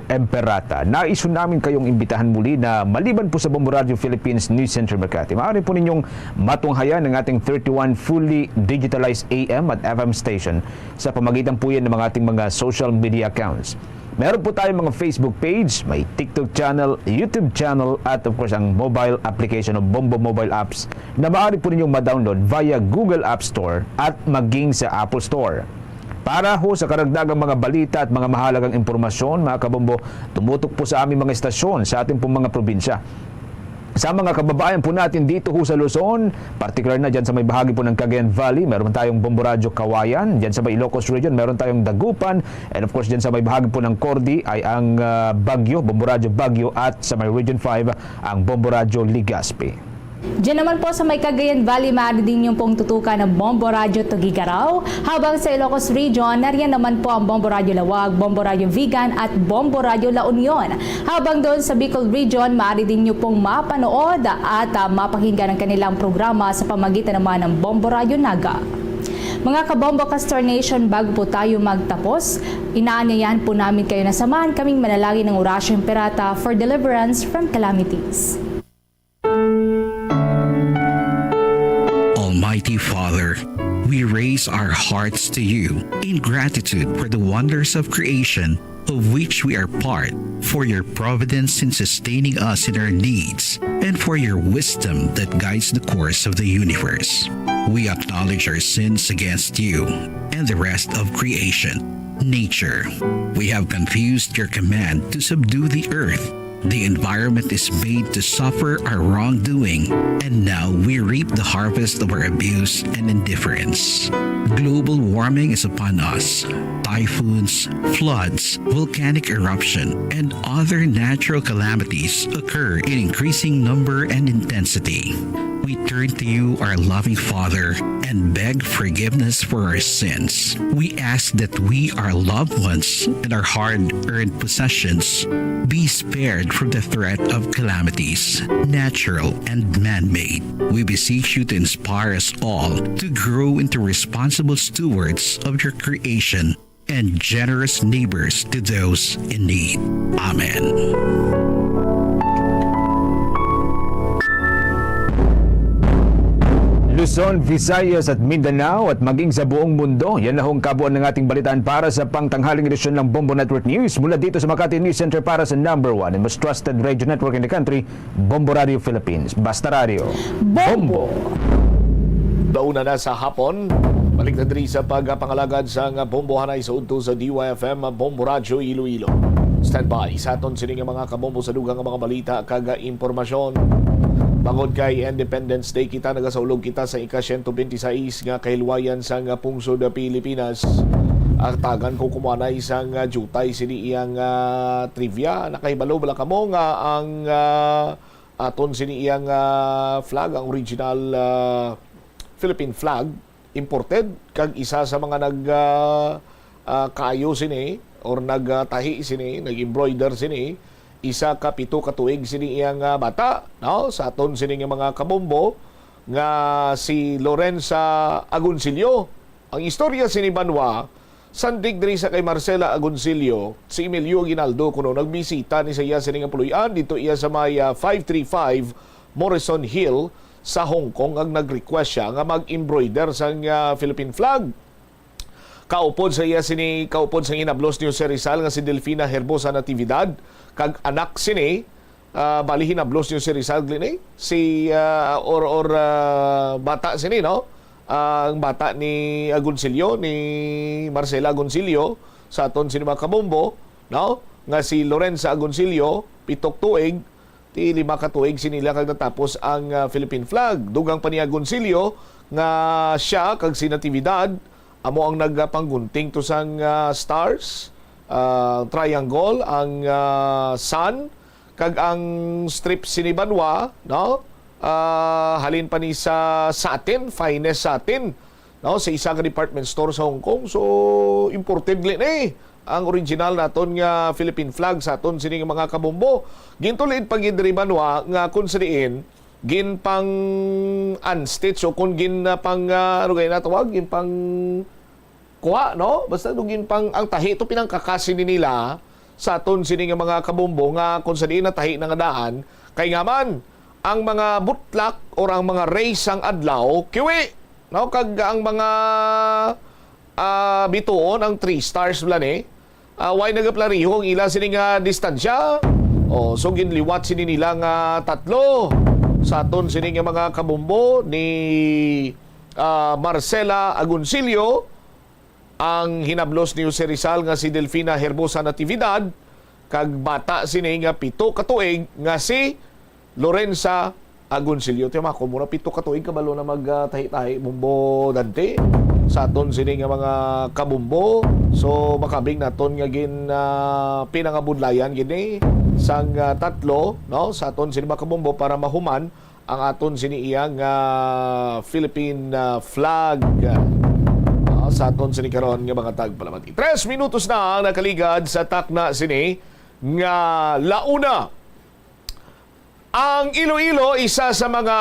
Emperata, nais ho namin kayong imbitahan muli na maliban po sa Bombo Radio Philippines News Center Makati, maaari po ninyong matunghayan ang ating thirty-one fully digitalized A M at F M station sa pamagitan po yan ng mga ating mga social media accounts. Meron po tayong mga Facebook page, may TikTok channel, YouTube channel, at of course ang mobile application o Bombo mobile apps na maaari po ninyong ma-download via Google App Store at maging sa Apple Store. Para ho sa karagdagang mga balita at mga mahalagang impormasyon, mga kabombo, tumutok po sa aming mga istasyon sa ating pong mga probinsya. Sa mga kababayan po natin dito ho sa Luzon, partikular na dyan sa may bahagi po ng Cagayan Valley, meron tayong Bombo Radyo Kawayan. Dyan sa may Ilocos Region, meron tayong Dagupan. And of course, dyan sa may bahagi po ng Corte ay ang, ah, Baguio, Bombo Radyo Baguio. At sa may Region five, ang Bombo Radyo Legazpi. Diyan naman po sa may Cagayan Valley, maaari din niyo pong tutukan ang Bombo Radyo Tuguegarao. Habang sa Ilocos Region, nariyan naman po ang Bombo Radyo Laoag, Bombo Radyo Vigan at Bombo Radyo La Union. Habang doon sa Bicol Region, maaari din niyo pong mapanood at, ah, mapakinggan ang kanilang programa sa pamagitan naman ng Bombo Radyo Naga. Mga kabombo ka Star Nation, bago po tayo magtapos, inaanyayahan po namin kayo na samahan kaming manalangin ng Orasyo Imperata for deliverance from calamities. Almighty Father, we raise our hearts to you in gratitude for the wonders of creation of which we are part, for your providence in sustaining us in our needs, and for your wisdom that guides the course of the universe. We acknowledge our sins against you and the rest of creation, nature. We have confused your command to subdue the earth. The environment is made to suffer our wrongdoing, and now we reap the harvest of our abuse and indifference. Global warming is upon us. Typhoons, floods, volcanic eruption, and other natural calamities occur in increasing number and intensity. We turn to you, our loving Father, and beg forgiveness for our sins. We ask that we, our loved ones, and our hard earned possessions be spared from the threat of calamities, natural and man made. We beseech you to inspire us all to grow into responsible stewards of your creation and generous neighbors to those in need. Amen. Luzon, Visayas at Mindanao at maging sa buong mundo. Yan na ho ang kabuuan ng ating balitaan para sa pangtanghaling edisyon ng Bombo Network News. Mula dito sa Makati News Center para sa number one and most trusted radio network in the country, Bombo Radio Philippines. Basta Radio. Bombo. Dauna na sa hapon. Balik na diri sa pagpangalagad sa nga Bombo Hanay sa udto sa D Y F M Bombo Radyo Iloilo. Standby sa aton sini nga mga kabombo sa dugang nga mga balita kag impormasyon. Bangod kay Independence Day kita, nagasaulog kita sa ika siyento benti sais nga kahilwayan sa nga pungsod Pilipinas. Aktagan ko kumuanay sa nga jutay sini iyang ah, trivia. Nakahibalo bala kamo nga ang ah, aton sini iyang ah, flag, ang original ah, Philippine flag, imported, kag isa sa mga nag ah, ah, kaayo sini or nagtahi sini, nag-embroider sini, isa ka pito ka tuig sini iyang ah, bata, no? Sa aton sini nga mga kabombo nga si Lorenza Agoncillo. Ang istorya sini banwa, sandig diri sa kay Marcela Agoncillo, si Emilio Aguinaldo kuno nagbisita ni sa iya sini nga puloy-an dito iya sa may ah, five three five Morrison Hill sa Hong Kong, ang nag-request siya nga mag-embroider sang ah, Philippine flag. Kaupod sa iya sini, kaupod sa hinablos ni Jose Rizal nga si Delfina Herbosa Natividad, kag anak sini, ah, bali hinablos ni Jose Rizal, Glenn, eh? Si, ah, or, or ah, bata sini, no? Ang bata ni Agoncillo, ni Marcela Agoncillo, sa aton sini mga kabombo, no? Nga si Lorenza Agoncillo, pitok tuig, ti lima ka tuig sini la kag natapos ang ah, Philippine flag. Dugang pa ni Agoncillo nga siya kag si Natividad amo ang nagapanggunting to sang ah, stars, ah, triangle, ang ah, sun, kag ang strip sini banwa, no? Ah, halin pa ni sa satin, finest satin, no, sa isa ka department store sa Hong Kong. So, imported li ni ang original naton nga Philippine flag sa aton sini nga mga kabombo. Gintulid pa gid diri banwa nga kung sa diin ginpang unstitch o kung gin ah, pang ah, ano gani natawag, ginpang kuha, no? Basta do ginpang ang tahi to pinangkakasi ni nila sa aton sini nga mga kabombo nga kung sa diin natahi na nga daan, kay nga man ang mga butlak or ang mga rays sang adlaw kiwi, no? Kag ang mga ah, bituon ang three stars bala ni. Ah, way nagaplariho ang ila sini nga distansya. Oh, so ginliwat sini nila nga tatlo sa aton sini nga mga kabombo ni ah, Marcela Agoncillo, ang hinablos ni Jose Rizal nga si Delfina Herbosa Natividad, kag bata sini nga pito ka tuig nga si Lorenza Agoncillo. Ti mako, mura pito ka tuig kabalo na mag ah, tahi-tahi, Bombo Dante, sa aton sini nga mga kabombo. So, makabig naton nga gin ah, pinangabudlayan gid ni sang ah, tatlo, no, sa aton sini mga kabombo para mahuman ang aton sini iya nga Philippine ah, flag. Ah, sa aton sini karon nga mga tagpalamati. Tres minutos na ang nakaligad sa takna sini nga launa. Ang Iloilo, isa sa mga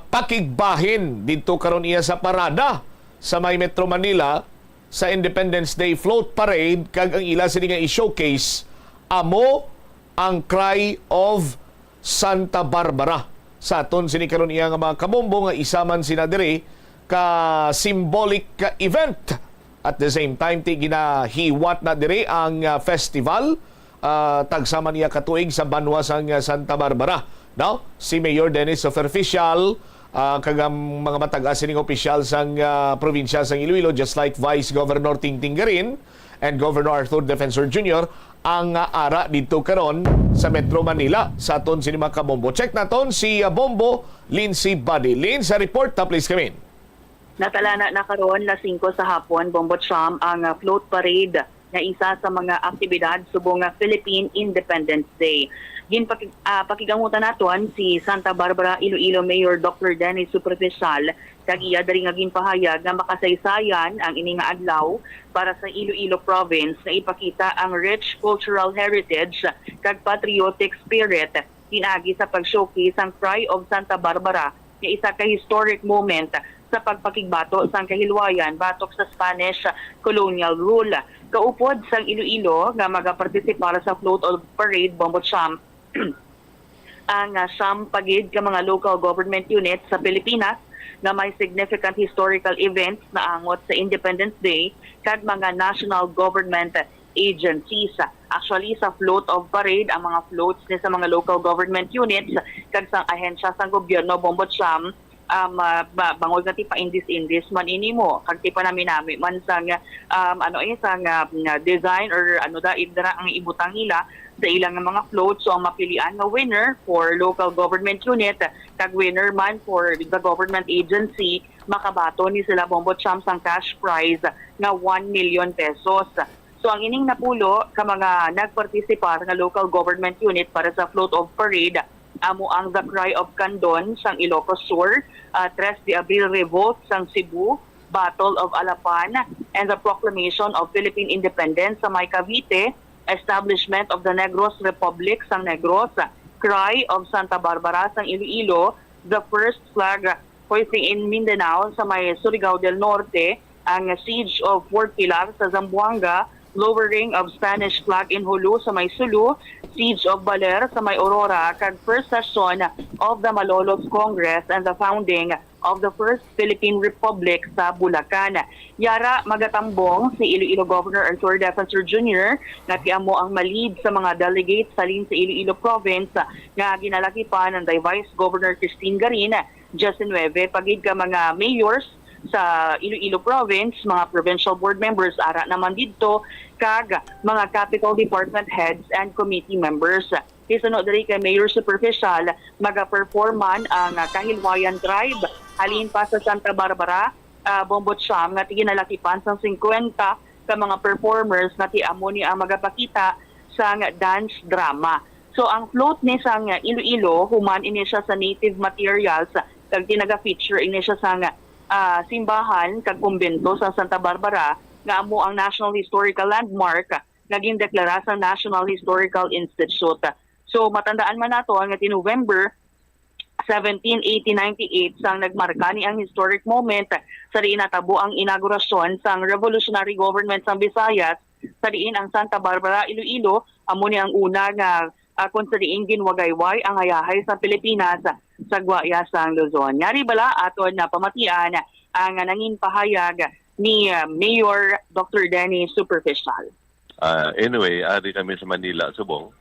pakigbahin didto karon iya sa parada sa may Metro Manila sa Independence Day Float Parade, kag ang ila sini nga i-showcase amo ang Cry of Santa Barbara. Sa aton sini karon iya nga mga kabombo nga isa man sina diri ka symbolic ka event. At the same time, ti ginahiwat na diri ang ah, festival, ah, tagsa man iya ka tuig sa banwa sang ah, Santa Barbara, no? Si Mayor Dennis Superficial, ah, kag ang mga matag-as sining opisyal sang ah, probinsya sang Iloilo, just like Vice Governor Tingting Garin and Governor Arthur Defensor Junior, ang ah, ara didto karon sa Metro Manila sa aton sini mga kabombo. Check naton si ah, Bombo Lindsay Buddy. Lin, sa report, ah, please come in. Natalana na karon, las singko sa hapon, Bombo Cham, ang ah, float parade nga isa sa mga aktibidad subong nga Philippine Independence Day. Ginpaki-, ah, pakigamutan naton si Santa Barbara, Iloilo Mayor Doctor Dennis Superficial kag iya diri nga ginpahayag nga makasaysayan ang ini nga adlaw para sa Iloilo Province nga ipakita ang rich cultural heritage kag patriotic spirit pinaagi sa pag-showcase sang Cry of Santa Barbara nga isa ka historic moment sa pagpakigbato sang kahilwayan batok sa Spanish colonial rule. Kaupod sang Iloilo nga magapartisipar sa float of parade, Bombo Champ, ang, ah, siyam pa gid ka mga local government units sa Pilipinas nga may significant historical events naangot sa Independence Day kag mga national government agencies. Actually, sa float of parade, ang mga floats ni sa mga local government units kag sang ahensya sang gobyerno, Bombo Cham, um, ah, ba-, bangod nga tipa-indis-indis man ini mo, kag tipa-nami-nami man sang, um, ano, eh, sang, ah, nga design or ano da, indra ang ibutang nila sa ilang mga float. So, ang mapilian nga winner for local government unit kag winner man for the government agency, makabaton ni sila, Bombo Cham, sang cash prize nga one million pesos. So, ang ining napulo ka mga nagpartisipar nga local government unit para sa float of parade amo ang The Cry of Candon sang Ilocos Sur, ah, Tres de Abril Revolt sang Cebu, Battle of Alapan, and the Proclamation of Philippine Independence sa may Cavite, Establishment of the Negros Republic sang Negros, Cry of Santa Barbara sang Iloilo, the First Flag Hoisting in Mindanao sa may Surigao del Norte, ang Siege of Fort Pilar sa Zamboanga, lowering of Spanish flag in Julu sa may Sulu, Siege of Baler sa may Aurora, kag first session of the Malolos Congress and the founding of the First Philippine Republic sa Bulacan. Yara magatambong si Iloilo Governor Arthur Defensor Junior nga ti amo ang malid sa mga delegates halin sa Iloilo Province nga ginalakipan ang day Vice Governor Christine Garin, diyes nuebe pa gid ka mga mayors sa Iloilo Province, mga provincial board members ara naman didto, kag mga capital department heads and committee members. Kay suno diri kay Mayor Superficial, magaperform man ang, ah, Kahilwayan Tribe halin pa sa Santa Barbara, ah, Bombo Cham, nga ginalakipan sang singkwenta ka mga performers nga ti amo ni ang magapakita sang dance drama. So, ang float ni sang Iloilo, human ini siya sa native materials, kag tinaga-feature ini siya sang, ah, simbahan kag kumbento sa Santa Barbara, nga amo ang National Historical Landmark nga gindeklara sang National Historical Institute. So, matandaan man nato nga ti November seventeen eighty ninety-eight sang nagmarka ni ang historic moment sa diin natabo ang inaugurasyon sang revolutionary government sang Visayas sa diin ang Santa Barbara, Iloilo, amo ni ang una nga, ah, kung sa diin ginwagayway ang hayahay sa Pilipinas sa gwaya sang Luzon. Yari bala aton na pamatian ang nangin pahayag ni, ah, Mayor Doctor Denny Superficial. Ah, anyway, ari kami sa Manila subong.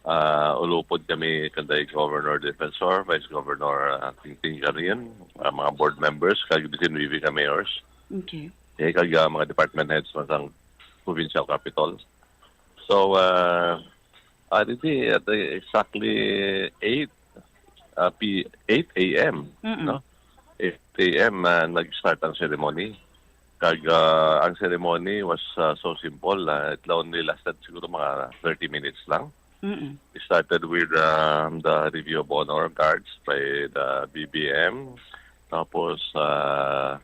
Ah, ulupod kami kanday Governor Defensor, Vice Governor, ah, Tingting Garin, ah, mga board members, kag diecinueve ka mayors. Okay. Eh, kag, ah, mga department heads man sang provincial capital. So, ah, ah, didi, at exactly eight, ah, P-, eight A M, Mm-mm. no? Eight A M, ah, nag-start ang ceremony. Kag, ah, ang ceremony was, ah, so simple. Ah, it only lasted siguro mga thirty minutes lang. Mm-mm. We started with, um, the review of honor guards by the B B M. Tapos, ah,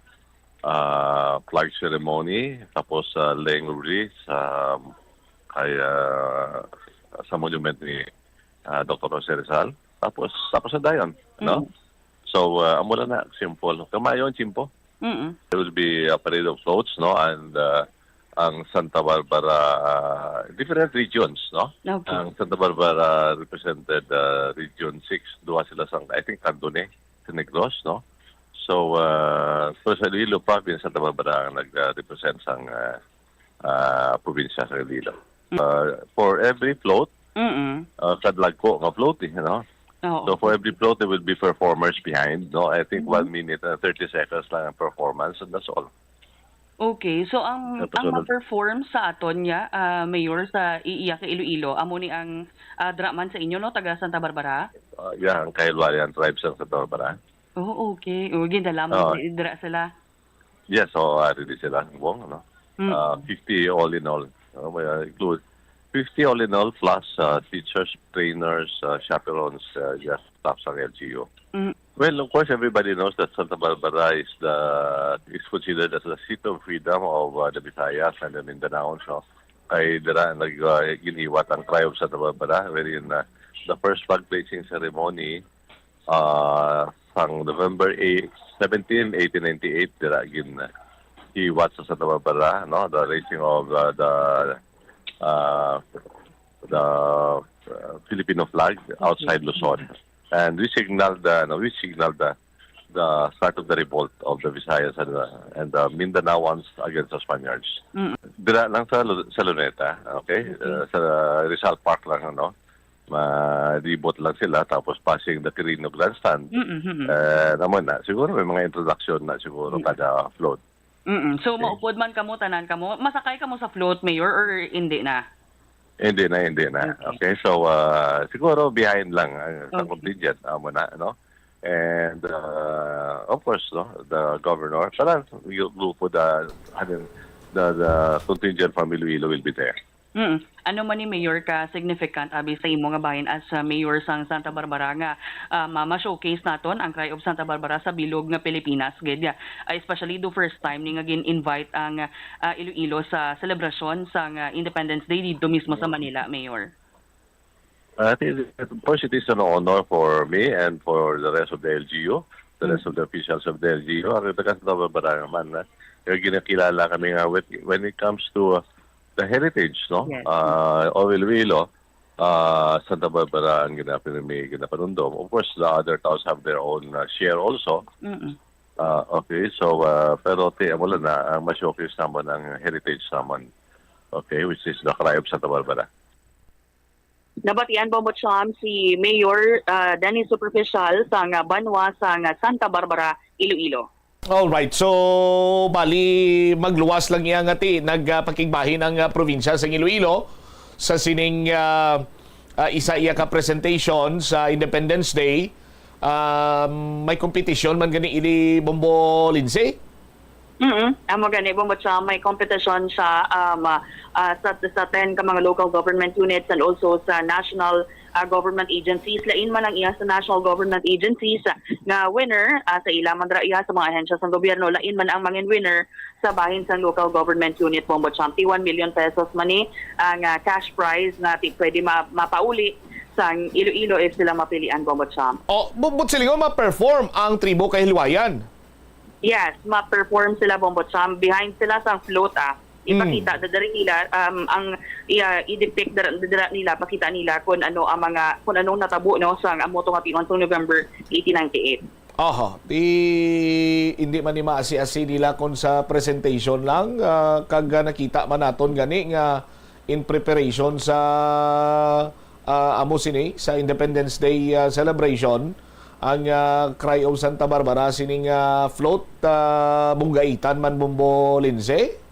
ah, flag ceremony. Tapos, ah, laying of wreaths, um, kay, ah, sa monument ni, ah, Doctor Jose Rizal. Tapos, tapos na dayon, no? Mm. So, ah, amo lang na, simple. Kamayon, simple. Mm-mm. There will be a parade of floats, no? And, ah, ang Santa Barbara, ah, different regions, no? Okay. Ang Santa Barbara represented, ah, Region six, duha sila sang, I think, Candone, sa Negros, no? So, ah, pero sa Iloilo Province, Santa Barbara ang nag-, ah, represent sang, ah, ah, probinsya sa Iloilo. Ah, for every float, Mm-mm. ah, kadlagko nga float, eh, no? Oo. So, for every float, there will be performers behind, no? I think Mm-hmm. one minute and thirty seconds lang ang performance, and that's all. Okay, so ang, Tapos ang wala. ma-perform sa aton niya, ah, Mayor, sa i-, iya ka Iloilo, amo ni ang, ah, dra man sa inyo, no, taga Santa Barbara? Ah, yeah, ang Kahilwayan Tribes sa Santa Barbara. Oh, okay. Oh, gindala mo Oo. di-, dira sila. Yes, oo, ari di sila, Wong, no? Mm. Ah, fifty all in all. No? May, uh, include fifty all in all, plus, uh, teachers, trainers, uh, chaperones, uh, yeah, staff sang L G U. Mm. Well, of course, everybody knows that Santa Barbara is the is considered as the seat of freedom of, uh, the Visayas and the Mindanaoans, no? Kay dira nag, uh, ginhiwat ang Cry of Santa Barbara, wherein, uh, the first flag placing ceremony, uh, sang November eight, seventeen, eighteen ninety-eight, dira gin, uh, hiwat sa Santa Barbara, no? The raising of, uh, the, uh, the, uh, Filipino flag outside Luzon. And we signaled the, no, we signaled the, the start of the revolt of the Visayas and the, and the Mindanaoans against the Spaniards. Mm. Dira lang sa Lu-, sa Luneta, okay? Uh, sa Rizal Park lang, ano? Malibot lang sila, tapos passing the Quirino Grandstand. Mm-mm. Eh, naman na, siguro may mga introduction na siguro kada float. Mm-mm. So, maupod man kamo, tanan kamo, masakay kamo sa float, Mayor, or hindi na? Hindi na, hindi na. Okay. Okay, so, uh, siguro behind lang ang sa Okay. contingent, amo na, no? And, uh, of course, no, the governor, para grupo, the, ano, the, the contingent from Iloilo will be there. Mm. Ano man ni, Mayor, ka significant abi sa imo nga bahin as, uh, mayor sang Santa Barbara nga, uh, ma-, ma-showcase naton ang Cry of Santa Barbara sa bilog nga Pilipinas gid, uh, especially do first time ni nga gin-invite ang, uh, Iloilo sa selebrasyon sang, uh, Independence Day dito mismo sa Manila, Mayor? I think, of course, it is an honor for me and for the rest of the L G U, the rest of the officials of the L G U. Ang taga Santa Barbara naman, eh, yung ginakilala kami nga with, when it comes to, uh, the heritage, no? Yes. Uh, of Iloilo, uh, Santa Barbara ang ginapinumi, ginapanundom. Of course, the other towns have their own, uh, share also. Mm-mm. Uh, okay, so, uh, pero ti, amo lang na, ang ma-showcase naman ang heritage naman. Okay, which is the Cry of Santa Barbara. Nabatian, Bombo Cham, si Mayor, ah, Dennis Superficial sang, ah, banwa sang, ah, Santa Barbara, Iloilo. Alright, so bali magluwas lang iya nga ti nagpakigbahin ang, ah, probinsya sang Iloilo sa sining, ah, ah, isa iya ka presentation sa Independence Day. Um, may kompetisyon man gani ini, Bombo Lindsay? Mm, amo gani, Bombo Cham, may kompetisyon sa, um, ah, ah, sa, sa ten ka mga local government units and also sa national, ah, government agencies. Lain man ang iya sa national government agencies, ah, nga winner, ah, sa ila man dira iya sa mga ahensya sang gobyerno. Lain man ang mangin winner sa bahin sang local government unit, Bombo Cham. Ti one million pesos man ni ang, ah, cash prize nga ti pwede ma-, mapauli sang Iloilo if sila mapilian, Bombo Cham. O, bu-, but silingon ma-perform ang tribo Kahilwayan? Yes, ma-perform sila, Bombo Cham. Behind sila sang float, ah. Ipakita da diri nila, um, ang, iya, i-depict dira, dira nila, pakita nila kung ano ang mga, kung anong natabo, no, sang amo to nga tion sang November eighteen ninety-eight. Aha, di, hindi man ni maasi-asi nila kung sa presentation lang, ah, kag, ah, nakita man naton gani nga in preparation sa, ah, amo sini, sa Independence Day, ah, celebration, ang, ah, Cry of Santa Barbara, sining, ah, float, ah, Bungaitan man, Bombo Lindsay?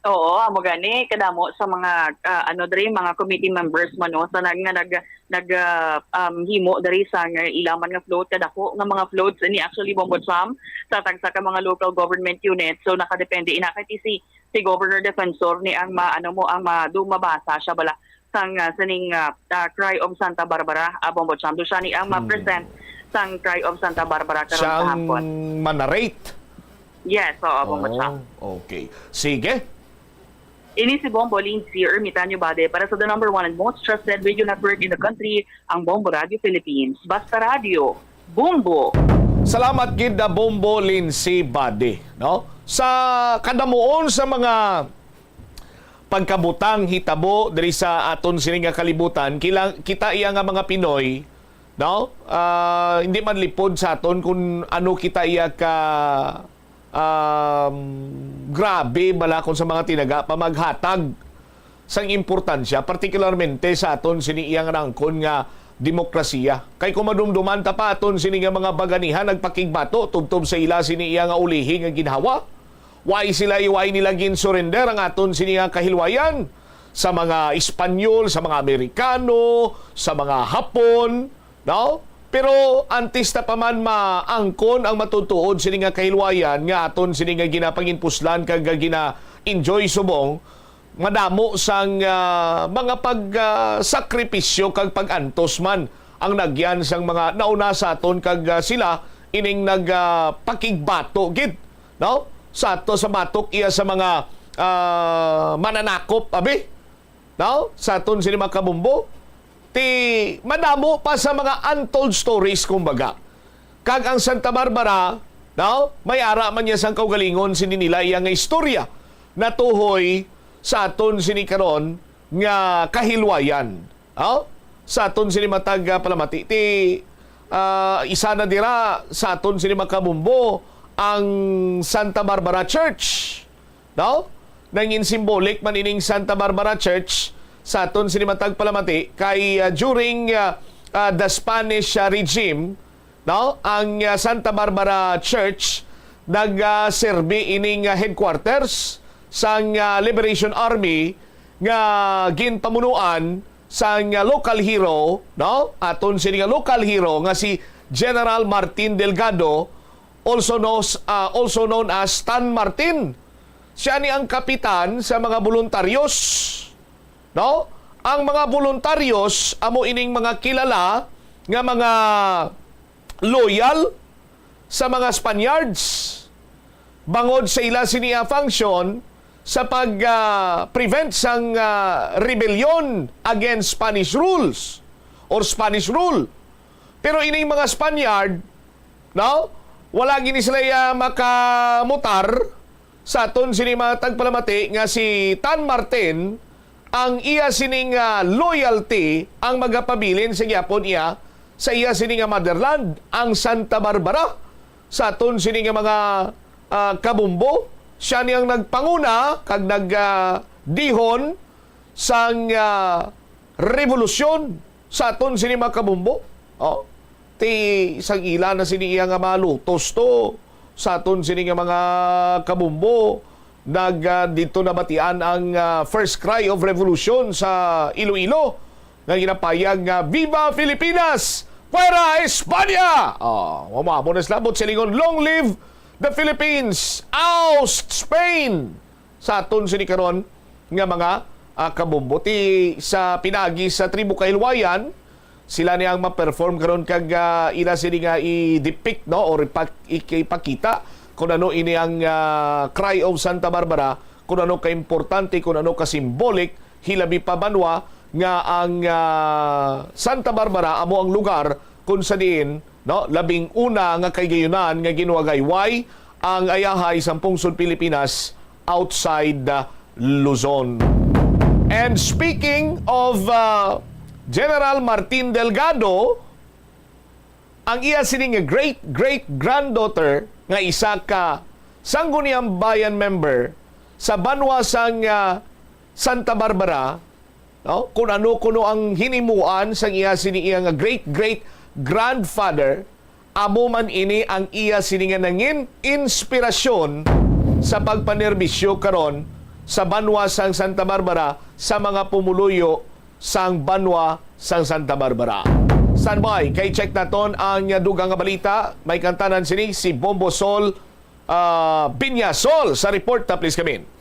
Oo, amo gani, kadamo sa mga, ah, ano diri, mga committee members man, no, sa nag-, nga nag-, nag-, ah, um, himo diri sa nga ila man nga float, kadako nga mga floats ini actually, Bombo Cham, sa tagsa ka mga local government unit. So nakadepende ina kay si, si Governor Defensor ni ang ma-, ano mo, ang ma-, do mabasa siya bala sang, ah, sining, ah, ah, Cry of Santa Barbara, ah, Bombo Cham. Do siya ni ang ma-present sang Cry of Santa Barbara karon sa Siyang hapon. manarate? Yes, oo, Bombo Cham. Oh, okay. Sige. Ini si Bombo Lindsay Ermitanio Bade para sa the number one and most trusted radio network in the country, ang Bombo Radio Philippines. Basta Radio, Bombo! Salamat gid na Bombo Lindsay Bade, no? Sa kadamuon sa mga pagkabutang hitabo diri sa aton sini nga kalibutan, kila-, kita iya nga mga Pinoy, no? Ah, hindi man lipod sa aton kung ano kita iya ka, um, grabe bala kung sa mga tinaga pa maghatag sang importansya, partikularmente sa aton sini iya nga naangkon nga demokrasiya. Kay kung madumduman ta pa aton sini nga mga baganihan nagpakigbato tubtob sa ila sini iya nga ulihi nga ginhawa, why sila, why nila gin-surrender ang aton sini nga kahilwayan sa mga Espanyol, sa mga Amerikano, sa mga Hapon, no? Pero antes ta pa man maangkon ang matutuod sini nga kahilwayan nga aton sini nga ginapanginpuslan kag gina-enjoy subong, madamo sang, ah, mga pag, ah, sakripisyo kag pag-antos man ang nagyan sang mga nauna sa aton kag, ah, sila ining nag, ah, pakigbato gid, no? Sa ato sa batok iya sa mga, ah, mananakop, abi? No? Sa aton sini mga kabumbo, ti madamo pa sa mga untold stories, kumbaga. Kag ang Santa Barbara, no? May ara man niya sang kaugalingon sini nila iya nga istorya natuhoy sa aton sini karon nga kahilwayan. No? Sa aton sini matag, ah, palamati, ti, ah, isa na dira sa aton sini mga kabumbo ang Santa Barbara Church. No? Nangin symbolic man ining Santa Barbara Church sa aton sini matag palamati kay, ah, during, ah, ah, the Spanish, ah, regime, no, ang, ah, Santa Barbara Church nag, ah, serbi ining, ah, headquarters sang, ah, Liberation Army nga ginpamunuan sang, ah, local hero, no? Aton sini nga local hero nga si General Martin Delgado, also knows, ah, also known as Tan Martin. Siya ni ang kapitan sa mga boluntaryos, no? Ang mga boluntaryos amo ining mga kilala nga mga loyal sa mga Spaniards bangod sa ila sini nga function sa pag, ah, prevent sang, ah, rebellion against Spanish rules or Spanish rule. Pero ining mga Spaniard, no? Wala gini sila, ah, makamutar sa aton sini mga tagpalamati nga si Tan Martin, ang iya sining, ah, loyalty ang magapabilin sa gyapon iya sa iya sini nga motherland, ang Santa Barbara. Sa aton sini nga mga, ah, kabumbo, siya ni ang nagpanguna kag nag, ah, dihon sang, ah, revolusyon sa aton sini mga kabumbo. Oh, ti sang ila na sini iya nga mga lutos to sa aton sini nga mga kabumbo. Nag, ah, dito nabatian ang, ah, first cry of revolution sa Iloilo nga ginapayag nga, "Viva Filipinas! Fuera España!" Oh, mamo na sila, buot silingon, "Long live the Philippines! Oust Spain!" Sa aton sini karon nga mga, ah, kabumbo. Ti sa pinaagi sa tribo Kahilwayan, sila ni ang ma-perform karon kag, ah, ila sini nga i-depict, no, or ipak-, ik-, ipakita kung ano ini ang, ah, Cry of Santa Barbara, kung ano ka-importante, kung ano ka-symbolic, hilabi pa banwa nga ang, ah, Santa Barbara amo ang lugar kung sa diin, no, labing una nga kahigayonan nga ginwagayway ang ayahay sang pungsod Pilipinas outside, ah, Luzon. And speaking of, ah, General Martin Delgado, ang iya sini nga great-great-granddaughter nga isa ka Sangguniang Bayan member sa banwa sang, ah, Santa Barbara, no? Kung ano kuno ang hinimuan sang iya sini iya nga great-great-grandfather, amo man ini ang iya sini nga nangin inspirasyon sa pagpanerbisyo karon sa banwa sang Santa Barbara sa mga pumuluyo sang banwa sang Santa Barbara. Standby, kay check naton ang dugang nga balita. May kantanan sini si Bombo Sol, ah, Binyasol sa report. Ta, please, Kamin.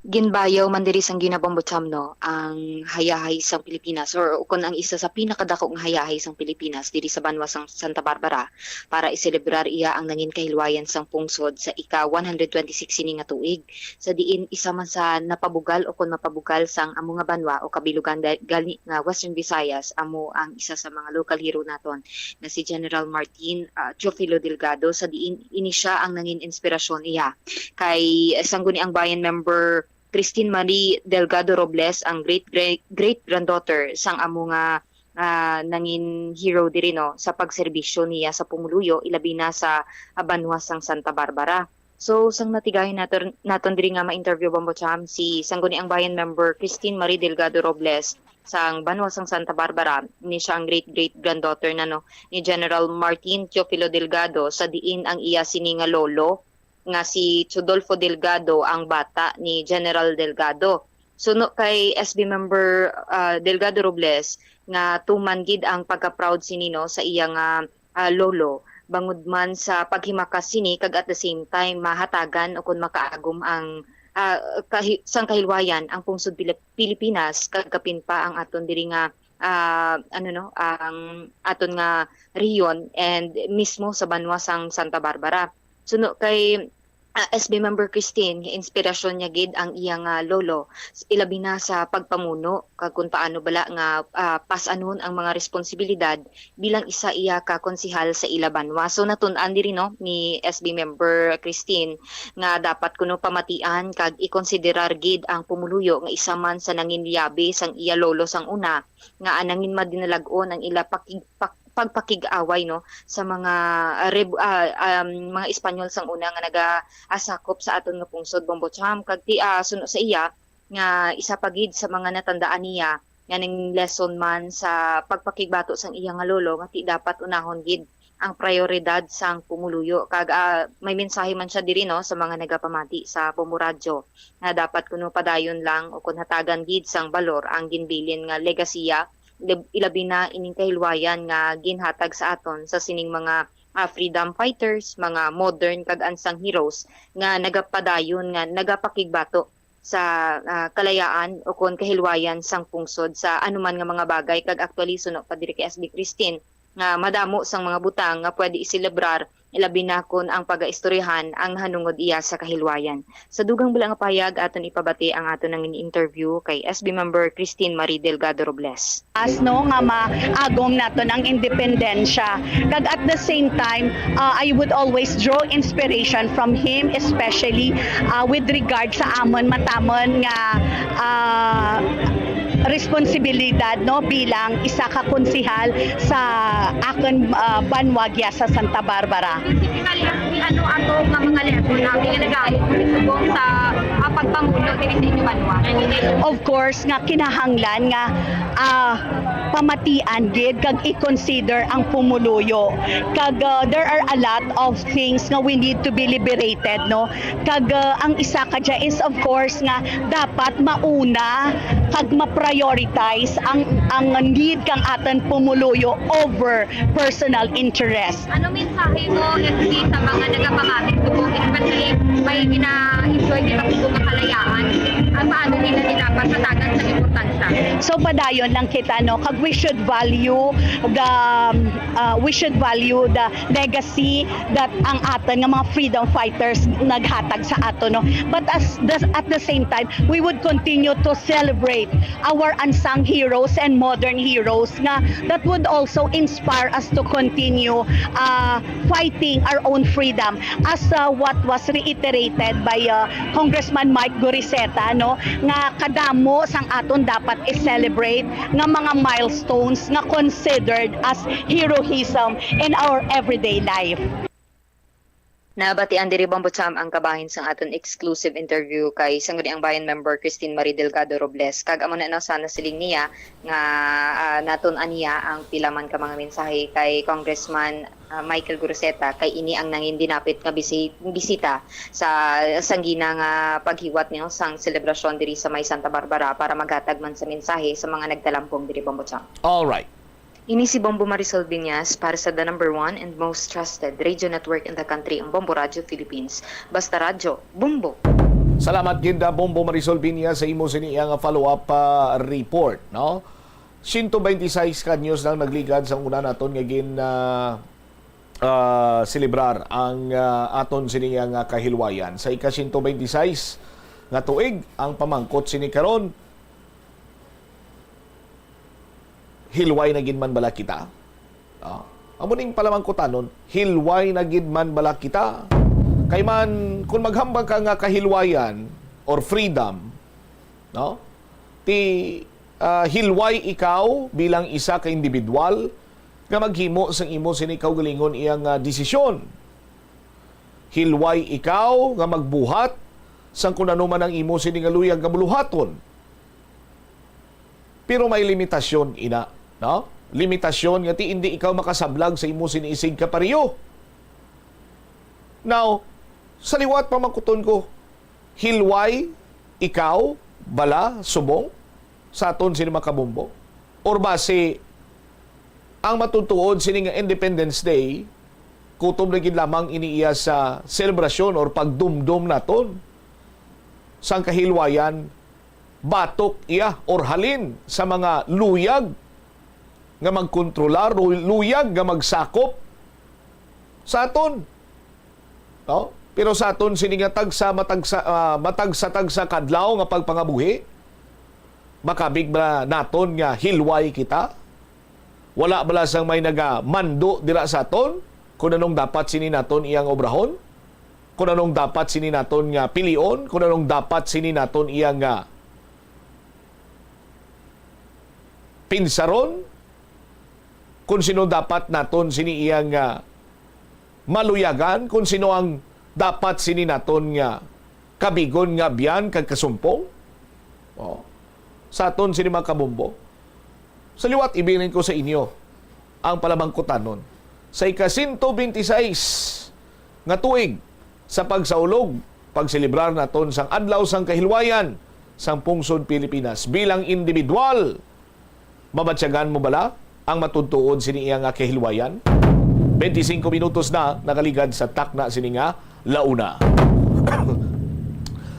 Ginbayaw man diri sang Ginabombo Chamno ang hayahay sang Pilipinas, or ukon ang isa sa pinakadako nga hayahay sang Pilipinas diri sa banwa sang Santa Barbara para iselebrar iya ang nangin kahilwayan sang pungsod sa ika one hundred twenty-six sini nga tuig, sa diin isa man sa napabugal ukon mapabugal sang amo nga banwa o kabilugan da-, gani nga Western Visayas, amo ang isa sa mga local hero naton nga si General Martin, ah, Teofilo Delgado, sa diin ini siya ang nangin inspirasyon iya. Kay Sangguniang Bayan member Christine Marie Delgado Robles ang great, great, great-granddaughter sang amo nga, ah, nangin hero diri, no, sa pagserbisyo niya sa pumuluyo, ilabi na sa, ah, banwa sang Santa Barbara. So, sang natigayon naton, naton diri nga ma-interview, Bombo Cham, si Sangguniang Bayan member Christine Marie Delgado Robles, sang banwa sang Santa Barbara, ni siya ang great-great-granddaughter na, no, ni General Martin Teofilo Delgado, sa diin ang iya sini nga lolo, nga si Chodolfo Delgado ang bata ni General Delgado. Suno kay S B member, ah, Delgado Robles, nga tuman gid ang pagka-proud sini, no, sa iya nga, ah, lolo, bangod man sa paghimakas sini kag at the same time mahatagan ukon makaagom ang, ah, kahi-, sang kahilwayan ang pungsod Pilip-, Pilipinas, kag kapin pa ang aton diri nga, ah, ano, no, ang aton nga rehiyon and mismo sa banwa sang Santa Barbara. Suno kay, ah, S B member Christine, inspirasyon niya gid ang iya nga lolo, ilabi na sa pagpamuno, kag kung paano bala nga, ah, pas-anon ang mga responsibilidad bilang isa iya ka konsehal sa ila banwa. So, natun-an diri, no, ni S B member Christine nga dapat kuno pamatian kag ikonsiderar gid ang pumuluyo nga isa man sa nanginliyabi sang iya lolo sang una, nga ang nanginmadinalag-on ang ila pakig-, pak-, pagpakig-away, no, sa mga, ah, reb-, ah, um, mga Espanyol sang una nga nagaasakop sa aton nga pungsod, Bombo Cham. Kag ti-, ah, suno sa iya, nga isa pa gid sa mga natandaan niya nga nangin lesson man sa pagpakigbato sang iya nga lolo nga ti dapat unahon gid ang prayoridad sang pumuluyo. Kag, ah, may mensahe man siya diri, no, sa mga nagapamati sa Bombo Radyo nga dapat kuno padayon lang o kon hatagan gid sang balor ang ginbilin nga legasiya, lib-, ilabi na ining kahilwayan nga ginhatag sa aton sa sining mga, ah, freedom fighters, mga modern kag unsung heroes nga nagapadayon nga nagapakigbato sa, ah, kalayaan o kon kahilwayan sang pungsod sa anuman nga mga bagay. Kag actually, suno pa diri kay S B Christine, nga madamo sang mga butang nga pwede iselebrar, ilabi na kon ang pagaistoryahan ang nahanungod iya sa kahilwayan. Sa dugang bala nga pahayag, aton ipabati ang aton nangin-interview kay S B member Christine Marie Delgado Robles. As, no, nga maagom naton ang independensya. Kag at the same time, uh, I would always draw inspiration from him, especially, uh, with regard sa amon matamon nga, uh, responsibilidad, no, bilang isa ka konsehal sa akon, uh, banwa gya sa Santa Barbara. Specifically, ano ato nga mga lesson namin nga nagamit mo subong sa, ah, pagpamuno diri sa inyo banwa? Of course, nga kinahanglan nga, ah, pamatian gid kag i-consider ang pumuluyo. Kag, ah, there are a lot of things nga we need to be liberated, no? Kag, ah, ang isa ka dya is, of course, nga dapat mauna kag ma-prioritize ang, ang need kang aton pumuluyo over personal interest. Ano mensahe mo, S B, sa mga nagapamati subong, especially may gina-enjoy nila subong nga kalayaan? Ang paano nila ni dapat hatagan sa importansya? So, padayon lang kita, no, kag we should value the, um, uh, we should value the legacy that ang aton nga mga freedom fighters naghatag sa aton, no. But as the, at the same time, we would continue to celebrate our unsung heroes and modern heroes nga that would also inspire us to continue, uh, fighting our own freedom, as, uh, what was reiterated by, uh, Congressman Mike Goriseta, no, nga kadamo sang aton dapat i-celebrate nga mga milestones nga considered as heroism in our everyday life. Nabatian diri, Bombo Cham, ang kabahin sang aton exclusive interview kay Sangguniang Bayan member Christine Marie Delgado Robles. Kag amo na, no, sa nasiling niya nga, ah, natun-an niya ang pila man ka mga mensahe kay Congressman, ah, Michael Guruseta, kay ini ang nangin dinapit nga bisi-, bisita sa sanggina nga paghiwat niyo sang selebrasyon diri sa may Santa Barbara para maghatag man sa mensahe sa mga nagtalampong diri, Bombo Cham. All right. Ini si Bombo Marisol Viñas para sa the number one and most trusted radio network in the country, ang Bombo Radyo Philippines. Basta radyo, Bombo! Salamat gid, ah, Bombo Marisol Viñas, sa imo sini nga follow-up, ah, report, no? Siyento bente y seis ka anyos nang nagligad sa una naton nga gin, ah, ah, selebrar ang, ah, aton sini nga kahilwayan. Sa ika siyento bente y seis nga tuig, ang pamangkot sini karon, hilway na gid man bala kita? Ah, amo ning palamangkutanon, hilway na gid man bala kita? Kay man, kung maghambal ka nga kahilwayan or freedom, no? Ti, ah, hilway ikaw bilang isa ka individual nga maghimo sang imo sini kaugalingon iyang, ah, desisyon. Hilway ikaw nga magbuhat sang kun ano man ang imo sini nga luyag nga buluhaton. Pero may limitasyon ina, no? Limitasyon nga ti indi ikaw makasablag sa imo sini isig ka pareho. Now, sa liwat pamangkuton ko, hilway ikaw bala subong sa aton sini mga kabombo? Or basi ang matutuod sini nga Independence Day, kutob na gid lamang ini iya sa selebrasyon or pagdumdom naton? sang kahilwayan batok iya or halin sa mga luyag nga magkontrolar, lu-, luyag nga magsakop sa aton. No? Pero sa aton sini nga tagsa matagsa, ah, matagsa-tagsa kadlaw nga pagpangabuhi, makabig ba naton nga hilway kita? Wala bala sang may nagamando dira sa aton kung anong dapat sini naton iyang obrahon? Kung anong dapat sini naton nga pilion? Kung anong dapat sini naton iyang, ah, pinsaron? Kung sino dapat naton sini iyang, ah, maluyagan? Kung sino ang dapat sini naton nga kabigon nga abyan kag kasumpong? Oh. Sa aton sini, mga kabombo, sa liwat, ibiling ko sa inyo ang palamangkutanon. Sa ika-sento benti-sais nga tuig sa pagsaulog, pagselebrar naton sang Adlaw sang Kahilwayan sang Pungsod Pilipinas, bilang individual, mabatyagan mo bala ang matuod-tuod sini iya nga kahilwayan? Benti singko minutos na nakaligad sa takna sini nga launa.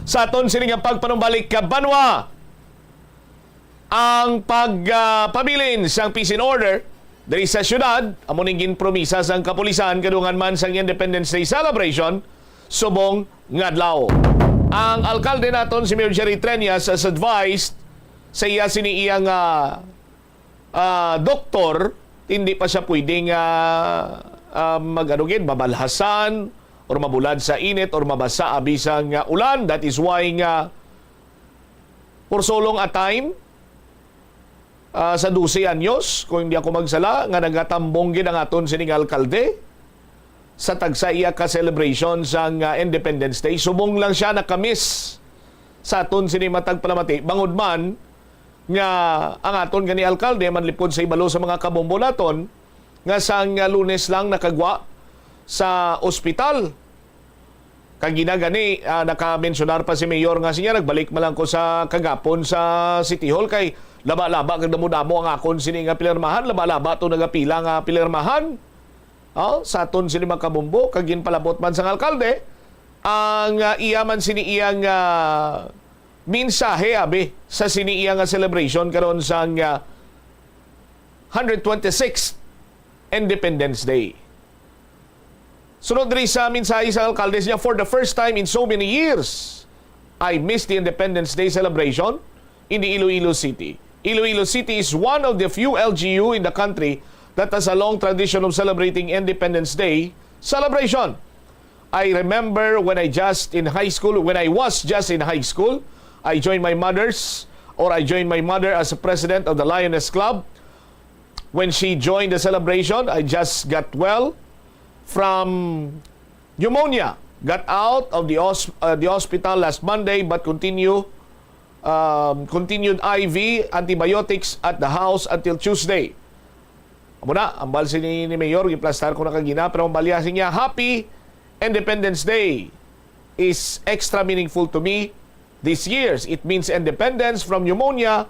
Sa aton sini nga pagpanumbalik ka banwa, ang pag, ah, pabilin sang peace and order diri sa syudad, amo ning ginpromisa sang kapulisan kadungan man sang Independence Day celebration subong nga adlaw. Ang alkalde naton, si Mayor Jerry Treñas, as advised sa iya sini iyang, ah, ah, doktor, hindi pa siya pwedeng, ah, ah, mag-ano gid, mabalhasan or mabulad sa init or mabasa abi sang, ah, ulan. That is why nga for so long a time, ah, sa dose anyos, kung hindi ako magsala, nga nagatambong gid ang aton sining alkalde sa tagsa iya ka celebration sang, ah, Independence Day. Subong lang siya nakamiss sa aton sini matag palamati, bangod man nga ang aton gani alkalde manlipod sa ibalo sa mga kabombo naton nga sang, ah, Lunes lang nakagwa sa ospital. Kag ginagani, ah, nakabensionar pa si Mayor nga siya, "Nagbalik man lang ko sa kagapon sa City Hall kay laba-laba kag damo-damo ang akon sini nga pinirmahan, laba-laba to nagapila nga pinirmahan." Oh, sa aton sini, mga kabombo, kag ginpalabot man sang alkalde ang, ah, iya man sini iyang, ah, mensahe abi sa sini iya nga celebration karon sang, ah, hundred twenty-sixth Independence Day. Sunod diri sa mensahe sang alkalde niya, "For the first time in so many years, I missed the Independence Day celebration in the Iloilo City. Iloilo City is one of the few L G U in the country that has a long tradition of celebrating Independence Day celebration. I remember when I just in high school, when I was just in high school, I joined my mother's, or I joined my mother as a president of the Lioness Club. When she joined the celebration, I just got well from pneumonia. Got out of the hos-, uh, the hospital last Monday, but continue, um, continued I V antibiotics at the house until Tuesday." Amo na, ambal sini ni Mayor, giplastar ko na kagina, pero ang balya niya, "Happy Independence Day is extra meaningful to me this year. It means independence from pneumonia,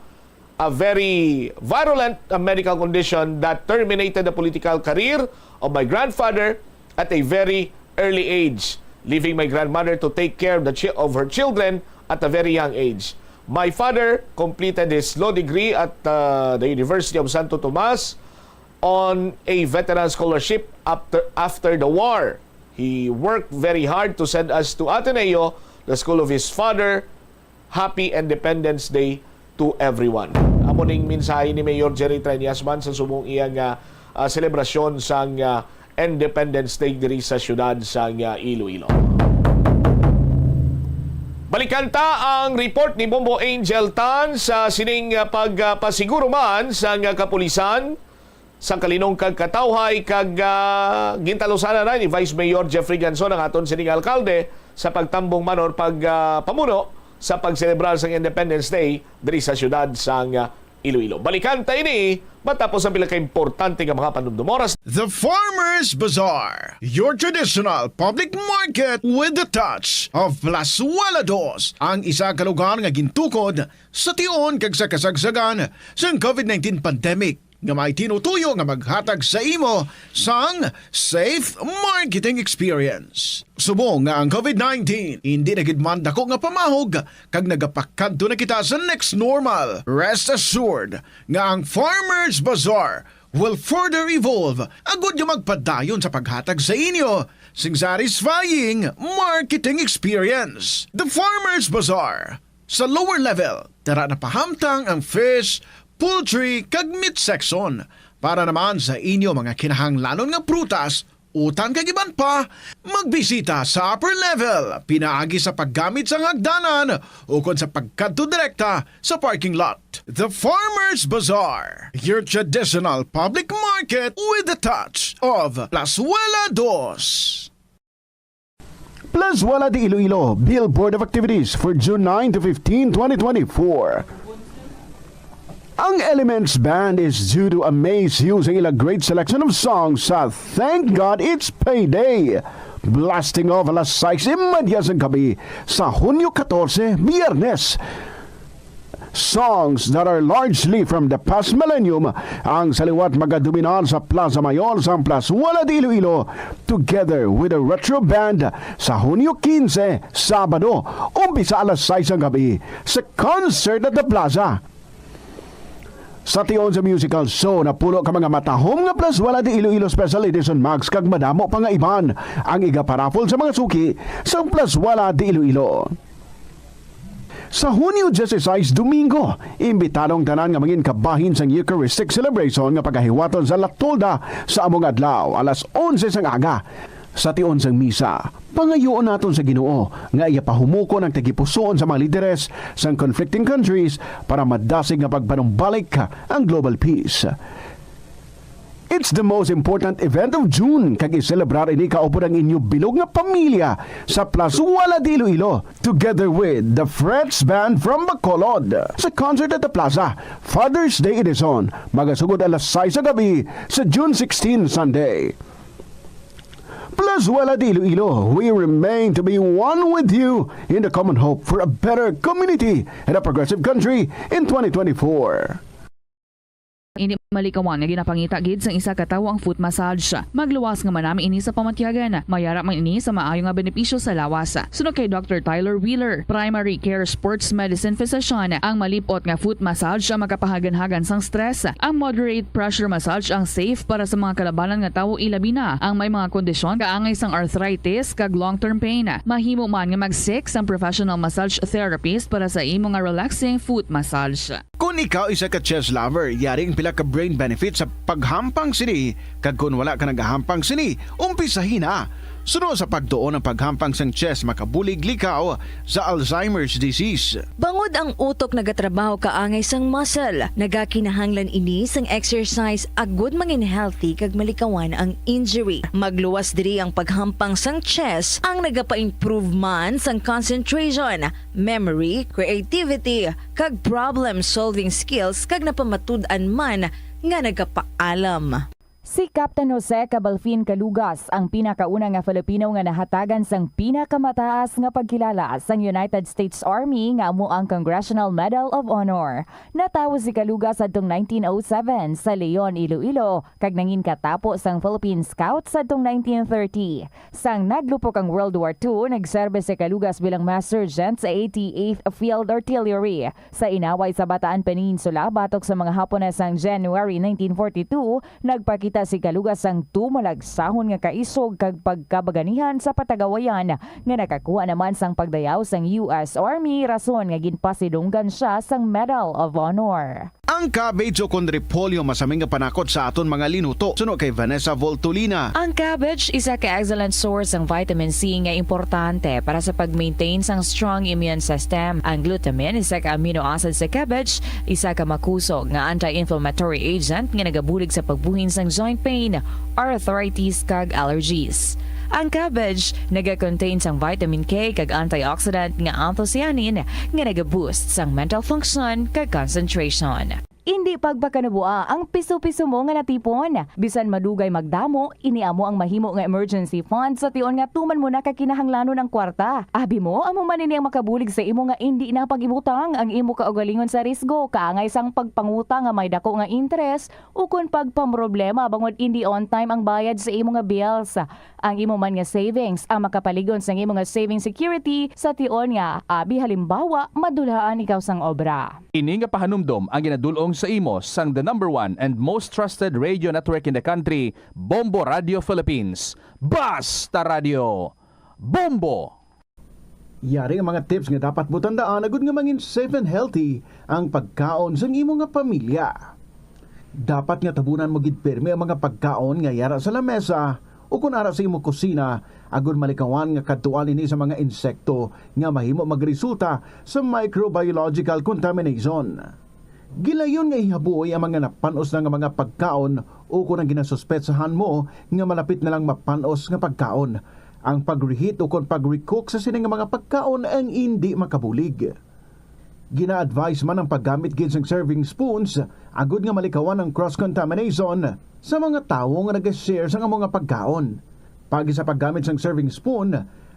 a very virulent, uh, medical condition that terminated the political career of my grandfather at a very early age, leaving my grandmother to take care of the chi-, of her children at a very young age. My father completed his law degree at, uh, the University of Santo Tomas on a veteran scholarship after, after the war. He worked very hard to send us to Ateneo, the school of his father. Happy Independence Day to everyone." Amo ning mensahe ni Mayor Jerry Treñas man sa subong iya nga, ah, selebrasyon sang, ah, Independence Day diri sa siyudad sang, ah, Iloilo. Balikan ta ang report ni Bombo Angel Tan sa sining, ah, pagpasiguro man sang, ah, kapulisan sa kalinong kag katawhay kag, ah, gintalusanan na ni Vice Mayor Jeffrey Ganzon ang aton sining alkalde sa pagtambong man or pag, ah, pamuno sa pagselebrar sang Independence Day diri sa siyudad sang, ah, Iloilo. Balikan ta ini matapos ang pila ka importante nga mga panumdum oras. The Farmers Bazaar, your traditional public market with the touch of Plazuela Dos, ang isa ka lugar nga gintukod sa tion kag sa kasagsagan sang COVID nineteen pandemic. nga may tinutuyo nga maghatag sa imo sang safe marketing experience. Subong nga ang COVID nineteen hindi na gid man dako nga pamahog kag nagapakadto na kita sa next normal, rest assured nga ang Farmers Bazaar will further evolve agud nga magpadayon sa paghatag sa inyo sing satisfying marketing experience. The Farmers Bazaar. Sa lower level, tara na pahamtang ang fish, poultry, kag meat section. Para naman sa inyo mga kinahanglanon nga prutas, utan kag iban pa, magbisita sa upper level pinaagi sa paggamit sang hagdanan ukon sa pagkadto direkta sa parking lot. The Farmers Bazaar, your traditional public market with the touch of Plazuela Dos. Plazuela de Iloilo, Billboard of Activities for June nine to fifteen, twenty twenty-four. Ang Elements Band is due to amaze you sa ila great selection of songs sa Thank God It's Payday. Blasting off alas sais y media sang gabi sa Hunyo katorse, Biyernes. Songs that are largely from the past millennium ang sa liwat magadominar sa Plaza Mayor sang Plazuela de Iloilo, together with the Retro Band sa Hunyo kinse, Sabado, umpisa alas sais sang gabi sa Concert at the Plaza. Sa tion sa musical show, napulo ka mga matahom nga Plazuela de Iloilo Special Edition mugs kag madamo pa nga iban ang igaparaffle sa mga suki sang Plazuela de Iloilo. Sa Hunyo disisais, Domingo, imbitado ang tanan nga mangin kabahin sang Eucharistic celebration nga pagahiwaton sa La Tolda sa among adlaw, alas onse sang aga. Sa tion sang misa, pangayoon naton sa Ginoo nga iya pahumukon ang tagipusoon sa mga lideres sang conflicting countries para madasig nga pagpanumbalik ang global peace. It's the most important event of June, kag iselebrar ini kaupod ang inyo bilog nga pamilya sa Plazuela de Iloilo, together with the Frets Band from Bacolod. Sa Concert at the Plaza, Father's Day Edition, magasugod alas sais sa gabi sa June sixteen, Sunday. Plazuela de Iloilo, we remain to be one with you in the common hope for a better community and a progressive country in twenty twenty-four. Ini malikawan nga ginapangita gid sang isa ka tawo ang foot massage. Magluwas nga manami ini sa pamatyagan. Mayara man ini sa maayo nga benepisyo sa lawas. Suno kay Doctor Tyler Wheeler, primary care sports medicine physician, ang malip-ot nga foot massage ang makapahaganhagan sang stress. Ang moderate pressure massage ang safe para sa mga kalabanan nga tawo, ilabi na ang may mga kondisyon kaangay sang arthritis kag long-term pain. Mahimo man nga mag-seek sang professional massage therapist para sa imo nga relaxing foot massage. Kon ikaw isa ka chess lover, yari ang pila ka brain benefits sa paghampang sini, kag kon wala ka nagahampang sini, umpisahi na. Suno sa pagtuon, ang paghampang sang chess makabulig likaw sa Alzheimer's disease. Bangod ang utok nagatrabaho kaangay sang muscle, nagakinahanglan ini sang exercise agud mangin healthy kag malikawan ang injury. Magluwas diri ang paghampang sang chess, ang nagapa-improve man sang concentration, memory, creativity, kag problem-solving skills, kag napamatud-an man nga nagapaalam. Si Captain Jose Cabalfin Calugas ang pinakauna nga Filipino nga nahatagan sang pinakamataas nga pagkilala sang United States Army, nga amo ang Congressional Medal of Honor. Natawo si Calugas sadtong nineteen oh seven sa Leon, Iloilo, kag nangin katapo sang Philippine Scout sadtong nineteen thirty. Sang naglupok ang World War Two, nagserbe si Calugas bilang mass sergeant sa eighty-eighth Field Artillery. Sa inaway sa Bataan Peninsula batok sa mga Hapones sang January nineteen forty-two, nagpakita si Calugas sang tumalagsahon nga kaisog kag pagkabaganihan sa patagawayan, nga nakakuha naman sang pagdayaw sang U S Army, rason nga ginpasidunggan sia sang Medal of Honor. Ang cabbage o kon repolyo masami nga panakot sa aton mga linuto, suno kay Vanessa Voltolina. Ang cabbage isa ka excellent source sang vitamin C nga importante para sa pag-maintain sang strong immune system. Ang glutamine, isa ka amino acid sa cabbage, isa ka makusog nga anti-inflammatory agent nga nagabulig sa pagbuhin sang joint pain, arthritis, kag allergies. Ang cabbage naga-contain sang vitamin K kag antioxidant nga anthocyanin nga naga-boost sang mental function kag concentration. Indi Ipagpakanabua ang piso-piso mo nga natipon. Bisan madugay magdamo, ini amo ang mahimo nga emergency fund sa tion nga tuman mo na ka kinahanglanon ang kwarta. Abi mo, amo man ini ang makabulig sa imo nga indi na pag-ibutang ang imo kaugalingon sa risgo, kaangay sang pagpangutang nga may dako nga interes, ukon pagpamroblema bangod indi on time ang bayad sa imo nga bills. Ang imo man nga savings ang makapalig-on sang imo nga saving security sa tion nga, abi halimbawa, madulhaan ikaw sang obra. Ini nga pahanumdom ang ginadul-ong sa imo sang the number one and most trusted radio network in the country, Bombo Radio Philippines. Basta Radio, Bombo! Yari ang mga tips nga dapat mo tandaan agud nga mangin safe and healthy ang pagkaon sang imo nga pamilya. Dapat nga tabunan mo gid pirmi ang mga pagkaon nga yara sa lamesa o kon ara sa imo kusina, agud malikawan nga kadtuan ini sa mga insekto nga mahimo magresulta sa microbiological contamination. Gilayon nga ihaboy ang mga napan-os na nga mga pagkaon o kon ang ginasuspetsahan mo nga malapit na lang mapan-os nga pagkaon. Ang pag-reheat o kon pag-recook sa sini nga mga pagkaon ang indi makabulig. Gina-advise man ang paggamit gid sang serving spoons agud nga malikawan ang cross-contamination sa mga tawo nga nag-share sang amo nga pagkaon. Paagi sa paggamit sang serving spoon,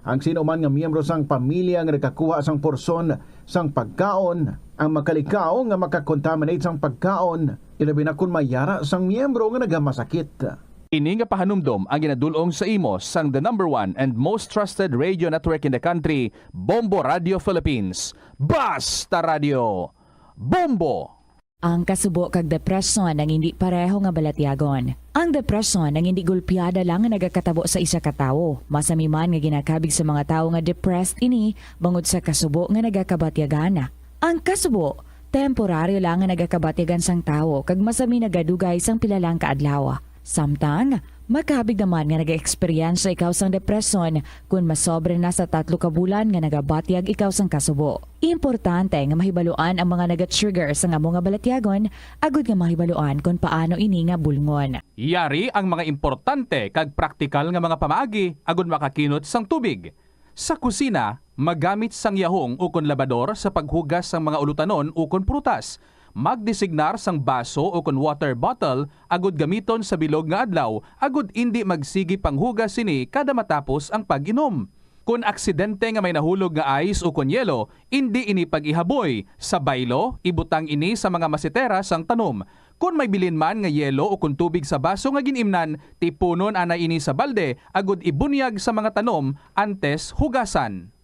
ang sino man nga miyembro sang pamilya nga nagkakuha sang porsyon sang pagkaon ang makalikaw nga makakontaminate sang pagkaon, ilabi na kon may yara sang miyembro nga nagamasakit. Ini nga pahanumdom ang ginadul-ong sa imo sang the number one and most trusted radio network in the country, Bombo Radio Philippines. Basta Radio, Bombo! Ang kasubo kag depresyon ang indi pareho nga balatyagon. Ang depresyon ang indi gulpiada lang nga nagakatabo sa isa ka tawo. Masami man nga ginakabig sa mga tawo nga depressed ini bangod sa kasubo nga nagakabatyagan. Ang kasubo, temporaryo lang nga nagakabatyagan sang tawo kag masami nagadugay sang pila lang ka adlaw. Samtang, makabig naman nga nag-eksperyensya ikaw sang depresyon kon masobra na sa tatlo ka bulan nga nagabatyag ikaw sang kasubo. Importante nga mahibaluan ang mga naga-trigger sang amo nga balatyagon agud nga mahibaluan kon paano ini nga bulngon. Yari ang mga importante kag praktikal nga mga pamaagi agud makakinot sang tubig. Sa kusina, magamit sang yahong ukon labador sa paghugas sang mga ulutanon ukon prutas. Magdesignar sang baso ukon water bottle agud gamiton sa bilog nga adlaw agud indi magsigi panghugas sini kada matapos ang pag-inom. Kon aksidente nga may nahulog nga ice ukon yelo, indi ini pag-ihaboy. Sa baylo, ibutang ini sa mga masetera sang tanom. Kon may bilin man nga yelo ukon tubig sa baso nga gin-imnan, tipunon anay ini sa balde agud ibunyag sa mga tanom antes hugasan.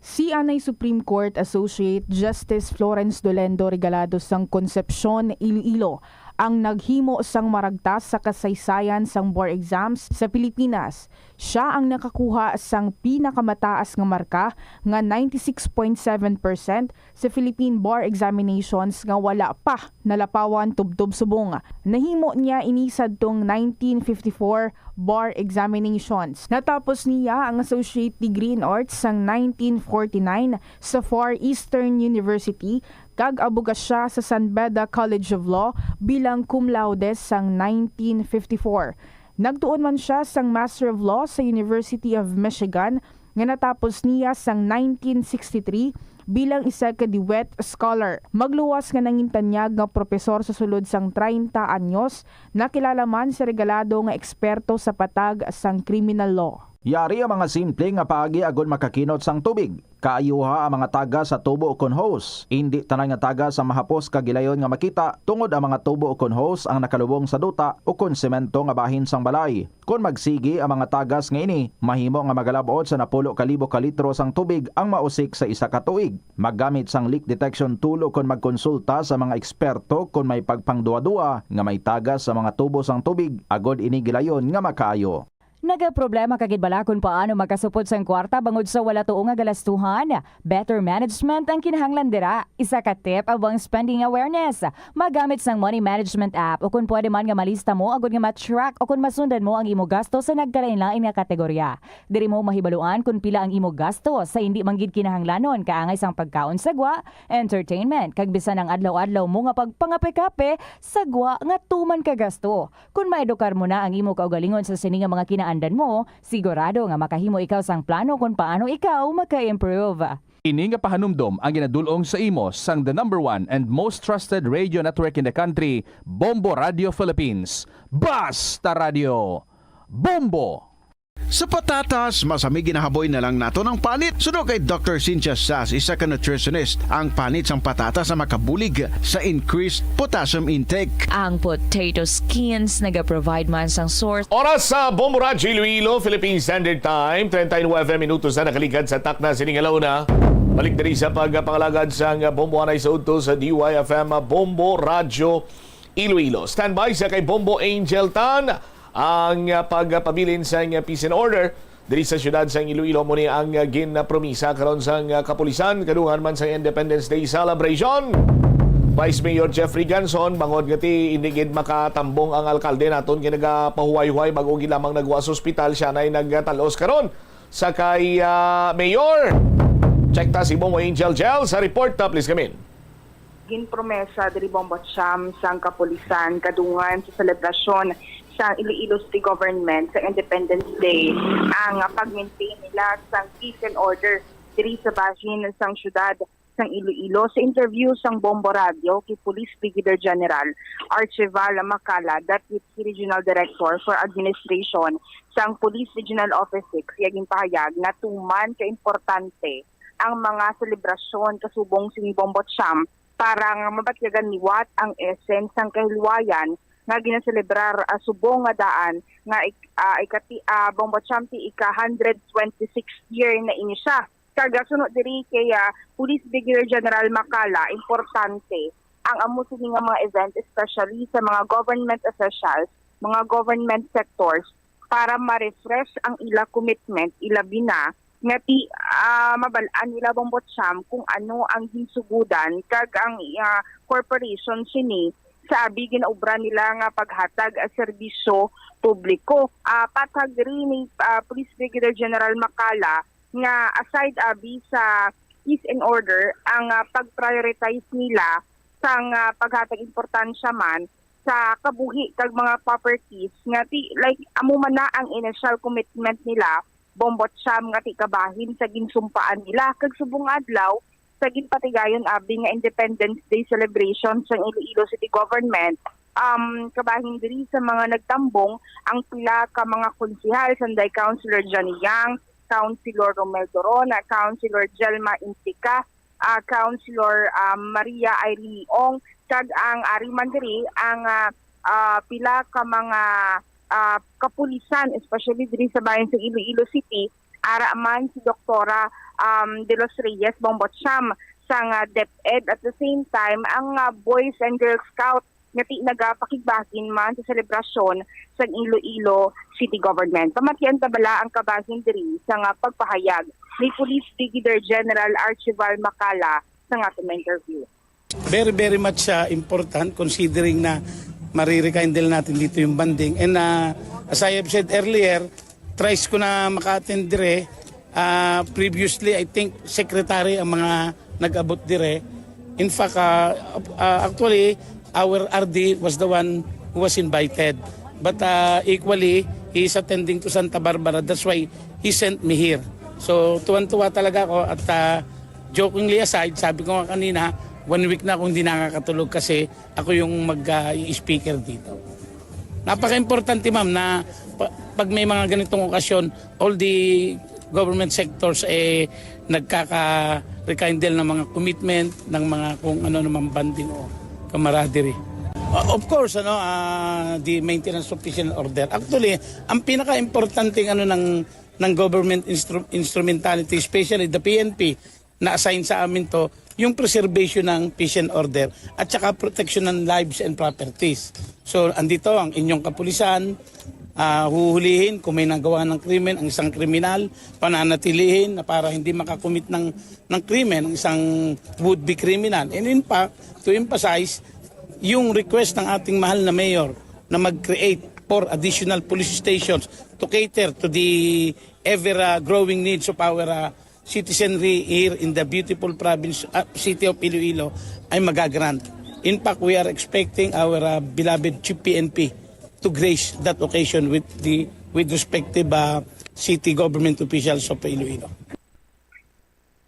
Si anay Supreme Court Associate Justice Florence Dolendo Regalado sang Concepcion, Iloilo ang naghimo sang maragtas sa kasaysayan sang bar exams sa Pilipinas. Siya ang nakakuha sang pinakamataas nga marka nga ninety-six point seven percent sa Philippine Bar Examinations nga wala pa nalapawan tubtob subong. Nahimo niya ini sadtong nineteen fifty-four bar examinations. Natapos niya ang associate degree in arts sang nineteen forty-nine sa Far Eastern University kag abogasya sa San Beda College of Law bilang cum laude sang nineteen fifty-four. Nagtuon man siya sang Master of Law sa University of Michigan nga natapos niya sang nineteen sixty-three bilang isa ka DeWitt Scholar. Magluwas nga nangintanyag nga propesor sa sulod sang treinta anyos, nakilala man si Regalado nga eksperto sa patag sang criminal law. Yari ang mga simple nga paagi agud makakinot sang tubig. Kaayuha ang mga tagas sa tubo ukon hose. Indi tanan nga tagas ang mahapos kag gilayon nga makita, tungod ang mga tubo ukon hose ang nakalubong sa duta ukon semento nga bahin sang balay. Kon magsigi ang mga tagas nga ini, mahimo nga magalab-ot sa napulo ka libo ka litro sang tubig ang mausik sa isa ka tuig. Maggamit sang leak detection tool ukon magkonsulta sa mga eksperto kon may pagpangduwa-duwa nga may tagas sa mga tubo sang tubig, agod ini gilayon nga makaayo. Nagaproblema ka gid bala kon paano makasupot sang kwarta bangod sa wala tuo nga galastuhan? Better management ang kinahanglan dira. Isa ka tip amo ang spending awareness. Magamit sang money management app, o kon pwede man nga malista mo agud nga ma-track o kon masundan mo ang imo gasto sa nagkalainlain nga kategorya. Diri mo mahibaluan kon pila ang imo gasto sa indi man gid kinahanglanon, kaangay sang pagkaon sa gwa, entertainment, kag bisan ang adlaw-adlaw mo nga pagpangape-kape sa gwa nga tuman ka gasto. Kon maedukar mo na ang imo kaugalingon sa sini nga mga kinaandan mo, sigurado nga makahimo ikaw sang plano kon paano ikaw maka-improve. Ini nga pahanumdom ang ginadul-ong sa imo sang the number one and most trusted radio network in the country, Bombo Radio Philippines. Basta Radio Bombo! Sa patatas, mas ami ginahaboy na lang naton ang panit. Suno kay Doctor Cynthia Sass, isa ka nutritionist, ang panit sang patatas ang makabulig sa increased potassium intake. Ang potato skins nagaprovide man sang source. Oras sa Bombo Radyo Iloilo, Philippine Standard Time, treinta y nueve minutos na nakaligad sa takna sining alauna. Balik diri sa pagpangalagad sang Bombo anay sa udto sa D Y F M Bombo Radyo Iloilo. Standby sa kay Bombo Angel Tan ang pagpabilin sa peace and order diri sa siyudad sang Iloilo. Mo ni ang ginpromisa karon sang kapulisan kadungan man sa Independence Day celebration. Vice Mayor Jeffrey Ganson, bangod nga ti hindi gid makatambong ang alkalde naton kay nagapahuway-huway bag-o gid lamang nagwa sa ospital, siya na'y nagtalos karon sa kay ah, Mayor. Check ta si Bombo Angel Jel sa report ta, please come in. Ginpromesa diri Bombo Cham sang kapulisan kadungan sa selebrasyon sang Iloilo City Government sa Independence Day ang pag-maintain nila sang peace and order diri sa bahin sang syudad sang Iloilo. Sa interview sang Bombo Radio kay Police Brigadier General Archival Macala, Deputy Regional Director for Administration sang Police Regional Office six, iya ginpahayag nga tuman ka importante ang mga selebrasyon kasubong sini Bombo Cham para nga mabatyagan liwat ang essence sang kahilwayan nga ginaselebrar ah, subong nga daan nga ik- ah, ikati ah, Bombo Cham ti ika one hundred twenty-six year na ini siya. Kag ah, suno diri kay ah, Police Brigadier General Macala, importante ang amo sini nga mga event, especially sa mga government officials, mga government sectors, para ma-refresh ang ila commitment, ilabi na nga ti ah, mabal-an nila Bombo Cham kung ano ang ginsugudan kag ang ah, corporation sini sa abi ginaobra nila nga paghatag ah, serbisyo publiko. Ah, patag diri ni ah, Police Brigadier General Macala nga aside abi sa peace and order ang ah, pag-prioritize nila sang ah, paghatag importansya man sa kabuhi kag mga properties nga ti like amo man na ang initial commitment nila Bombo Cham nga ti kabahin sa ginsumpaan nila kag subong adlaw sa ginpatigayon abi nga Independence Day celebration sang Iloilo City Government. Um, kabahin diri sa mga nagtambong ang pila ka mga konsehal, sanday Councilor Johnny Yang, Councilor Romel Dorona, Councilor Jelma Intica, ah, Councilor ah, Maria Irene Ong, kag ang ari man diri ang ah, ah, pila ka mga ah, kapulisan, especially diri sa bayan sa Iloilo City, ara man si Doktora um, De Los Reyes Bombo Cham sang ah, DepEd. At the same time, ang ah, Boys and Girls Scout nga ti nagapakigbahin man sa selebrasyon sang Iloilo City Government. Pamatian ta bala ang kabahin diri sa nga pagpahayag ni Police Brigadier General Archival Macala sa nga aton interview. Very, very much uh, important considering na marirekindle natin dito yung bonding. And uh, as I have said earlier, thrice ko na maka-attend dire. Uh, previously, I think secretary ang mga nag-abot dire. In fact, uh, uh, actually, our R D was the one who was invited. But uh, equally, he is attending to Santa Barbara. That's why he sent me here. So, tuwan-tuwa talaga ako at uh, jokingly aside, sabi ko nga kanina, one week na akong hindi nakakatulog kasi ako yung mag-speaker dito. Napaka-importante, ma'am, na pa- pag may mga ganitong okasyon, all the government sectors eh nagkaka-rekindle ng mga commitment, ng mga kung ano namang bonding o camaraderie. Uh, of course, ano, uh, the maintenance of peace and order. Actually, ang pinaka-importanteng ano ng ng government instru- instrumentality, especially the P N P, na-assign sa amin to, yung preservation ng peace and order at saka protection ng lives and properties. So, andito ang inyong kapulisan, ah, huhulihin kung may nagawa ng krimen ang isang kriminal, pananatilihin na para hindi makakumit ng, ng krimen ang isang would-be criminal. And in fact, to emphasize, yung request ng ating mahal na mayor na mag-create for additional police stations to cater to the ever-growing needs of our uh, citizenry here in the beautiful province, uh, city of Iloilo ay magagrant. In fact, we are expecting our uh, beloved Chief P N P to grace that occasion with the with respective uh, city government officials of Iloilo.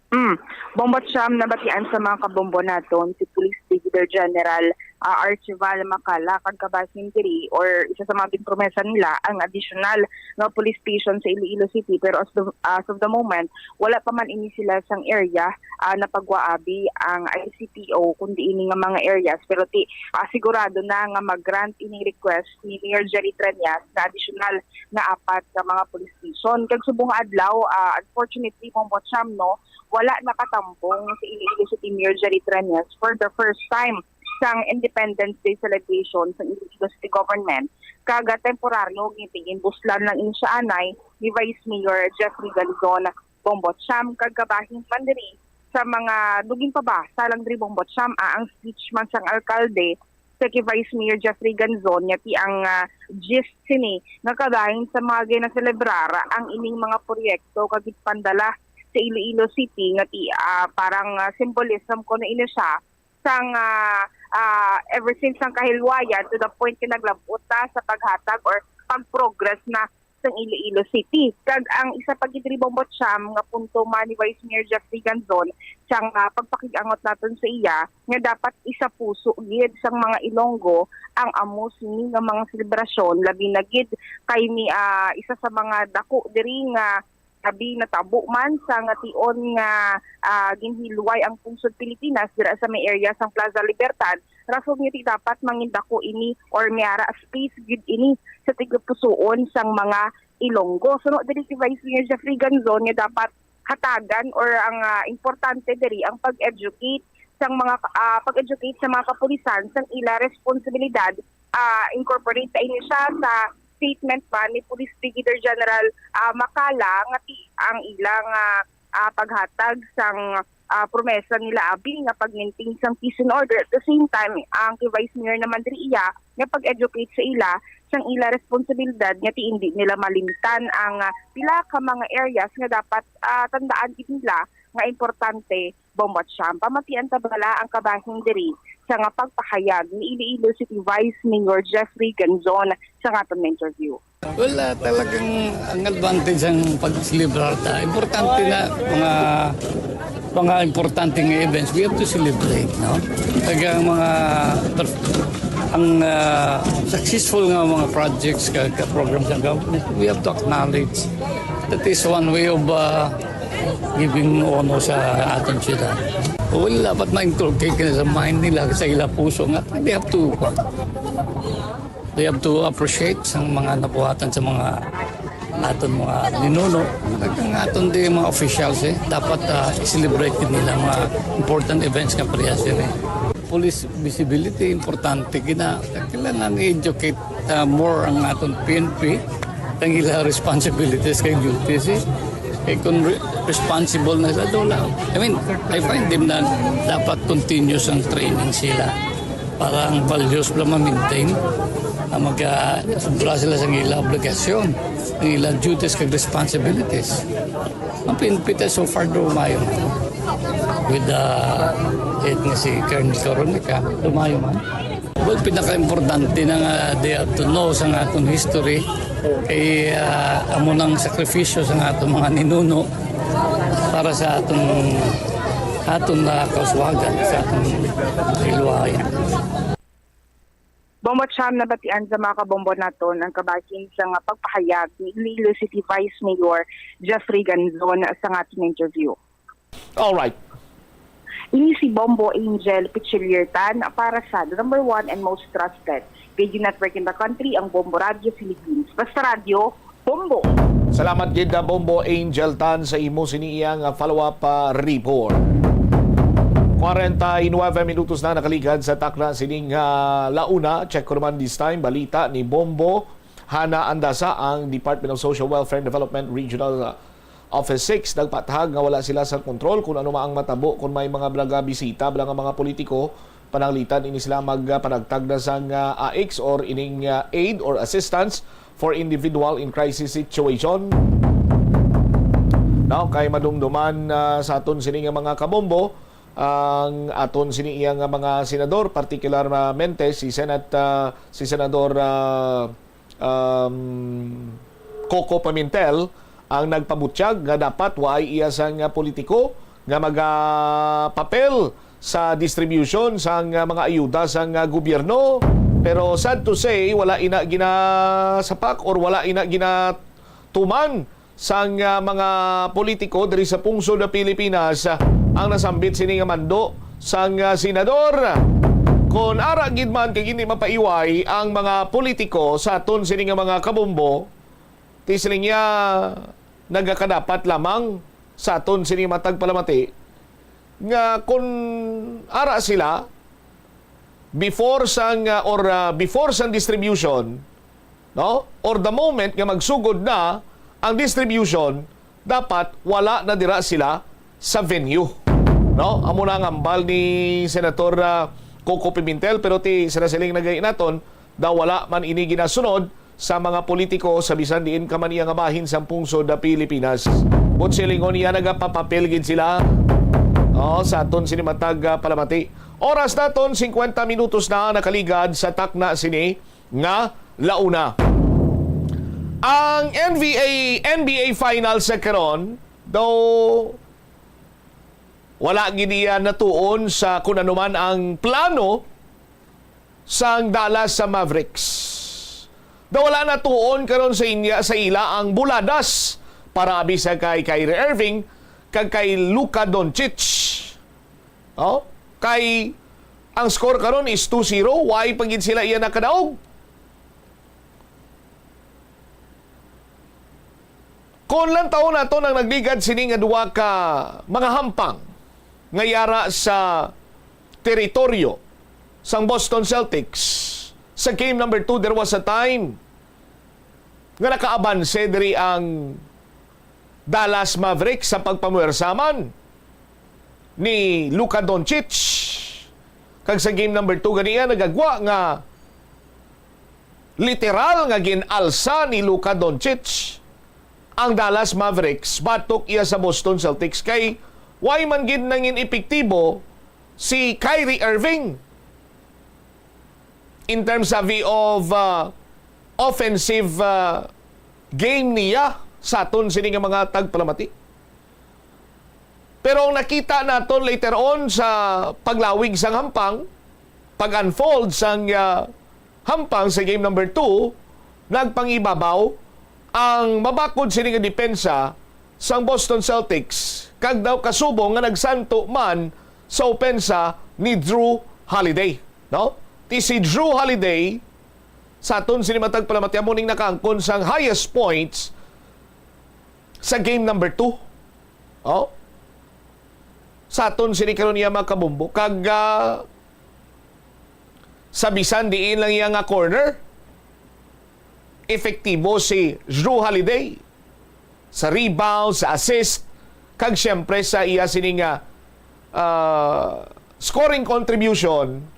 Mm. Bombo Cham, nabatian sa mga kabombo naton si Police Brigadier General, ah, Archival Macala, kag kabahin diri, or isa sa mga ginpromesa nila, ang additional nga police station sa Iloilo City. Pero as the, as of the moment, wala pa man ini sila sang area, ah, napagwaabi ang I C P O, kundi ini nga mga areas. Pero ti, ah, sigurado na nga mag-grant ining request ni Mayor Jerry Treñas na additional nga apat ka mga police station. Kag subong nga adlaw, ah, unfortunately, Bombo Cham, no, wala nakatambong si Iloilo City Mayor Jerry Treñas for the first time sang Independence Day celebration sang Iloilo City Government. Kag, ah, temporaryo, gintiginbuslan lang ini siya anay ni Vice Mayor Jeffrey Ganzon, Bombo Cham, kag kabahin man diri sa mga dugin pa ba, sa lang diri, Bombo Cham, ah, ang speech man sang alkalde sa kay Vice Mayor Jeffrey Ganzon, nga ti ang, ah, gist sini nga kabahin sa mga ginaselebrar ang ining mga proyekto kag ginpandala sa Iloilo City, nga ti, ah, parang, ah, symbolism ko na ini siya sang, ah, ah, ever since ang kahilwayan to the point nga naglabot na sa paghatag or pag-progress na sang Iloilo City. Kag ang isa pa gid diri, Bombo Cham, nga punto man ni Vice Mayor Jeffrey Ganzon sang, ah, pagpakig-angot naton sa iya nga dapat isa puso gid sang mga Ilonggo ang amo sini nga mga selebrasyon, labi na gid kay ni, ah, isa sa mga dako diri nga abi natabo man sa nga tion nga, ah, ginhilway ang pungsod Pilipinas dira sa may area sang Plaza Libertad. Rason nga ti dapat mangindako ini or may ara space gid ini sa tigapusuon sang mga Ilonggo. Suno diri si Vice Mayor Jeffrey Ganzon nga dapat hatagan or ang, ah, importante diri ang pag-educate sang mga, ah, pag-educate sa mga kapulisan sang ila responsibilidad, ah, incorporate na ini siya sa statement pa ni Police Brigadier General, ah, Macala nga ti-, ang ilang, ah, ah, paghatag sang, ah, promesa nila abi nga pagminting sang peace and order. At the same time, ang kay Vice Mayor naman diri iya nga pag-educate sa ila sang ila responsibilidad nga ti hindi nila malimtan ang, ah, pila ka mga areas nga dapat, ah, tandaan gid nila nga importante. Bombo Cham, pamatian ta bala ang kabahin diri sa nga pagpahayag ni Iloilo City Vice Mayor Jeffrey Ganzon sa nga aton interview. Well, ah, talagang ang advantage ang pag-celebrar ta. Importante na mga, mga importante nga events, we have to celebrate, no? Kag ang mga, ang, ah, successful nga mga projects ka, ka programs ng government, we have to acknowledge. That is one way of, ah, giving honor sa aton siyudad. Well, dapat ma-inculcate na sa mind nila, sa ila puso nga they have to, they have to appreciate sang mga nabuhatan sa mga aton mga ninuno. Ang aton di mga officials, eh, dapat, ah, i-celebrate nila mga important events nga parehas yan, eh. Police visibility, importante gina. Kailangan i-educate, ah, more ang aton P N P ang ila responsibilities kag duties, eh. Eh, kung re-, responsible na sila, doon lang. I mean, I find them na dapat continuous ang training sila para ang values lang ma-maintain. Ang mag-, ah, sobra sila sa ila obligasyon, ang ila duties kag responsibilities. Ang P N P ta so far dumayo man. With the head nga si Colonel Coronica, dumayo man. Well, pinaka-importante na nga they have to know sa nga aton history. Kay, ah, amo nang sakripisyo sa nga aton mga ninuno para sa aton, aton na kauswagan, sa aton hilwayan. Bombo Cham, nabatian sa mga kabombo naton ang kabahin sa nga pagpahayag ni Iloilo City Vice Mayor Jeffrey Ganzon sa nga aton interview. Alright. Ini si Bombo Angel Pichiliertan para sa the number one and most trusted radio network in the country, ang Bombo Radio Philippines. Basta Radio, Bombo! Salamat gid, ah, Bombo Angel Tan, sa imo sini iya nga follow-up, ah, report. Kwarenta y nuebe minutos na nakaligad sa takna sining, ah, launa. Check ko naman this time, balita ni Bombo Hana Andasa, ang Department of Social Welfare and Development Regional, ah, Office six nagpatahag nga wala sila sa kontrol kung ano man ang matabo kung may mga nagabisita bala nga mga politiko. Pananglitan ini sila magpanagtag na sang, ah, A I C S or ining, ah, aid or assistance for individual in crisis situation. Now, kay madumduman, ah, sa aton sini nga mga kabombo, ang aton sini iya nga mga senador, partikularmente si Senat-, ah, si Senador, ah, um, Coco Pimentel ang nagpabutyag nga dapat waay iya sang politiko nga magapapel sa distribution sang, ah, mga ayuda sang, ah, gobyerno. Pero sad to say, wala ina ginasapak or wala ina ginatuman sang, ah, mga politiko diri sa pungsod nga Pilipinas, ah, ang nasambit sini nga mando sang, ah, senador. Kon ara gid man kay hindi mapaiway ang mga politiko sa aton sini nga mga kabombo, ti siling niya, nagakadapat lamang sa aton sini matag palamati nga kon ara sila before sang, uh, or, uh, before sang distribution, no? Or the moment nga magsugod na ang distribution, dapat wala na dira sila sa venue, no? Amo na ang ambal ni Senator, uh, Coco Pimentel, pero ti sila siling nagay naton, daw wala man ini ginasunod sa mga politiko sa bisan diin ka man iya nga bahin sang pungsod sa Pilipinas. But silingon niya, nagapapapel gid sila. Oh, sa aton sini matag, ah, palamati. Oras naton, singkwenta minutos na nakaligad sa takna sini nga launa. Ang N B A, N B A Finals sa karon, daw wala gid iya natuon sa kun ano man ang plano sang Dallas sa Mavericks. Daw wala natuon karon sa inya, sa ila ang buladas para abi sa kay Kyrie Irving kag kay Luka Doncic. Oh, kay ang score karon is two zero, why pa gid sila iya nakadaog? Kon lantawon naton ang nagligad sini nga duha ka mga hampang nga yara sa teritoryo sang Boston Celtics, sa game number two, there was a time nga nakaabanse diri ang Dallas Mavericks sa pagpamuwersa man ni Luka Doncic. Kag sa game number two ganiya, nagagwa nga literal nga gin-alsa ni Luka Doncic ang Dallas Mavericks batok iya sa Boston Celtics, kay why man gid nangin epektibo si Kyrie Irving in terms of, of, uh, offensive, uh, game niya sa aton sini nga mga tagpalamati. Pero ang nakita naton later on sa paglawig sang hampang, pag-unfold sang, ah, hampang sa game number two, nagpangibabaw ang mabakod sini nga depensa sang Boston Celtics, kag daw kasubong nga nagsanto man sa opensa ni Jrue Holiday, no? Ti si Jrue Holiday, sa aton sini matag palamati, amo ning nakaangkon sang highest points sa game number two. Oh? Sa aton sini karon iya, mga kabombo. Kag, ah, sa bisan diin lang iya nga corner, epektibo si Jrue Holiday sa rebound, sa assist, kag siyempre sa iya sini nga, ah, scoring contribution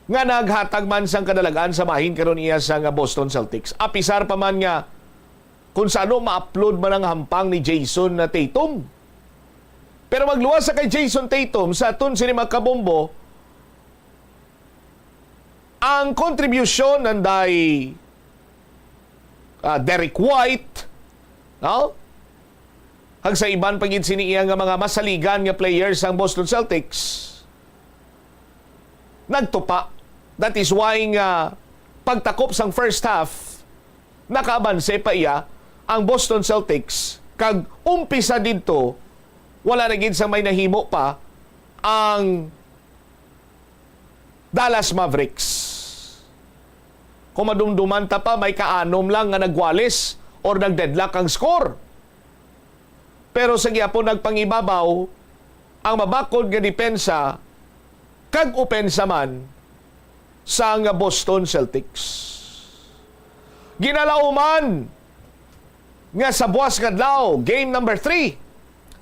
nga naghatag man sang kadalagan sa bahin karon iya sa nga Boston Celtics. Apisar pa man nga kung sa ano ma-upload man ang hampang ni Jayson na Tatum. Pero magluwas sa kay Jayson Tatum, sa aton sini mga kabombo, ang kontribusyon nanday, ah, Derrick White, no? Kag sa iban pa gid sini iya nga mga masaligan nga players ang Boston Celtics, nagtupa. That is why nga pagtakop sang first half, nakaabanse pa iya ang Boston Celtics, kag umpisa didto, wala na gid sang may nahimo pa ang Dallas Mavericks. Kung madumduman ta pa, may kaanom lang nga nagwalis or nagdeadlock ang score. Pero sa gihapon nagpangibabaw ang mabakod nga depensa kag opensa man sang Boston Celtics. Ginalauman nga sa buwas nga adlaw, game number three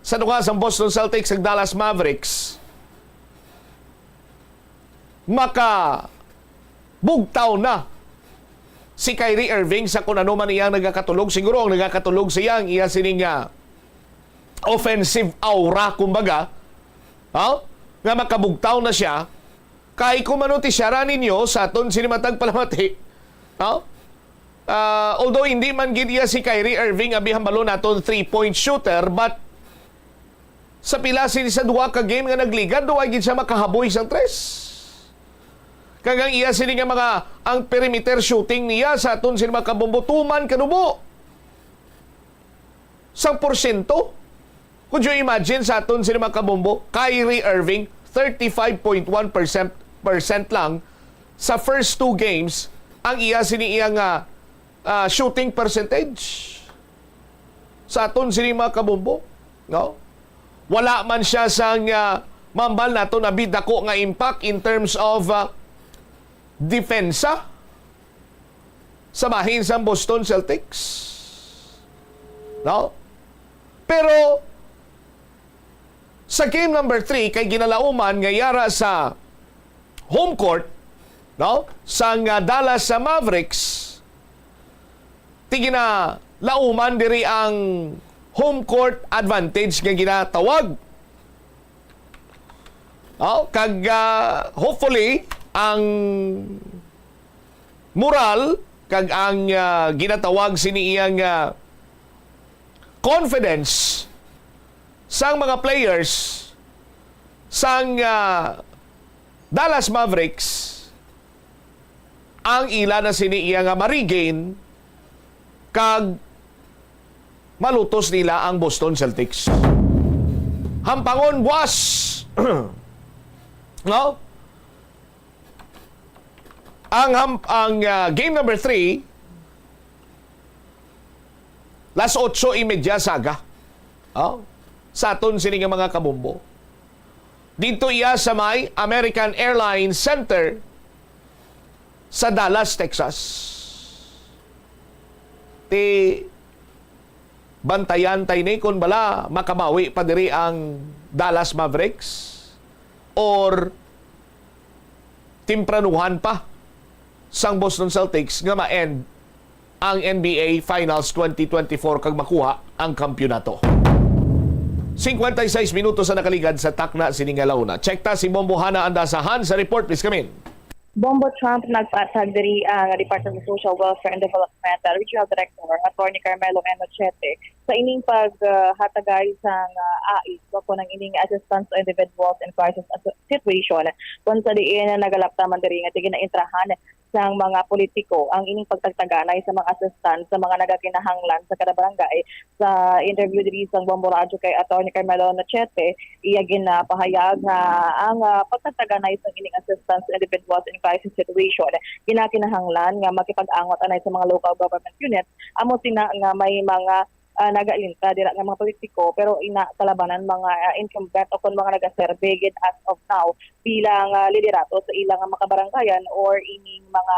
sa duga sang Boston Celtics ug Dallas Mavericks, makabugtaw na si Kyrie Irving sa kung ano man iyang nagakatulog. Siguro ang nagakatulog siya ang iya sining, ah, offensive aura, kumbaga, ha? Nga makabugtaw na siya. Kay kung ano ti siya ra ninyo sa aton sini matag palamati, ha? Ah, although hindi man gid iya si Kyrie Irving abi hambalon naton three-point shooter, but Sa pila sini sa duha ka game nga nagligad, duwa gid siya makahaboy sang tres. Kag ang iya sini nga mga, ang perimeter shooting niya sa aton sini mga kabombo, tuman kanubo sang porsyento. Could you imagine sa aton sini mga kabombo? Kyrie Irving, thirty-five point one percent, percent lang sa first two games ang iya sini iya nga, ah, shooting percentage. Sa aton sini mga kabombo, no? Wala man siya sang, ah, mambal nato na bidako nga impact in terms of, ah, depensa sa bahin sang Boston Celtics. No? Pero sa game number three, kay ginalauman nga yara sa home court, no? Sang, ah, Dallas sa Mavericks, ti ginalauman diri ang home court advantage nga ginatawag. Oh, kag, ah, hopefully, ang moral kag ang, ah, ginatawag sini iyang, ah, confidence sang mga players sang, ah, Dallas Mavericks ang ila na sini iya nga ma-regain kag malutos nila ang Boston Celtics. Hampangon buwas. No? Ang ham-, ang, ah, game number three, las otso y media sa aga. Oh, sa aton sini nga mga kabombo. Dito iya sa may American Airlines Center sa Dallas, Texas. Ti bantayan tay ni kung bala makabawi pa diri ang Dallas Mavericks or tempranuhan pa sang Boston Celtics nga ma-end ang N B A Finals twenty twenty-four kag makuha ang kampiyonato. Cincuenta y seis minutos ang nakaligad sa takna sini nga launa. Check ta si Bombo Hana Andasahan sa report, please come in. Bombo Trump, nagpaathag diri ang Department of Social Welfare and Development, uh, Regional Director Attorney Carmelo N. Ochete sa ining paghatagay sang, uh, ais o kon ang ining assistance to individuals in crisis as-, situation, kung sa diin nagalapta man diri nga ti ginaintrahan sang mga politiko ang ining pagtagtaganay sa mga assistance sa mga nagakinahanglan sa kada barangay. Sa interview diri sang Bombo Radyo kay Attorney Carmelo Ochete, iya ginapahayag nga ang, ah, pagtagtaganay sang ining assistance sa individuals in crisis situation ginakinahanglan nga makipag-angot anay sa mga local government units, amo sina nga may mga, ah, nagaalinta dira nga mga politiko, pero ina kalabanan mga, ah, incumbent o kon mga nagaserbe gid as of now bilang, ah, liderato sa ilang mga kabarangayan or ining mga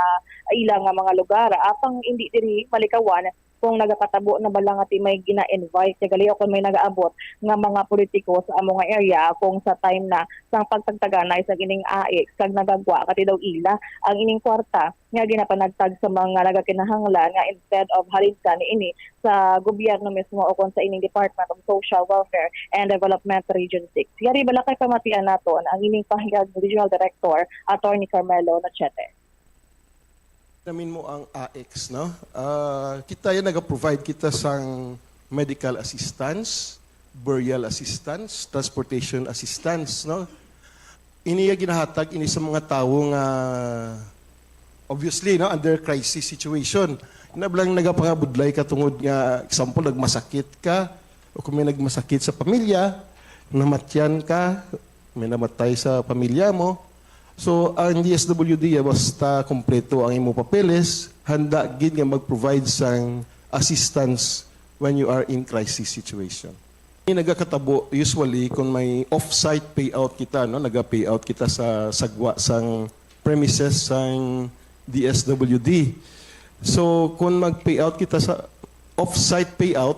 ilang nga mga lugar, apang indi diri malikawan kung nagapatabo na bala nga ti may gina-invite nga gali o kon may nagaabot nga mga politiko sa amo nga area, kung sa time na sang pagtagtaganay sa ining ais kag nagagwa kati daw ila ang ining kwarta nga ginapanagtag sa mga nagakinahanglan, nga instead of halin sa niini sa gobyerno mismo o kon sa ining Department of Social Welfare and Development Region six. Yari bala kay pamatian naton ang ining pahayag ni Regional Director Attorney Carmelo Ochete. Namin mo ang A X, no? Ah, kita yan, nag-provide kita sang medical assistance, burial assistance, transportation assistance, no? Ini ya ginahatag ini sa mga tawo nga, obviously, no, under crisis situation. Ina lang nagapangabudlay ka tungod nga, example, nagmasakit ka, o kung may nagmasakit sa pamilya, namatyan ka, may namatay sa pamilya mo. So, ang D S W D, basta kompleto ang imo papeles, handa gid nga mag-provide sang assistance when you are in crisis situation. Ini nagakatabo usually kung may off-site payout kita, no? Naga-payout kita sa sagwa sang premises sang D S W D. So, kung mag-payout kita sa off-site payout,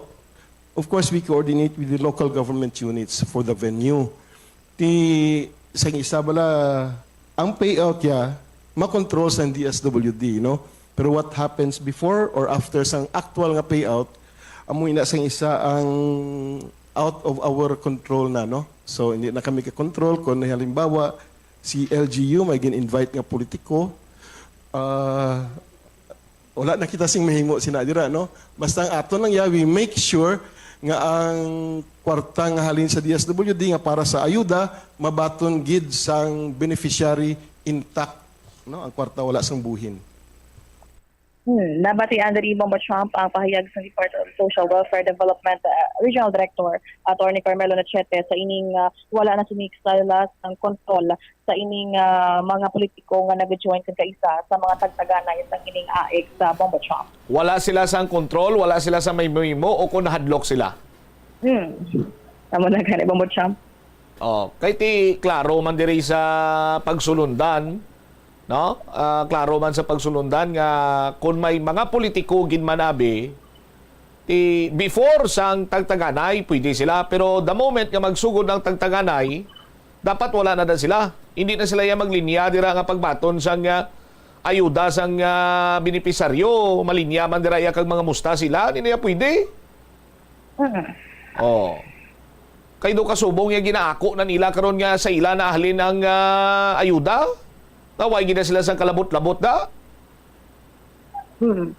of course, we coordinate with the local government units for the venue. Ti, sang isa bala, ang payout ya, makontrol sang D S W D, no? Pero what happens before or after sang actual nga payout, amo ina sang isa ang out of our control na, no? So, hindi na kami ka-control kung halimbawa, si L G U may gin-invite nga politiko, ah, wala na kita sing mahimo sina dira, no? Basta ang aton lang ya, we make sure nga ang kwarta nga halin sa D S W D nga para sa ayuda mabaton gid sang beneficiary intact, no? Ang kwarta wala sang buhin. Hmm, nabatian diri, Bombo Trump, ang pahayag sa Department of Social Welfare Development, uh, Regional Director Attorney Carmelo Nochete sa ining, uh, wala na sini sila sang kontrol sa ining, uh, mga politiko nga nag-join kag kaisa sa mga tagtaganay sa ining AICS, Bombo Trump. Wala sila sang kontrol, wala sila sa may mahimo o kung nahadlok sila. Hmm. Amo na gani, Bombo Trump. Oh, kay ti klaro man diri sa pagsulundan, no? Ah, klaro man sa pagsulundan nga kung may mga politiko gid man abi, ti before sang tagtaganay, pwede sila, pero the moment nga magsugod ang tagtaganay, dapat wala na, na sila. Hindi na sila yang maglinya dira nga pagbaton sang, ah, ayuda sang, ah, benepisaryo, malinya man dira iya kag mga musta sila, hindi na pwede. Mm. Oh. Kay do kasubong nga ginaako na nila karon nga sa ila nahalin ang, ah, ayuda? Nga way gid na sila sang kalabot-labot da? Hmm.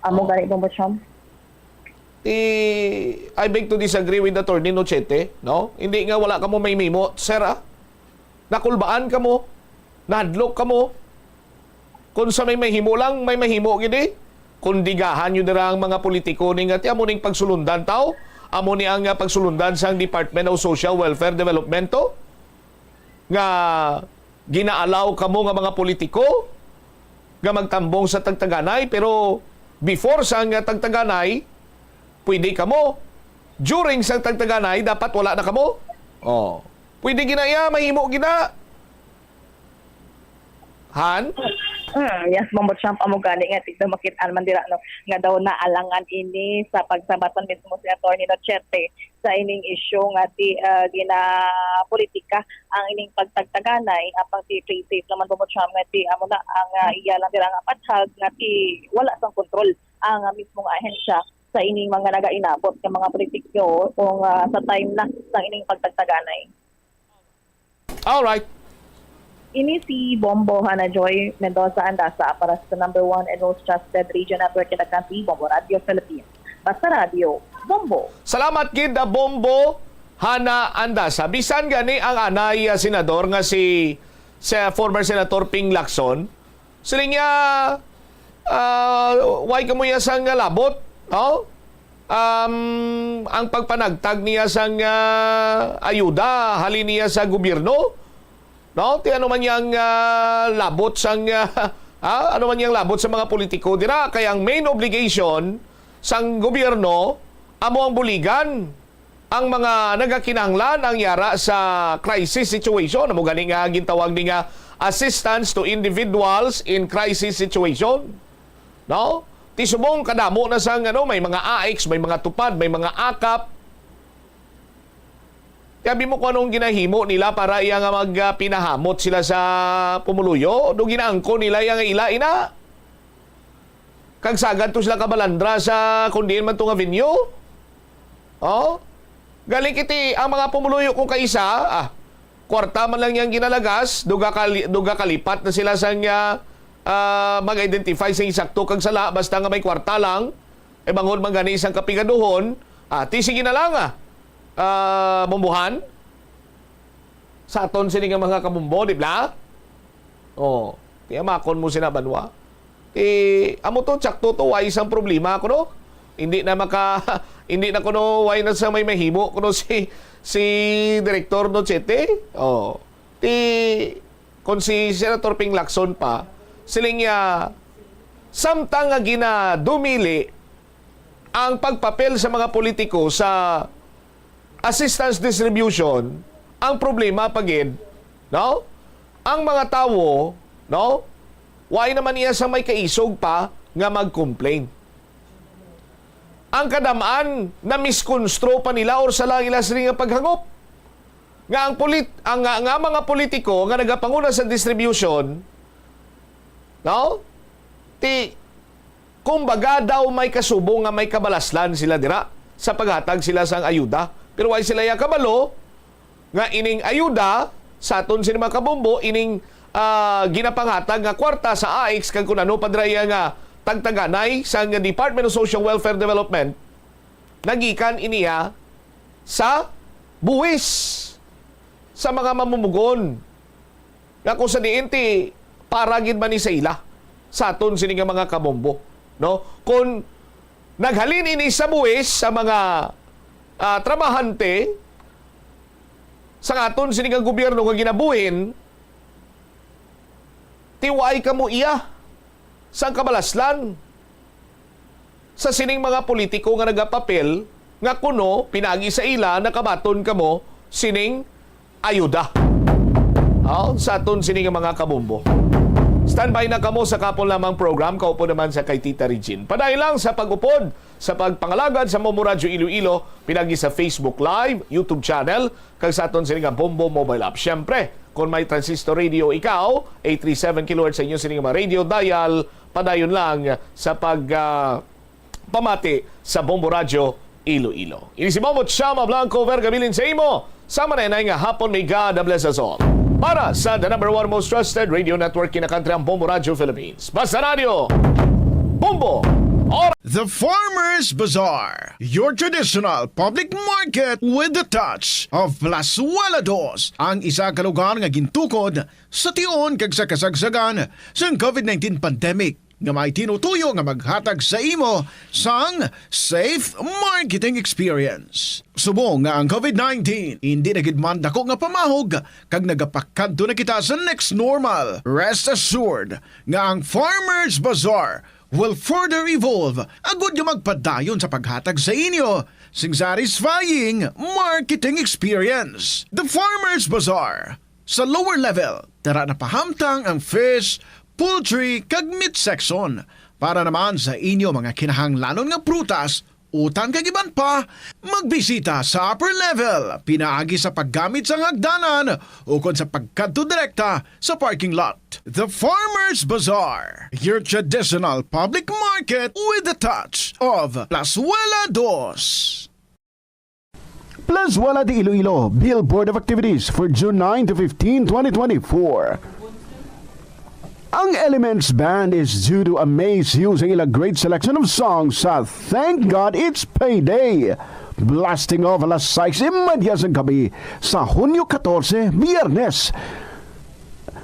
Amo Oh. gani, Bombo Trump. Eh, I beg to disagree with Attorney Nochete, no? Hindi nga wala kamo may mimo, sir, ah. Nakulbaan kamo, nahadlok kamo. Kung sa may mahimo lang, may mahimo gid eh. Kung digahan nyo dira ang mga politiko ni nga, ti amo ning pagsulundan tao, amo ni ang, ah, pagsulundan sang Department of Social Welfare Development to, nga ginaalaw kamo nga mga politiko nga magtambong sa tagtaganay, pero before sang, ah, tagtaganay, pwede kamo. During sang tagtaganay, dapat wala na kamo. Oh. Pwede gina iya, mahimo gina. Han? Mm, yes, Bombo Trump, amo gani nga tigda makit-an man dira, no, nga daw naalangan ini sa pagsabat man mismo si Attorney Nochete sa ining issue nga ti, ah, ginapolitika ang ining pagtagtaganay, apang ti play safe naman, Bombo Trump, nga ti amo na ang, ah, iya lang dira nga pathag nga ti wala sang kontrol ang, ah, mismong ahensya sa ining mga nagainabot nga mga politiko kung, ah, sa time na sang ining pagtagtaganay. Alright. Ini si Bombo Hana Joy Mendoza Andasa para sa number one and most trusted radio network in the country, Bombo Radio Philippines. Basta Radio, Bombo. Salamat gid, ah, Bombo Hana Andasa. Bisan gani ang anay, ah, senador nga si, si former Senator Ping Lacson, siling niya, ah, way kamo iya sang labot, no? Um, ang pagpanagtag niya sang, ah, ayuda halin niya sa gobyerno, no? Ti ano man yang, ah, labot sang, ah, ah, ano man yang labot sa mga politiko dira, kay ang main obligation sang gobyerno amo ang buligan ang mga nagakinahanglan ang yara sa crisis situation. Amo gani nga gintawag ni nga assistance to individuals in crisis situation. No? Ti subong kadamo na sang, ano, may mga AICS, may mga TUPAD, may mga AKAP. Sabi mo kung anong ginahimo nila para iya nga mag, ah, pinahamot sila sa pumuluyo? Do ginaangko nila iya nga ila ina? Kag sagad to sila kabalandra sa kung diin man to nga venue? Oh? Galing kiti ang mga pumuluyo kung kaisa, ah, kwarta man lang yang ginalagas, duga kali-, duga kalipat na sila sang, ah, ah, mag-identify sa insakto kag sala, basta nga may kwarta lang, eh, bangod man gani isang kapigaduhon, ah, ti sige na lang, ah, ah, Bombo Han. Sa aton sini nga mga kabombo, di ba? Oh, ti amakon mo sina banwa. Ti, amo to, tsakto to, way isang problema kuno. Hindi na maka, hindi na kuno, way na sa may mahimo kuno si, si Direktor Nochete. Oh, ti, kung si Senator Ping Lacson pa, siling niya, samtang nga ginadumili ang pagpapel sa mga politiko sa assistance distribution, ang problema pa gid, no? Ang mga tawo, no? Way naman iya sa may kaisog pa nga mag-complain. Ang kadam-an, na-misconstrue pa nila or sa lang ila sini nga paghangop. Nga ang polit-, ang, nga, nga mga politiko nga nagapanguna sa distribution, no? Ti, kumbaga daw may kasubong nga may kabalaslan sila dira sa paghatag sila sang ayuda. Pero way sila iya kabalo nga ining ayuda sa aton sini mga kabombo, ining, ah, ginapanghatag nga kwarta sa AICS kag kun ano pa dira iya nga tagtaganay sang Department of Social Welfare Development, Nagikan iniya sa buhis sa mga mamumugon, nga kung sa diin ti para gid man ni sa ila, sa aton sini nga mga kabombo, no? Kung naghalin ini sa buhis sa mga, ah, trabahante sa aton sini nga gobyerno nga ginabuhin, ti waay kamo iya sang kabalaslan sa sining mga politiko nga nagapapel nga kuno pinaagi sa ila nakabaton kamo sining ayuda. Aw, sa aton sini nga mga kabombo. Standby na kamo sa kapon lamang program, kaupod naman sa kay Tita Regine. Padayon lang sa pag-upod sa pagpangalagad sa Bombo Radyo Iloilo, pinagi sa Facebook Live, YouTube channel, kag sa aton sini nga Bombo mobile app. Siyempre, kung may transistor radio ikaw, eight three seven kilohertz sa inyo sini nga mga radio dial, padayon lang sa pag, ah, pamati sa Bombo Radyo Iloilo. Ini si Bombo Chama Blanco, Vergabilin sa imo. Sama na inay nga hapon, may God bless us all. Para sa the number one most trusted radio network, kinakantri ang Bombo Radyo Philippines. Basta Radyo, Bombo, Oras. The Farmers Bazaar, your traditional public market with the touch of Plazuela Dos, ang isa ka lugar nga gintukod sa tion kag sa kasagsagan sang COVID nineteen pandemic, nga may tinutuyo nga maghatag sa imo sang safe marketing experience. Subong nga ang COVID nineteen hindi na gid man dako nga pamahog kag nagapakadto na kita sa next normal, rest assured nga ang Farmers Bazaar will further evolve agud nga magpadayon sa paghatag sa inyo sing satisfying marketing experience. The Farmers Bazaar, sa lower level, tara na pahamtang ang fish, poultry, kag meat section. Para naman sa inyo mga kinahanglanon nga prutas, utan kag iban pa, magbisita sa upper level, pinaagi sa paggamit sang hagdanan ukon sa pagkadto direkta sa parking lot. The Farmers Bazaar, your traditional public market with the touch of Plazuela Dos. Plazuela de Iloilo, Billboard of Activities for June nine to fifteen, twenty twenty-four. Ang Elements Band is due to amaze you sa ila great selection of songs sa Thank God It's Payday. Blasting off alas sais y media sang gabi sa Hunyo katorse, Biyernes.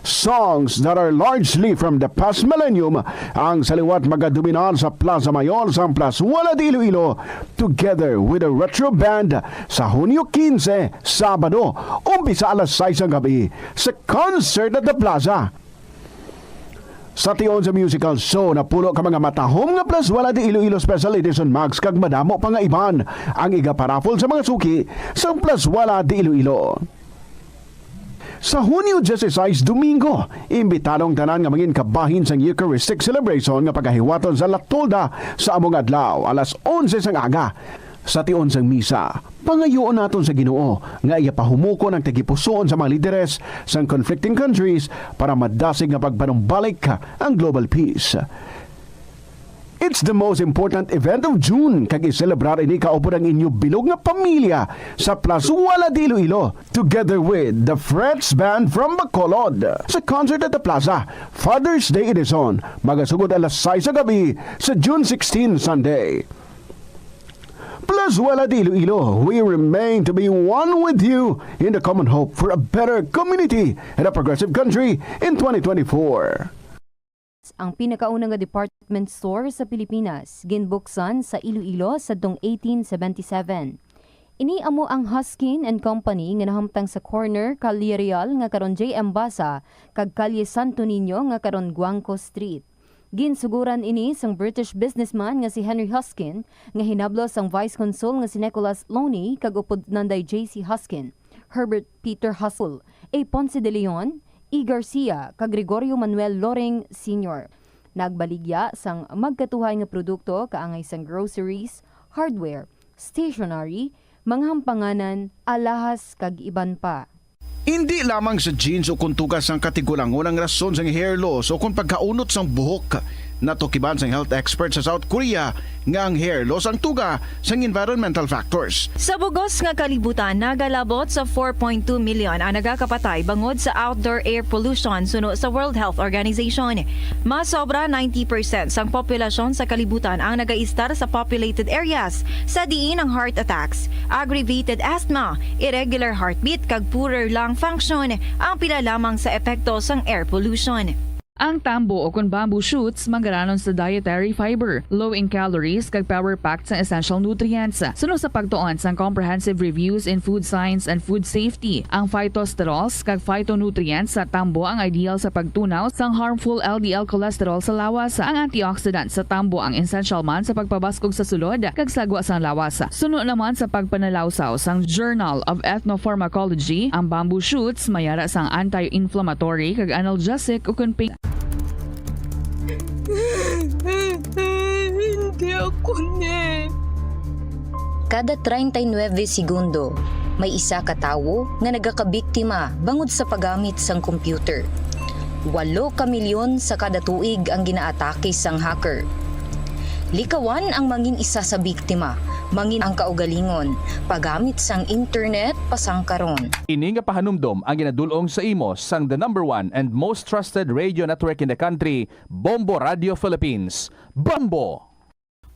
Songs that are largely from the past millennium ang sa liwat magadominar sa Plaza Mayor sang Plazuela de Iloilo, together with a retro band sa Hunyo kinse, Sabado, umpisa alas sais ang gabi sa Concert at the Plaza. Sa tion sa musical show, napulo ka mga matahom nga Plazuela de Iloilo Special Edition Mags kag madamo pa nga iban ang igaparaffle sa mga suki sang Plazuela de Iloilo. Sa Hunyo dieciséis, Domingo, imbitado ang tanan nga mangin kabahin sang Eucharistic celebration nga pagahiwaton sa La Tolda sa amo nga adlaw, alas onse sang aga. Sa tion sang misa, pangayuon naton sa Ginoo nga iya pahumukon ang tagipusoon sa mga lideres sang conflicting countries para madasig nga pagpanumbalik ang global peace. It's the most important event of June, kag iselebrar ini kaupod ang inyo bilog nga pamilya sa Plazuela de Iloilo, together with the Frets Band from Bacolod. Sa Concert at the Plaza, Father's Day Edition, magasugod alas sais sa gabi sa June sixteen, Sunday. Plazuela de Iloilo, we remain to be one with you in the common hope for a better community and a progressive country in twenty twenty-four. Ang pinakauna nga department store sa Pilipinas, ginbuksan sa Iloilo sadtong eighteen seventy-seven. Ini amo ang Huskin and Company nga nahamtang sa corner Calle Real nga karon J M Basa kag Calle Santo Niño nga karon Guangco Street. Ginsuguran ini sang British businessman nga si Henry Huskin, nga hinablos sang Vice Consul nga si Nicholas Loney kag upod Nanday J C Huskin, Herbert Peter Huskin, A. Ponce de Leon, E. Garcia, kag Gregorio Manuel Loring Senior. Nagbaligya sang magkatuhay nga produkto kaangay sang groceries, hardware, stationery, mga hampanganan, alahas, kag iban pa. Indi lamang sa genes o kon tugas sang katigulangon ang rason sang hair loss o kon pagkaunot sang buhok. Natukiban sang health expert sa South Korea nga ang hair loss ang tuga sang environmental factors. Sa bugos nga kalibutan, nagalabot sa four point two million ang nagakapatay bangod sa outdoor air pollution, suno sa World Health Organization. Mas sobra ninety percent sang populasyon sa kalibutan ang nagaistar sa populated areas, sa diin ang heart attacks, aggravated asthma, irregular heartbeat, kag poorer lung function ang pila lamang sa epekto sang air pollution. Ang tambo o kon bamboo shoots manggaranon sa dietary fiber, low in calories, kag power-packed sa essential nutrients. Suno sa pagtuon sang Comprehensive Reviews in Food Science and Food Safety, ang phytosterols kag phytonutrients sa tambo ang ideal sa pagtunaw sang harmful L D L cholesterol sa lawas. Ang antioxidant sa tambo ang essential man sa pagpabaskog sa sulod kag sagwa sang lawas. Suno naman sa pagpanalawsaw sang Journal of Ethnopharmacology, ang bamboo shoots mayara sang anti-inflammatory kag analgesic ukon pain. Hindi ako ni. Kada treinta y nueve segundo, may isa ka tawo nga nagakabiktima bangod sa paggamit sang computer. Walo ka milyon sa kada tuig ang ginaatake sang hacker. Likawan ang mangin isa sa biktima, mangin ang kaugalingon, paggamit sang internet pasang karon. Ini nga pahanumdom ang ginadul-ong sa imo sang the number one and most trusted radio network in the country, Bombo Radio Philippines. Bombo!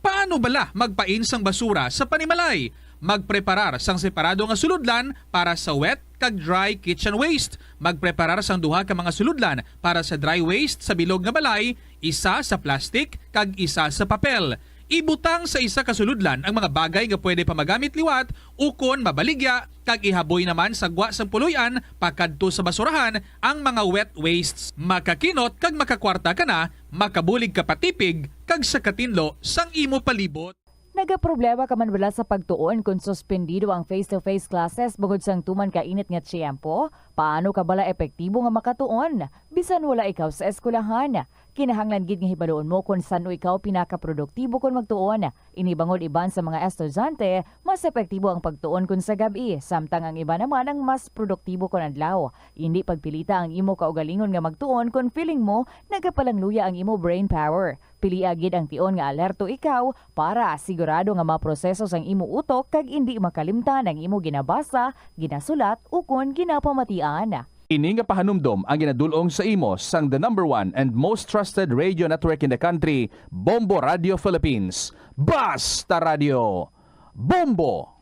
Paano bala magpain sang basura sa panimalay? Magpreparar sang separado nga sulodlan para sa wet kag dry kitchen waste. Magpreparar sang duha ka mga sulodlan para sa dry waste sa bilog nga balay, isa sa plastic kag isa sa papel. Ibutang sa isa ka sulodlan ang mga bagay nga pwede pa magamit liwat ukon mabaligya, kag ihaboy naman sa gwa sang puloy-an pakadto sa basurahan ang mga wet wastes. Makakinot kag makakwarta ka na, makabulig ka pa tipig kag sa katinlo sang imo palibot. Nagaproblema ka man bala sa pagtuon kon suspendido ang face-to-face classes bangod sang tuman ka init nga tiyempo? Paano ka bala epektibo nga makatuon bisan wala ikaw sa eskwelahan? Kinahanglan gid nga hibaluon mo kon san-o ikaw pinakaproduktibo kon magtuon. Ini bangod iban sa mga estudyante, mas epektibo ang pagtuon kon sa gab-i, samtang ang iban naman ang mas produktibo kon adlaw. Indi pagpilita ang imo kaugalingon nga magtuon kon feeling mo nagapalangluya ang imo brain power. Pilia gid ang tion nga alerto ikaw para sigurado nga maproseso sang imo utok kag indi makalimtan ang imo ginabasa, ginasulat, ukon ginapamatian. Ini nga pahanumdom ang ginadul-ong sa imo sang the number one and most trusted radio network in the country, Bombo Radio Philippines. Basta Radio Bombo!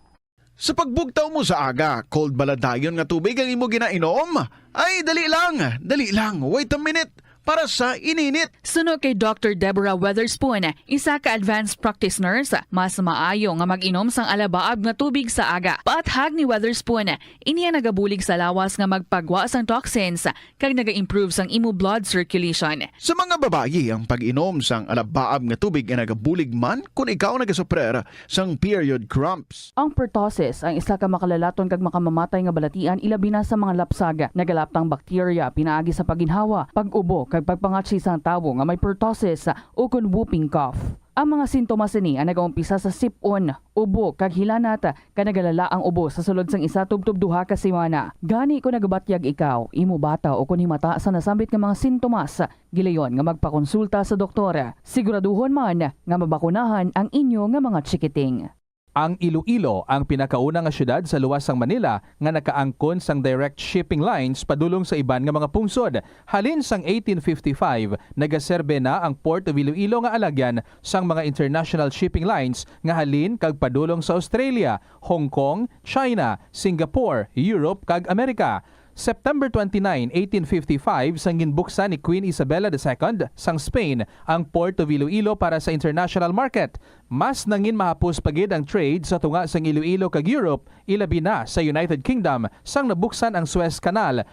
Sa pagbugtaw mo sa aga, cold bala dayon nga tubig ang imo ginainom? Ay, dali lang, dali lang, wait a minute, para sa ininit. Suno kay Doctor Deborah Weatherspoon, isa ka advanced practice nurse, mas maayo nga mag-inom sang alabaab nga tubig sa aga. Paathag ni Weatherspoon, ini ang nagabulig sa lawas nga magpagwa sang toxins kag naga-improve sang imo blood circulation. Sa mga babayi, ang pag-inom sang alabaab nga tubig ay nagabulig man kon ikaw nagasuprer sang period cramps. Ang pertussis ang isa ka makalalaton kag makamamatay nga balatian, ilabi na sa mga lapsag. Nagalaptang bakterya pinaagi sa pagginhawa, pag-ubo, kag pagpangatsi sang tawo nga may pertussis ukon whooping cough. Ang mga sintomas sini ang nagaumpisa sa sip-on, ubo, kag hilanat, kag nagalala ang ubo sa sulod sang isa tubtob duha ka semana. Gani, kon nagabatyag ikaw, imo bata, ukon himata sa nasambit nga mga sintomas, gilayon nga magpakonsulta sa doktor. Siguraduhon man nga mabakunahan ang inyo nga mga chikiting. Ang Iloilo ang pinakauna nga siyudad sa luwas sang Manila nga nakaangkon sang direct shipping lines padulong sa iban nga mga pungsod. Halin sang eighteen fifty-five, nagaserbe na ang Port of Iloilo nga alagyan sang mga international shipping lines nga halin kag padulong sa Australia, Hong Kong, China, Singapore, Europe, kag Amerika. September twenty-nine, eighteen fifty-five, sang ginbuksan ni Queen Isabella the Second sang Spain ang Port of Iloilo para sa international market. Mas nangin mahapos pa gid ang trade sa tunga sang Iloilo kag Europe, ilabi na sa United Kingdom, sang nabuksan ang Suez Canal.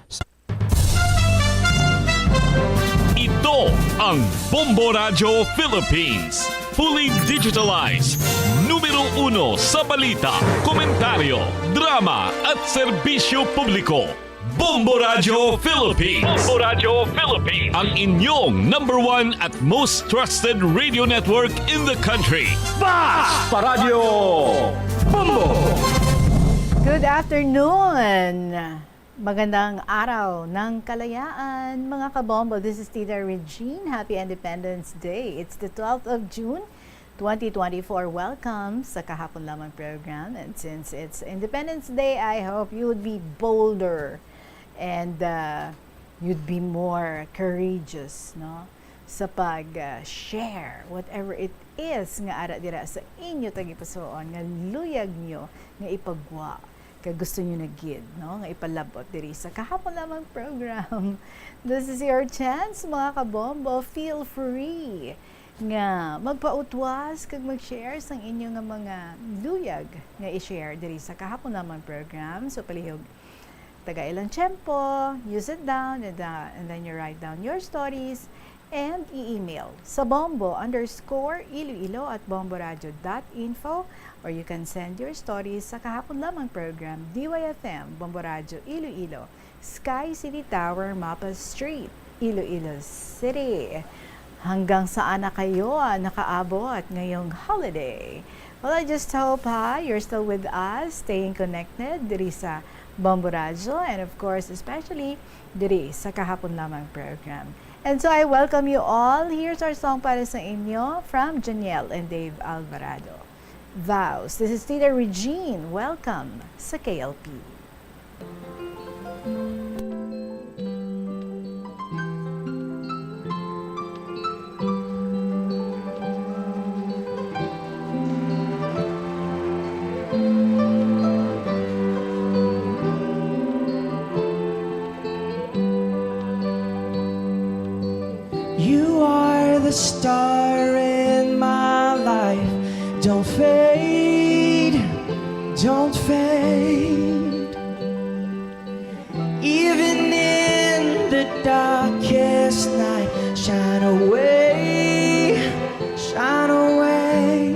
Ito ang Bombo Radyo Philippines. Fully digitalized. Numero uno sa balita, komentaryo, drama at serbisyo publiko. Bombo Radyo Philippines. Bombo Radyo Philippines. Ang inyong number one at most trusted radio network in the country. Basta Radyo Bombo! Good afternoon. Magandang araw ng kalayaan, mga kabombo. This is Tita Regine. Happy Independence Day. It's the twelfth of June, twenty twenty-four. Welcome sa Kahapon Lamang program. And since it's Independence Day, I hope you would be bolder and, uh, you'd be more courageous, no? Sa pag, uh, share, whatever it is nga ara dira sa inyo tagipusoon, nga luyag nyo nga ipagwa, kag gusto nyo na gid, no, nga ipalabot diri sa Kahapon Lamang program. This is your chance, mga kabombo. Feel free nga magpautwas kag mag-share sang inyo nga mga luyag nga i-share diri sa Kahapon Lamang program. So, palihog, tagai lang tiyempo, you sit down, and, uh, and then you write down your stories and i-email sa bombo underscore iloilo at bomboradio dot info, or you can send your stories sa Kahapon Lamang program, D Y F M, Bombo Radio Iloilo, Sky City Tower, Mapa Street, Iloilo City. Hanggang saan na kayo, ah, nakaabot ngayong holiday? Well, I just hope, ha, you're still with us, staying connected diri sa Bombo Radyo, and of course, especially diri sa Kahapon Lamang program. And so I welcome you all. Here's our song para sa inyo from Janiel and Dave Alvarado. Vows. This is Tita Regine. Welcome sa K L P. You are the star in my life. Don't fade, don't fade. Even in the darkest night, shine away, shine away.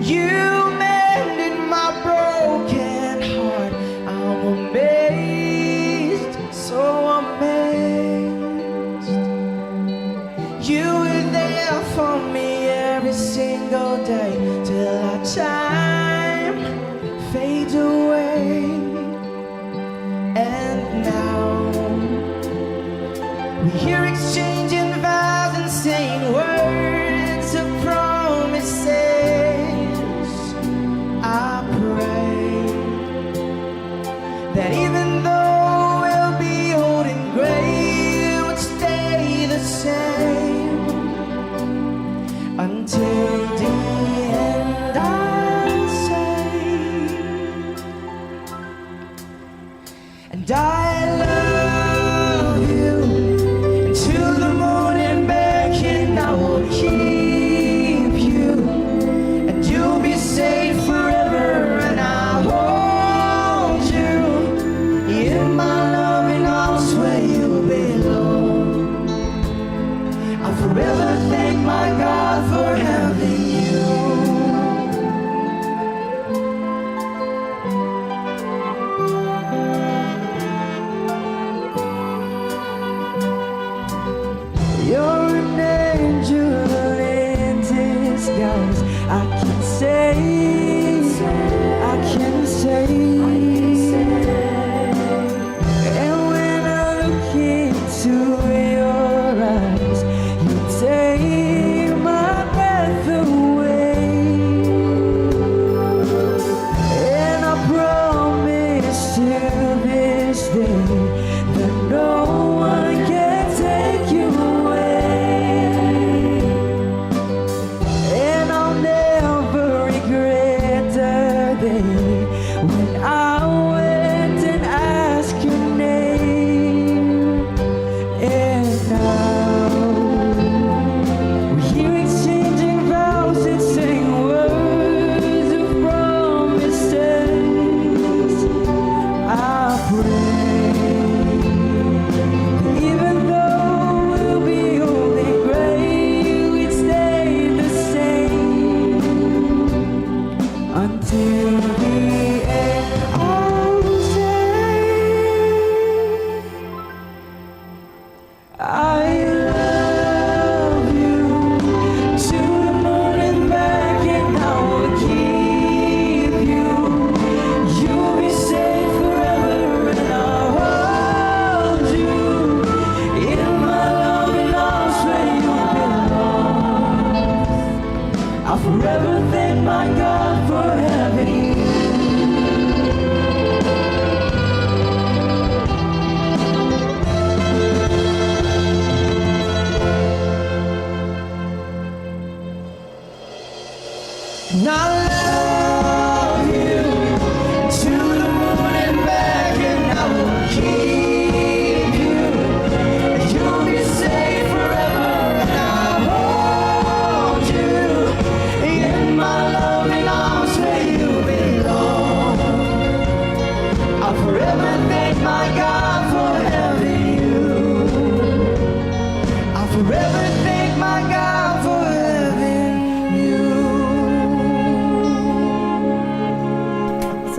You mended my broken heart. I'm amazed, so amazed. You were there for me every single day till our time fades away. And now we hear exchanging vows and saying words of promises. I pray that even though we'll be old and gray, we'll stay the same until the end, I'll say. And I love you until the morning back, and I will keep you, and you'll be safe forever, and I'll hold you in my loving arms where you belong. I'll forever thank my God for having you. You're an angel in disguise. I can say, I can say. And when I look into your eyes, you take my breath away. And I promise to this day that no one can take you away. And I'll never regret the day when I went and asked your name. And now we hear exchanging vows and saying words of promises. I pray that even though we'll be old and gray, we'd stay the same until the end. I'll say I love you to the moon and back, and I will keep you. You'll be safe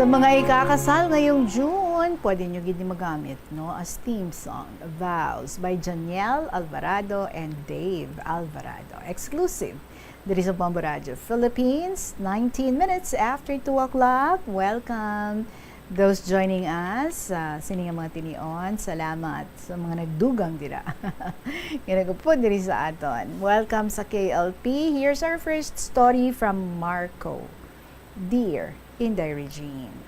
Mga ikakasal ngayong June, pwede nyo gid ni magamit, no, as theme song, Vows by Janiel Alvarado and Dave Alvarado. Exclusive diri sa Bombo Radio Philippines, nineteen minutes after two o'clock. Welcome those joining us, ah, sini nga mga tinion. Salamat sa mga nagdugang dira nga nagupod diri sa aton. Welcome sa K L P. Here's our first story from Marco. Dear Inday Regine.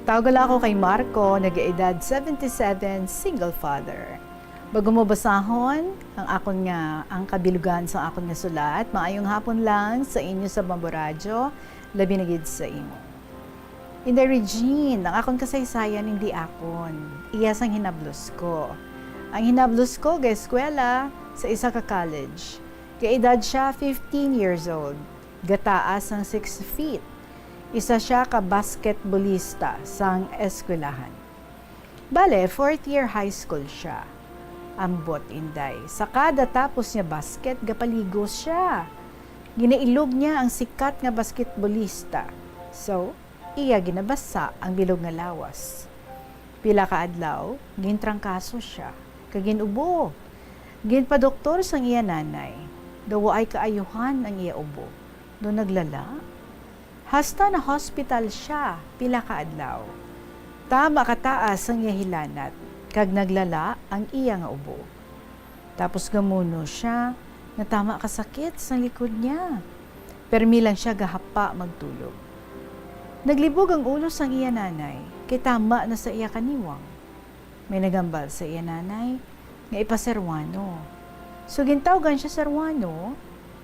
Tawag ako kay Marco, nag-edad seventy-seven, single father. Bago mo basahon ang akon nga, ang kabilugan sa akon nga sulat, maayong hapon lang sa inyo sa Bambo Radyo, labi na gid sa imo. Inday Regine, ang akon kasaysayan hindi akon, iya sang hinablos ko. Ang hinablos ko, ga-eskwela sa isa ka college. Ga-edad siya fifteen years old, gataas sang six feet. Isa siya ka basketbolista sang eskwelahan. Bale, fourth year high school siya. Ambot, Inday, sa kada tapos niya basket, gapaligos siya. Ginailog niya ang sikat nga basketbolista. So, iya ginabasa ang bilog nga lawas. Pila ka adlaw, gintrangkaso siya, kag gin-ubo. Ginpadoktor sang iya nanay, daw waay kaayuhan ang iya ubo, daw naglala. Hasta na-hospital siya pila ka adlaw. Tama kataas ang iya hilanat, kag naglala ang iya nga ubo. Tapos gamuno siya nga tama kasakit sang likod niya. Permi lang siya gahapa magtulog. Naglibog ang ulo sang iya nanay, kay tama na sa iya kaniwang. May naghambal sa iya nanay nga ipaserwano. So, gintawgan siya serwano,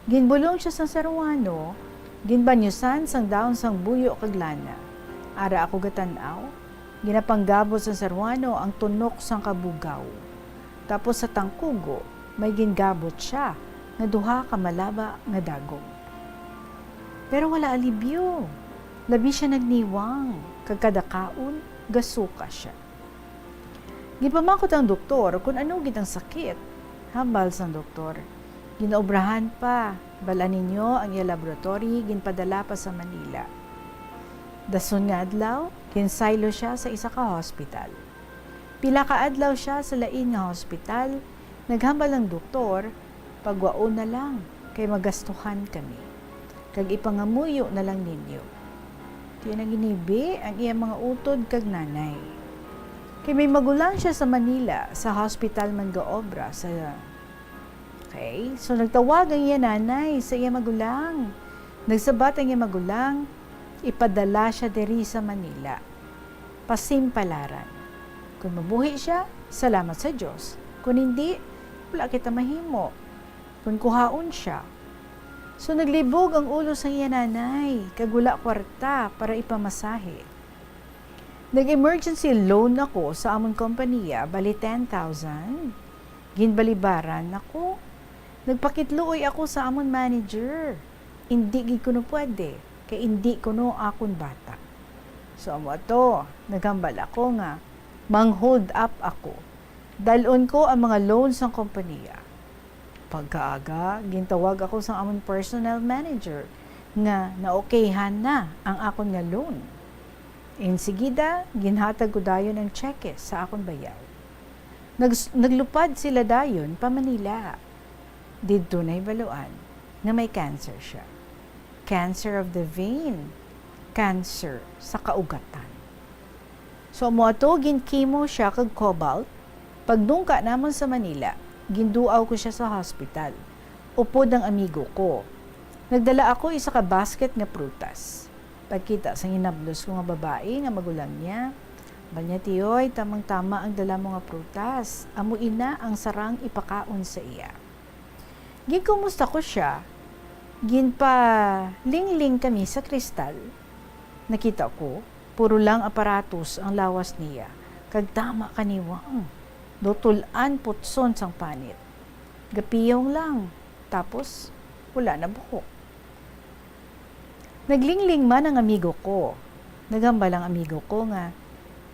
ginbulong siya sang serwano, ginbanyusan sang dahon sang buyo kag lana. Ara ako gatan-aw, ginapanggabot sang serwano ang tunok sang kabugaw. Tapos sa tangkugo, may gingabot siya nga duha ka malaba nga dagom. Pero wala alibyo. Labi siya nagniwang, kag kada kaon, gasuka siya. Gipamangkot ang doktor kon ano gid ang sakit. Hambal sang doktor, "Ginaobrahan pa. Bal-an ninyo ang iya laboratory, ginpadala pa sa Manila." Dason nga adlaw, ginsaylo siya sa isa ka hospital. Pila ka adlaw siya sa lain nga hospital, naghambal ang doktor, "Pagwaon na lang, kay magastuhan kami. Kag ipangamuyo na lang ninyo." Diin na ginibi ang iya mga utod kag nanay. Kay may magulang siya sa Manila, sa hospital man gaobra sa. Okay, so nagtawag ang iya nanay sa iya magulang. Nagsabat ang iya magulang, ipadala siya diri sa Manila. Pasimpalaran. Kung mabuhi siya, salamat sa Dios. Kung hindi, wala kita mahimo. Kung kuhaon siya. So, naglibog ang ulo sa iya nanay, kag wala kwarta para ipamasahe. Nag-emergency loan ako sa amon kompanya, bali ten thousand. Ginbalibaran ako. Nagpakitluoy ako sa amon manager. Indi gid kuno pwede, kay indi kuno akon bata. So, amo ato, naghambal ako nga mang-hold up ako. Dal-on ko ang mga loan sang kompanya. Pagkaaga, gintawag ako sang amon personnel manager nga na-okayhan na ang akon nga loan. Insigida, ginhatag ko dayon ang tseke sa akon bayaw. Nags-, naglupad sila dayon pa Manila. Didto nahibaluan nga may cancer siya. Cancer of the vein. Cancer sa kaugatan. So, amo ato, gin-chemo siya kag cobalt. Pagdungga namon sa Manila, ginduaw ko siya sa hospital. Upod ang amigo ko. Nagdala ako isa ka basket nga prutas. Pagkita sang hinablos ko nga babayi nga magulang niya, bal niya, "Tiyoy, tamang-tama ang dala mo nga prutas. Amo ina ang sarang ipakaon sa iya." Ginkumusta ko siya, ginpalingling kami sa kristal. Nakita ko, Puro lang aparatos ang lawas niya, kag tama kaniwang daw tul-an putson sang panit. Gapiyong lang, tapos wala na buhok. Naglingling man ang amigo ko. Naghambal ang amigo ko nga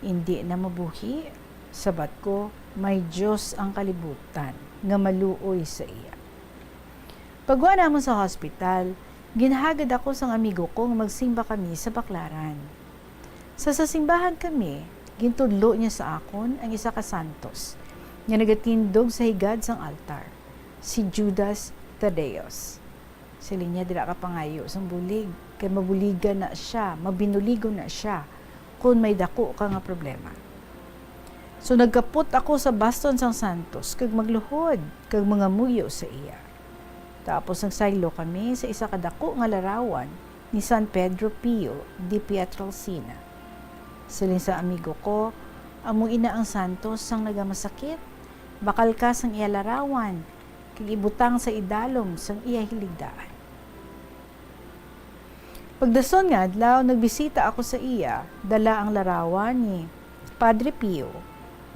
indi na mabuhi. Sabat ko, may Dios ang kalibutan nga maluoy sa iya. Pagwa namon sa hospital, ginhagad ako sang amigo ko nga magsimba kami sa baklaran. Sa, sa simbahan kami, gintudlo niya sa akon ang isa ka santos nga nagatindog sa higad sang altar, si Judas Thaddeus. Siling niya, "Dira ka pangayo sang bulig, kay mabuligan na sia, mabinuligon na sia, kon may daku ka nga problema." So nagkapot ako sa baston sang santos kag magluhod kag mangamuyo sa iya. Tapos nagsaylo kami sa isa ka daku nga larawan ni San Pedro Pio de Pietrelcina. Siling sa amigo ko, "Amo ina ang santos sang nagamasakit. Bakal ka sang iya larawan, kag ibutang sa idalom sang iya hiligdaan." Pagdason nga adlaw, nagbisita ako sa iya, dala ang larawan ni Padre Pio.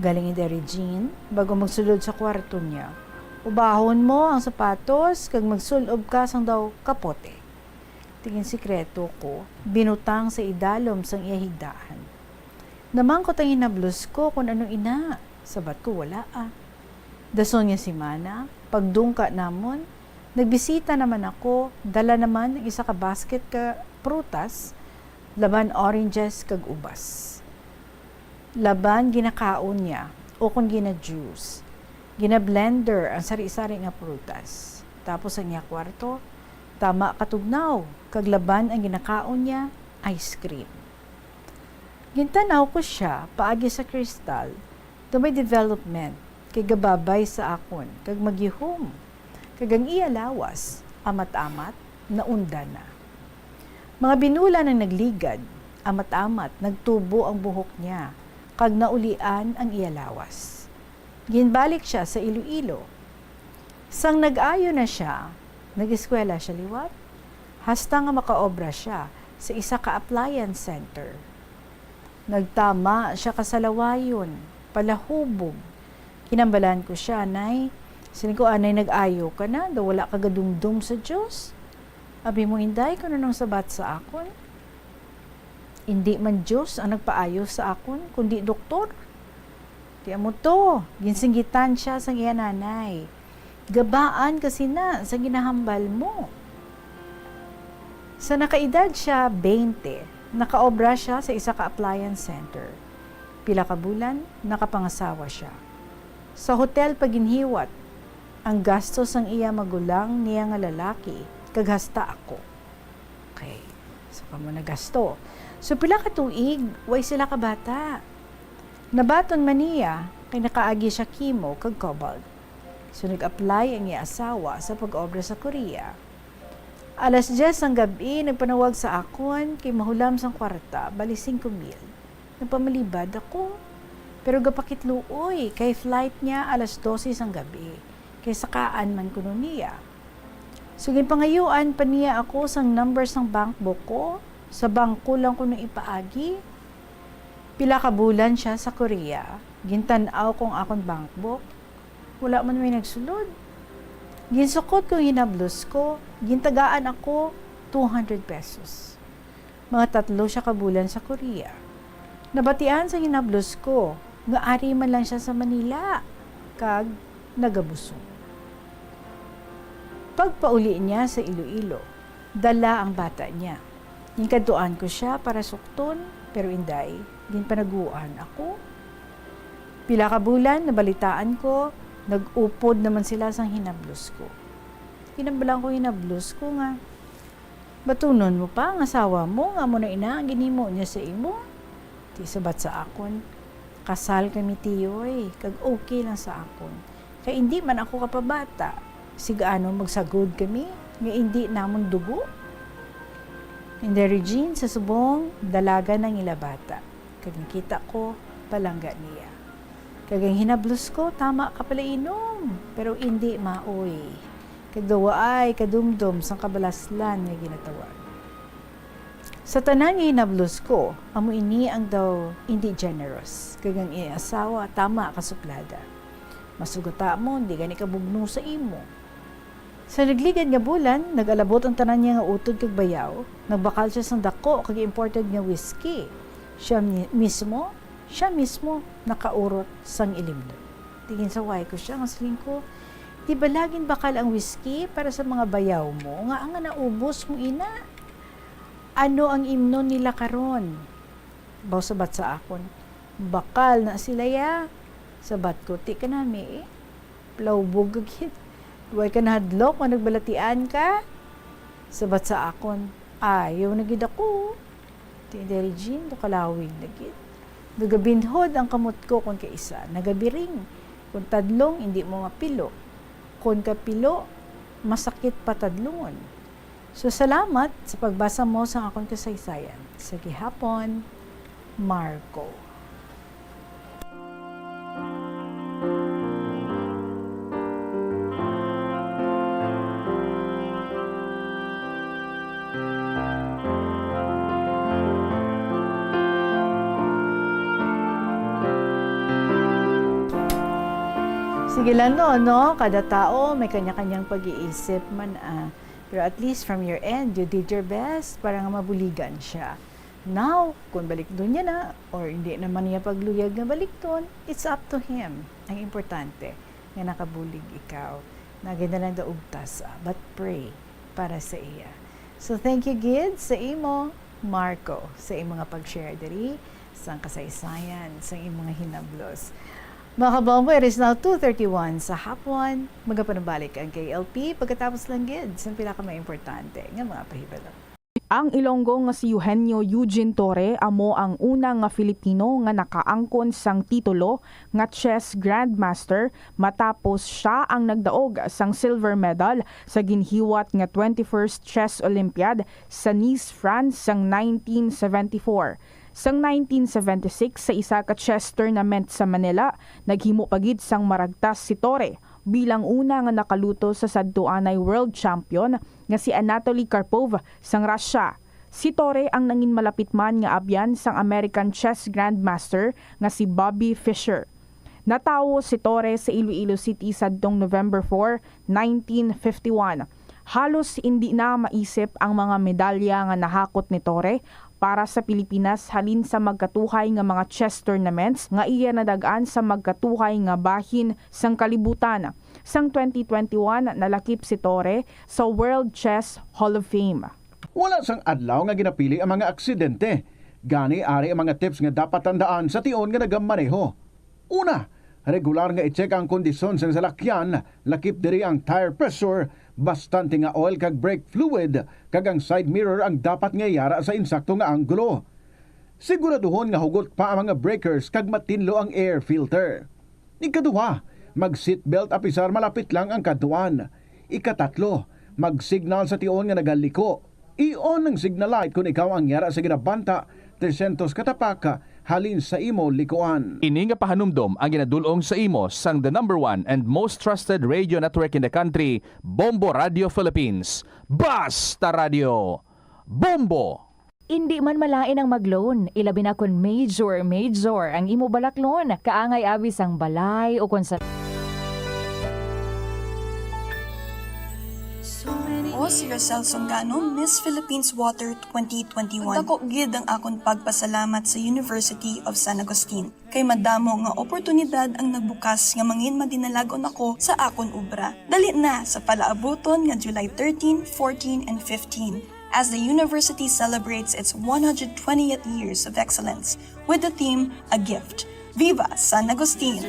Galing, Inday Regine, bago magsulod sa kwarto niya, ubahon mo ang sapatos kag magsul-ob ka sang daw kapote. Tingin sikreto ko, binutang sa idalom sang iya higdaan. Namangkot ang hinablos ko kon ano ina, sabat ko wala, ah. Dason nga semana, pagdungka namon, nagbisita naman ako, dala naman ang isa ka basket ka prutas, laban oranges kag ubas. Laban ginakaon niya, o kon gina-juice. Gina-blender ang sari-sari nga prutas. Tapos ang iya kwarto, tama katugnaw, kag laban ang ginakaon niya, ice cream. Gintan-aw ko sia paagi sa kristal, daw may development, kay gababay sa akon, kag magihom, kag ang iya lawas, amat-amat, naunda na. Mga binulan ang nagligad, amat-amat, nagtubo ang buhok niya, kag naulian ang iya lawas. Ginbalik sia sa Iloilo. Sang nag-ayo na sia, nag-eskwela sia liwat, hasta nga makaobra sia sa isa ka appliance center. Nagtama sia ka salawayon, palahubog. Kinambalan ko sia, "Nay," siling ko, "anay nag-ayo ka na, daw wala ka gadumdom sa Dios?" Abi mo, Inday, kung anong sabat sa akon. Indi man Dios ang nagpaayo sa akon, kundi doktor. Ti amo to, ginsinggitan sia sang iya nanay. Gabaan ka sina sa ginahambal mo. Sa nakaedad sia twenty, nakaobra sia sa isa ka appliance center. Pila ka bulan, nakapangasawa sia. Sa hotel pa ginhiwat ang gasto sang iya magulang niya nga lalaki, kag hasta ako. Okay. So, kamo nagasto. So, pila ka tuig, way sila ka bata. Nabaton man niya, kay nakaagi siya chemo kag cobalt. So, nag-apply ang iya asawa sa pag-obra sa Korea. Alas diyes sang gab-i, nagpanawag sa akon, kay mahulam sang kwarta, bali singko mil. Nagpamalibad ako. Pero gapakitluoy, kay flight niya alas dose sang gab-i. Kay sakaan man kuno niya. So, ginpangayuan pa niya ako sang number sang bankbook ko. Sa bangko lang kuno ipaagi. Pila ka bulan sia sa Korea, gintan-aw ko ang akon bankbook. Wala man may nagsulod. Ginsukot ko ang hinablos ko, gintagaan ako two hundred pesos. Mga tatlo sia ka bulan sa Korea. Nabatian sa hinablos ko nga ari man lang sia sa Manila, kag nagabusong. Pagpauli niya sa Iloilo, dala ang bata niya. Ginkadtuan ko sia para sukton, pero inday, ginpanaguan ako. Pila ka bulan, nabalitaan ko, nag-upod naman sila sang hinablos ko. Ginambalan ko hinablos ko nga, "Batunon mo pa ang asawa mo nga amo na ina ang ginhimo niya sa imo?" Ti sabat sa akon, "Kasal kami, tiyoy, kag okay lang sa akon. Kay indi man ako kapabata. Sig-ano magsagod kami nga indi namon dugo?" Inday Regine, sa subong, dalaga na ang ila bata. Kag nakita ko, palangga niya. Kag ang hinablos ko, tama ka pala inom, pero indi maoy. Kag daw waay kadumdom sang kabalaslan nga ginatawag. Sa tanan nga hinablos ko, amo ini ang daw indi generous, kag ang iyang asawa tama ka suplada. Masugata mo, di gani kabugno sa imo. Sa nagligad nga bulan, nag-alabot ang tanan niya nga utod kag bayaw, nagbakal siya sang dako kag imported nga whiskey. Siya mi-, mismo, siya mismo nakaurot sang ilimnon. Tiginsaway ko siya, nga siling ko, "Di ba laging bakal ang whiskey para sa mga bayaw mo, nga nga naubos mo ina? Ano ang imnon nila karon?" Baw sabat sa akon, "Bakal na sila ya." Sabat ko, "Ti ka nami eh. Plawbog ka gid. Way ka nahadlok nga nagbalatian ka?" Sabat sa akon, "Ayaw na gid ako. Ti, Daddy Jean, do kalawig na gid. Nagabinhod ang kamot ko kon kaisa, nagabiring. Kon tadlong, indi mo mapilo. Kon kapilo, masakit patadlongon." So, salamat sa pagbasa mo sa akon kasaysayan. Sa gihapon, Marco. Sige lang, no, no? Kada tao may kanya-kanyang pag-iisip man, ah. Pero at least from your end, you did your best para nga mabuligan siya. Now, kung balikdon niya na, or hindi naman niya pagluyag nga balikdon, it's up to him. Ang importante, nga nakabulig ikaw. Nagay na lang daw ugtas, ah, but pray para sa iya. So, thank you gid sa imo, Marco, sa imo nga pag-share diri sang kasaysayan sang imo nga hinablos. Mga kabombo, it is now two thirty-one sa hapon. Magapanubalik ang K L P pagkatapos lang gid sang pila ka mga importante nga mga pahibalo. Ang Ilonggo nga si Eugenio Eugene Torre amo ang una nga Filipino nga nakaangkon sang titulo nga chess grandmaster matapos sia ang nagdaog sang silver medal sa ginhiwat nga twenty-first Chess Olympiad sa Nice, France sang nineteen seventy-four. Sang nineteen seventy-six, sa isa ka chess tournament sa Manila, naghimo pa gid sang maragtas si Torre bilang una nga nakaluto sa sadtuanay world champion nga si Anatoly Karpov sang Russia. Si Torre ang nangin malapit man nga abyan sang American chess grandmaster nga si Bobby Fischer. Natawo si Torre sa Iloilo City sadtong November four, nineteen fifty-one. Halos indi na maisip ang mga medalya nga nahakot ni Torre para sa Pilipinas halin sa magkatuhay nga mga chess tournaments nga iya nadag-an sa magkatuhay nga bahin sang kalibutan. Sang twenty twenty-one, nalakip si Torre sa World Chess Hall of Fame. Wala sang adlaw nga ginapili ang mga aksidente. Gani, ari ang mga tips nga dapat tandaan sa tion nga nagamaneho. Una, regular nga i-check ang kondisyon sang salakyan, lakip diri ang tire pressure, bastante nga oil kag brake fluid, kag ang side mirror ang dapat nga yara sa insakto nga anggulo. Siguraduhon nga hugot pa ang mga breakers kag matinlo ang air filter. Ikaduha, mag-seatbelt apisar malapit lang ang kadtuan. Ikatatlo, mag-signal sa tion nga nagaliko. I-on ang signal light kon ikaw ang yara sa ginabanta trescientos ka tapak halin sa imo likuan. Ini nga pahanumdom ang ginadul-ong sa imo sang the number one and most trusted radio network in the country, Bombo Radio Philippines. Basta Radio, Bombo! Indi man malain ang mag-loan, ilabi na kon major, major ang imo balaklon. Kaangay abi sang balay o kon sa O si Rosel Songano, Miss Philippines Water twenty twenty-one. Dako gid ang akon pagpasalamat sa University of San Agustin, kay madamo nga oportunidad ang nagbukas nga mangin madinalag-on ako sa akon obra. Dali na sa palaabuton nga July thirteen, fourteen, and fifteen, as the university celebrates its one hundred twentieth years of excellence with the theme, A Gift. Viva San Agustin!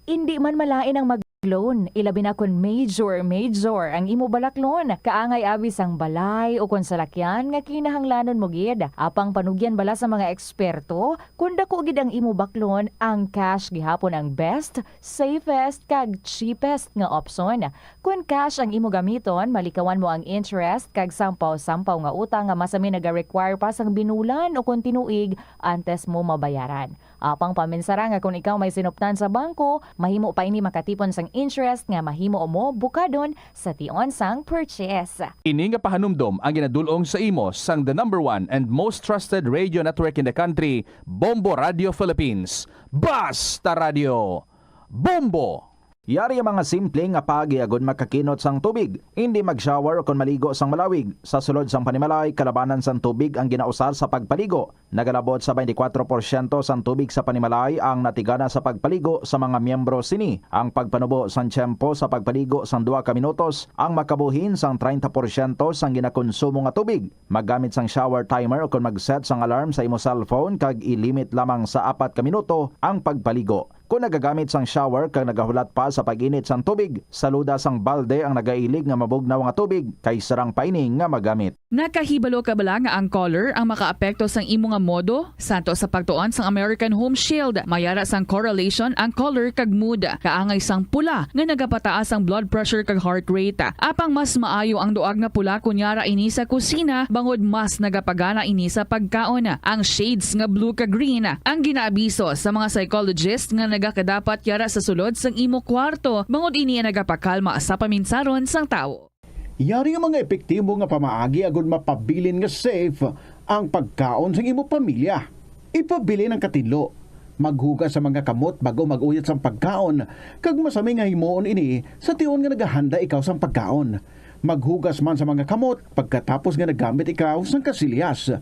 Indi man malain ang mag-loan, ilabi na kon major, major ang imo balaklon. Kaangay abi sang balay o kon salakyan nga kinahanglanon mo gid. Apang panugyan bala sa mga eksperto, kon dako gid ang imo baklon, ang cash gihapon ang best, safest, kag cheapest nga opsyon. Kon cash ang imo gamiton, malikawan mo ang interest kag sampaw-sampaw nga utang nga masami naga-require pa sang binulan o kon tinuig antes mo mabayaran. Apang paminsara nga kon ikaw may sinuptan sa bangko, mahimo pa ini makatipon sang interest nga mahimo mo bukadon sa tion sang purchase. Ini nga pahanumdom ang ginadul-ong sa imo sang the number one and most trusted radio network in the country, Bombo Radio Philippines. Basta Radio! Bombo! Yari ang mga simple nga paagi agud makakinot sang tubig. Indi mag-shower ukon maligo sang malawig. Sa sulod sang panimalay, kalabanan sang tubig ang ginausar sa pagpaligo. Nagalabot sa twenty-four porsyento sang tubig sa panimalay ang natigana sa pagpaligo sa mga miyembro sini. Ang pagpanubo sang tiyempo sa pagpaligo sang duha ka minutos ang makabuhin sang treinta porsyento sang ginakonsumo nga tubig. Maggamit sang shower timer ukon mag-set sang alarm sa imo cellphone kag i-limit lamang sa apat ka minuto ang pagpaligo. Kon nagagamit sang shower kag nagahulat pa sa pag-init sang tubig, saluda sang balde ang nagailig nga mabugnaw nga tubig kay sarang pa ini nga magamit. Nakahibalo ka bala nga ang color ang makaapekto sang imo nga modo? Santo sa pagtuon sang American Home Shield, may ara sang correlation ang color kag mood. Kaangay sang pula nga nagapataas ang blood pressure kag heart rate. Apang mas maayo ang duag nga pula kon yara ini sa kusina, bangod mas nagapagana ini sa pagkaon. Ang shades nga blue kag green ang ginaabiso sa mga psychologist nga nagakadapat yara sa sulod sang imo kwarto, bangod ini ang nagapakalma sa paminsaron sang tawo. Yari nga mga epektibo nga pamaagi agud mapabilin nga safe ang pagkaon sang imo pamilya. Ipabilin ang katinlo. Maghugas sa mga kamot bag-o mag-uyat sang pagkaon, kag masami nga himuon ini sa tion nga nagahanda ikaw sang pagkaon. Maghugas man sa mga kamot pagkatapos nga nagamit ikaw sang kasilyas.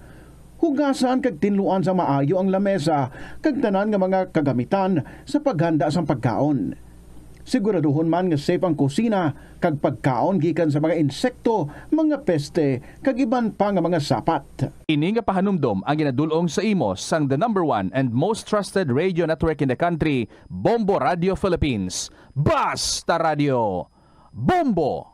Hugasan kag tinluan sa maayo ang lamesa kag tanan nga mga kagamitan sa paghanda sang pagkaon. Siguraduhon man nga safe ang kusina kag pagkaon gikan sa mga insekto, mga peste, kag iban pa nga mga sapat. Ini nga pahanumdom ang ginadul-ong sa imo sang the number one and most trusted radio network in the country, Bombo Radio Philippines. Basta Radio! Bombo!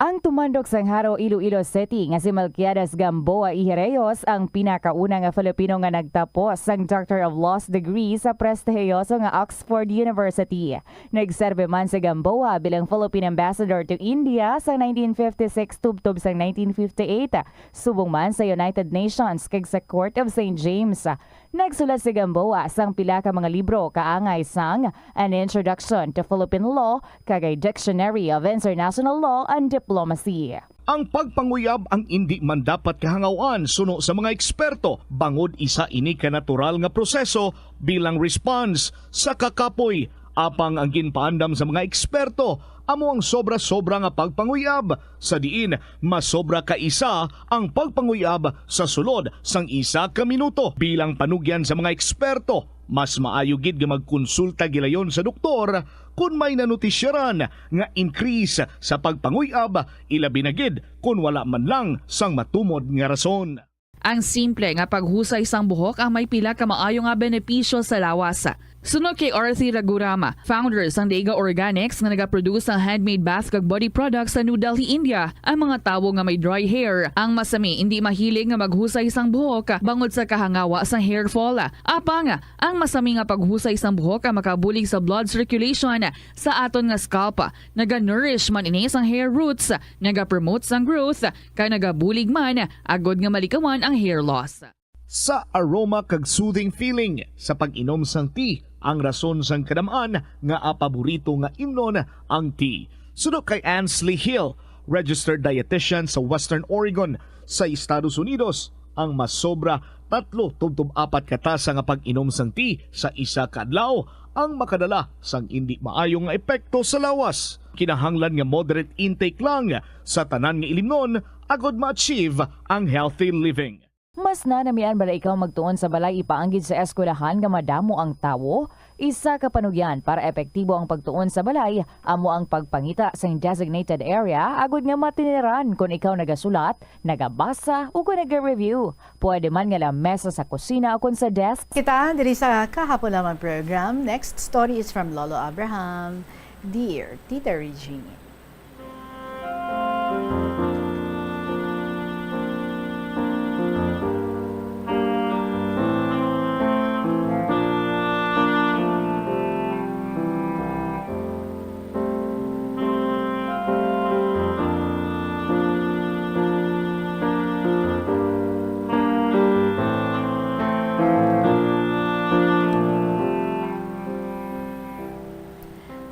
Ang tumandok sang Jaro, Iloilo City nga si Melquiades Gamboa y Reyes ang pinakauna nga Filipino nga nagtapos sang Doctor of Laws degree sa prestihiyoso nga Oxford University. Nagserbi man si Gamboa bilang Philippine Ambassador to India sa nineteen fifty-six tubtob sang nineteen fifty-eight, subong man sa United Nations kag sa Court of Saint James. Nagsulat si Gamboa sang pila ka mga libro kaangay sang An Introduction to Philippine Law kag A Dictionary of International Law and Diplomacy. Ang pagpanguyab ang indi man dapat kahangaw-an suno sa mga eksperto, bangod isa ini ka natural nga proseso bilang response sa kakapoy. Apang ang ginpaandam sa mga eksperto amo ang sobra-sobra nga pagpanguyab, sa diin masobra ka isa ang pagpanguyab sa sulod sang isa ka minuto. Bilang panugyan sa mga eksperto, mas maayo gid nga magkonsulta gilayon sa doktor kon may nanotisyaran nga increase sa pagpanguyab, ilabi na gid kon wala man lang sang matumod nga rason. Ang simple nga paghusay sang buhok ang may pila ka maayo nga benepisyo sa lawas. Suno kay Arthi Raghuram, founder sang Deiga Organics nga nagaproduce sang handmade bath kag body products sa New Delhi, India, ang mga tawo nga may dry hair ang masami indi mahilig nga maghusay sang buhok bangod sa kahangawa sang hair fall. Apang ang masami nga paghusay sang buhok ang makabulig sa blood circulation sa aton nga scalp. Naga-nourish man ini sang hair roots, naga-promote sang growth, kag nagabulig man agud nga malikawan ang hair loss. Sa aroma kag soothing feeling sa pag-inom sang tea ang rason sang kadam-an nga paborito nga imnon ang tea. Suno kay Ansley Hill, registered dietitian sa Western Oregon sa Estados Unidos, ang masobra tatlo tubtob apat ka tasa nga pag-inom sang tea sa isa ka adlaw ang makadala sang indi maayo nga epekto sa lawas. Kinahanglan nga moderate intake lang sa tanan nga ilimnon agud ma-achieve ang healthy living. Mas nanamian bala ikaw magtuon sa balay ipaanggid sa eskwelahan nga madamo ang tawo? Isa ka panugyan para epektibo ang pagtuon sa balay amo ang pagpangita sa designated area agud nga matiniran kon ikaw nagasulat, nagabasa, o kon naga-review. Pwede man nga lamesa sa kusina o kon sa desk. Kita diri sa Kahapon Lamang program. Next story is from Lolo Abraham. Dear Tita Regine.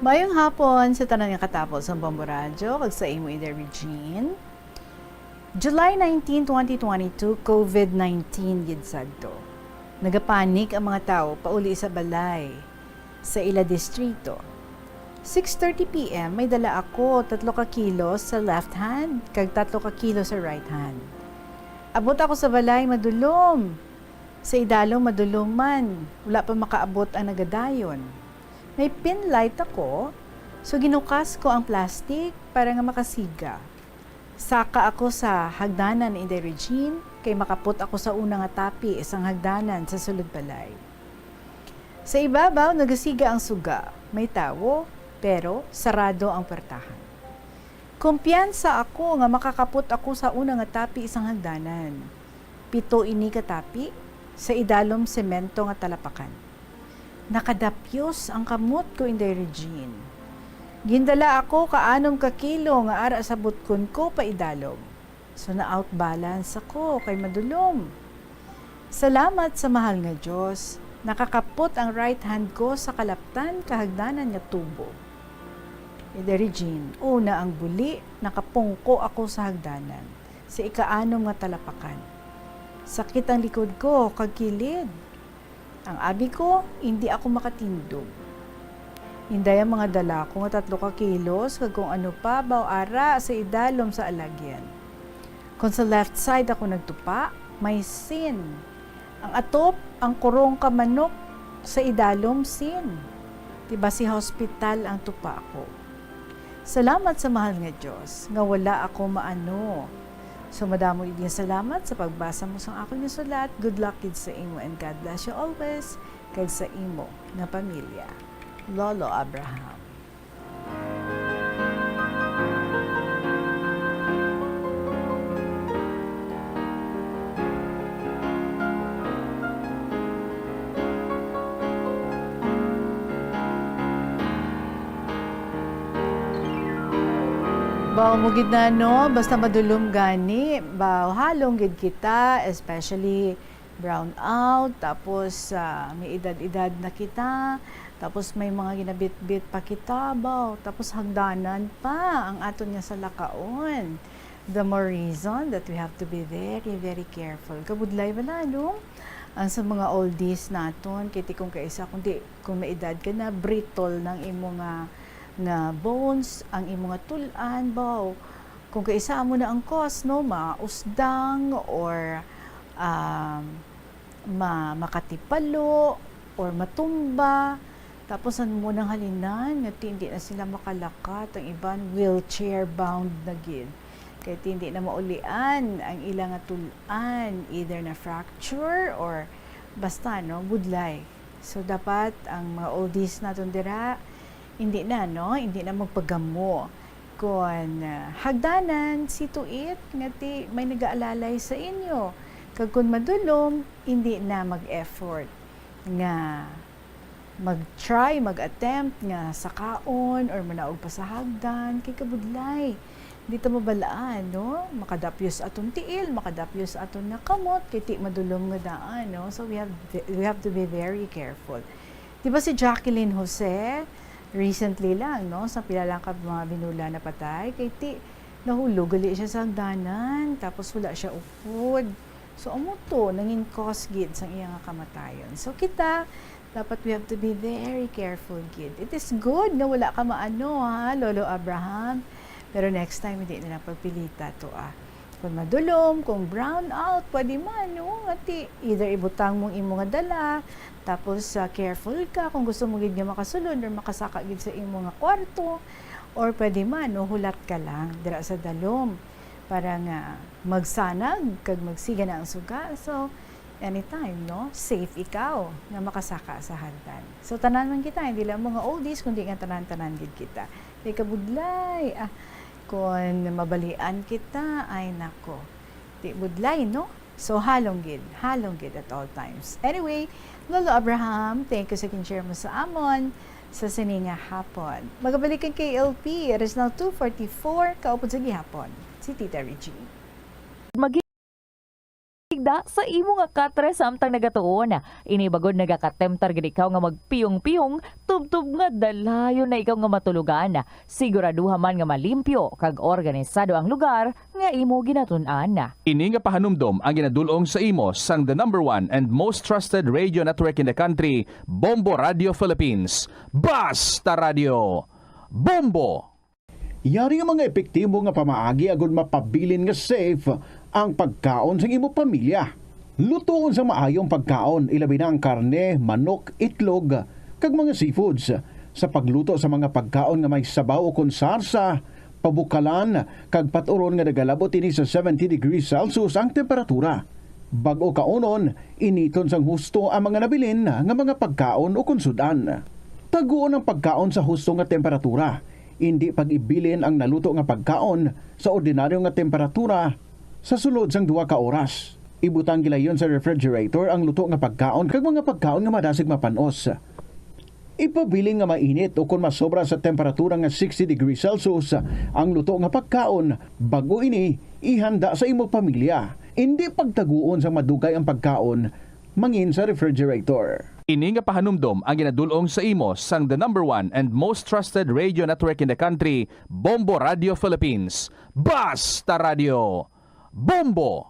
Mayong hapon sa tanan nga katapos sa Bombo Radyo, kag sa imo, Ida Regine. July nineteen, twenty twenty-two, COVID nineteen gid sadto. Nagapanik ang mga tawo pauli sa balay sa ila distrito. Six thirty P M, may dala ako tatlo ka kilos sa left hand kag tatlo ka kilos sa right hand. Abot ako sa balay, madulom. Sa idalom, madulom man. Wala pa makaabot ang nagadayon. May pin light ako, so ginukas ko ang plastic para nga makasiga. Saka ako sa hagdanan ni Inday Regine, kay makapot ako sa una nga tapi sang hagdanan sa sulod balay. Sa ibabaw, nagasiga ang suga. May tawo, pero sarado ang puwertahan. Kumpiyansa ako nga makakapot ako sa una nga tapi sang hagdanan. Pito ini ka tapi, sa idalom semento nga talapakan. Nakadapyos ang kamot ko, Inday Regine. Gindala ako ka anom ka kilo nga ara sa butkon ko pa idalom. So, na-out balance ako kay madulom. Salamat sa mahal nga Dios, nakakapot ang right hand ko sa kalaptan ka hagdanan nga tubo. Inday Regine, una ang buli, nakapungko ako sa hagdanan, sa ikaanom nga talapakan. Sakit ang likod ko kag kilid. Ang abi ko, indi ako makatindog. Inday ang mga dala ko nga tatlo ka kilos kag kung ano pa, baw ara sa idalom sa alagyan. Kon sa left side ako nagtupa, may sin. Ang atop, ang kurong ka manok sa idalom, sin. Di ba si hospital ang tupa ko? Salamat sa mahal nga Dios nga wala ako maano. So, madamo gid nga salamat sa pagbasa mo sang akon nga sulat. Good luck gid sa imo and God bless you always, kag sa imo nga pamilya. Lolo Abraham. Baw mo gid na, no? Basta madulom gani, baw halong gid kita, especially brown out, tapos, ah, may edad-edad na kita, tapos may mga ginabitbit pa kita, baw, tapos hagdanan pa ang aton nga salakaon. The more reason that we have to be very, very careful. Kabudlay bala, no? Ang sa mga oldies naton, kay ti kung kaisa, kung di, kung may edad ka na, brittle ng imo nga, nga bones, ang imo nga tul-an, baw. Kung kaisa amo na ang cause, no, mausdang or, um, ma-, makatipalo or matumba. Tapos ang mo nang halinan nga ti-, hindi na sila makalakat, ang iban wheelchair bound na gid. Kay ti-, hindi na maulian ang ila nga tul-an, either na fracture or basta, no, budlay. So, dapat ang mga oldies naton dira, hindi na, no, hindi na magpagamo. Kon, ah, hagdanan, see to it nga ti may nagaalalay sa inyo. Kag kon madulom, hindi na mag-effort nga mag-try, mag-attempt nga sakaon or manaog pa sa hagdan, kay kabudlay. Di ta mabalaan, no? Makadapyos aton tiil, makadapyos aton nga kamot, kay ti madulom nga daan, no? So we have, we have to be very careful. Di ba si Jacqueline Jose, recently lang, no? Sa pila lang ka mga binula na patay, kay ti nahulog gali siya sa hagdanan, tapos wala siya upod. So, amo to, nangin cause gid sang iya nga kamatayon. So, kita, dapat we have to be very careful gid. It is good nga wala ka maano, ha, Lolo Abraham. Pero next time, hindi na lang pagpilita to, ah. Kung madulom, kung brown out, pwede man, no? Nga ti, either ibutang mong imo nga dala, tapos, ah, careful ka kung gusto mo gid nga makasulod or makasaka gid sa imo nga kwarto, or pwede man, no, hulat ka lang dira sa dalom para nga magsanag kag magsiga na ang suga. So, anytime, no? Safe ikaw nga makasaka sa hagdan. So, tanan man kita, hindi lang mga oldies, kundi nga tanan-tanan gid kita. Kay kabudlay, ah, kung mabalian kita, ay nako. Di budlay, no? So, halong gid, halong gid at all times. Anyway, Lolo Abraham, thank you sa gin-share mo sa amon sa sini nga hapon. Magabalik ang K L P. It is now two forty-four, kaupod sa gihapon, si Tita Regine. Magig sa imo nga katre samtang nagatuon. Ini bag-o nagakatemptar gid ikaw nga magpiyong-piyong, tubtob nga dalayon na ikaw nga matulogan. Siguraduha man nga malimpyo kag organisado ang lugar nga imo ginatun-an. Ini nga pahanumdom ang ginadul-ong sa imo sang the number one and most trusted radio network in the country, Bombo Radio Philippines. Basta Radio Bombo! Yari nga mga epektibo nga pamaagi agud mapabilin nga safe ang pagkaon sang imo pamilya. Lutoon sang maayo ang pagkaon, ilabi na ang karne, manok, itlog, kag mga seafoods. Sa pagluto sa mga pagkaon nga may sabaw ukon sarsa, pabukalan, kag pat-uron nga nagalabot ini sa seventy degrees Celsius ang temperatura. Bag-o kaunon, initon sang husto ang mga nabilin nga mga pagkaon ukon sud-an. Taguon ang pagkaon sa husto nga temperatura. Indi pag-ibilin ang naluto nga pagkaon sa ordinaryo nga temperatura sa sulod sang duha ka oras. Ibutang gilayon sa refrigerator ang luto nga pagkaon kag mga pagkaon nga madasig mapan-os. Ipabilin nga mainit ukon masobra sa temperatura nga sixty degrees Celsius ang luto nga pagkaon bag-o ini ihanda sa imo pamilya. Indi pagtaguon sang madugay ang pagkaon mangin sa refrigerator. Ini nga pahanumdom ang ginadul-ong sa imo sang the number one and most trusted radio network in the country, Bombo Radio Philippines. Basta Radio Bombo!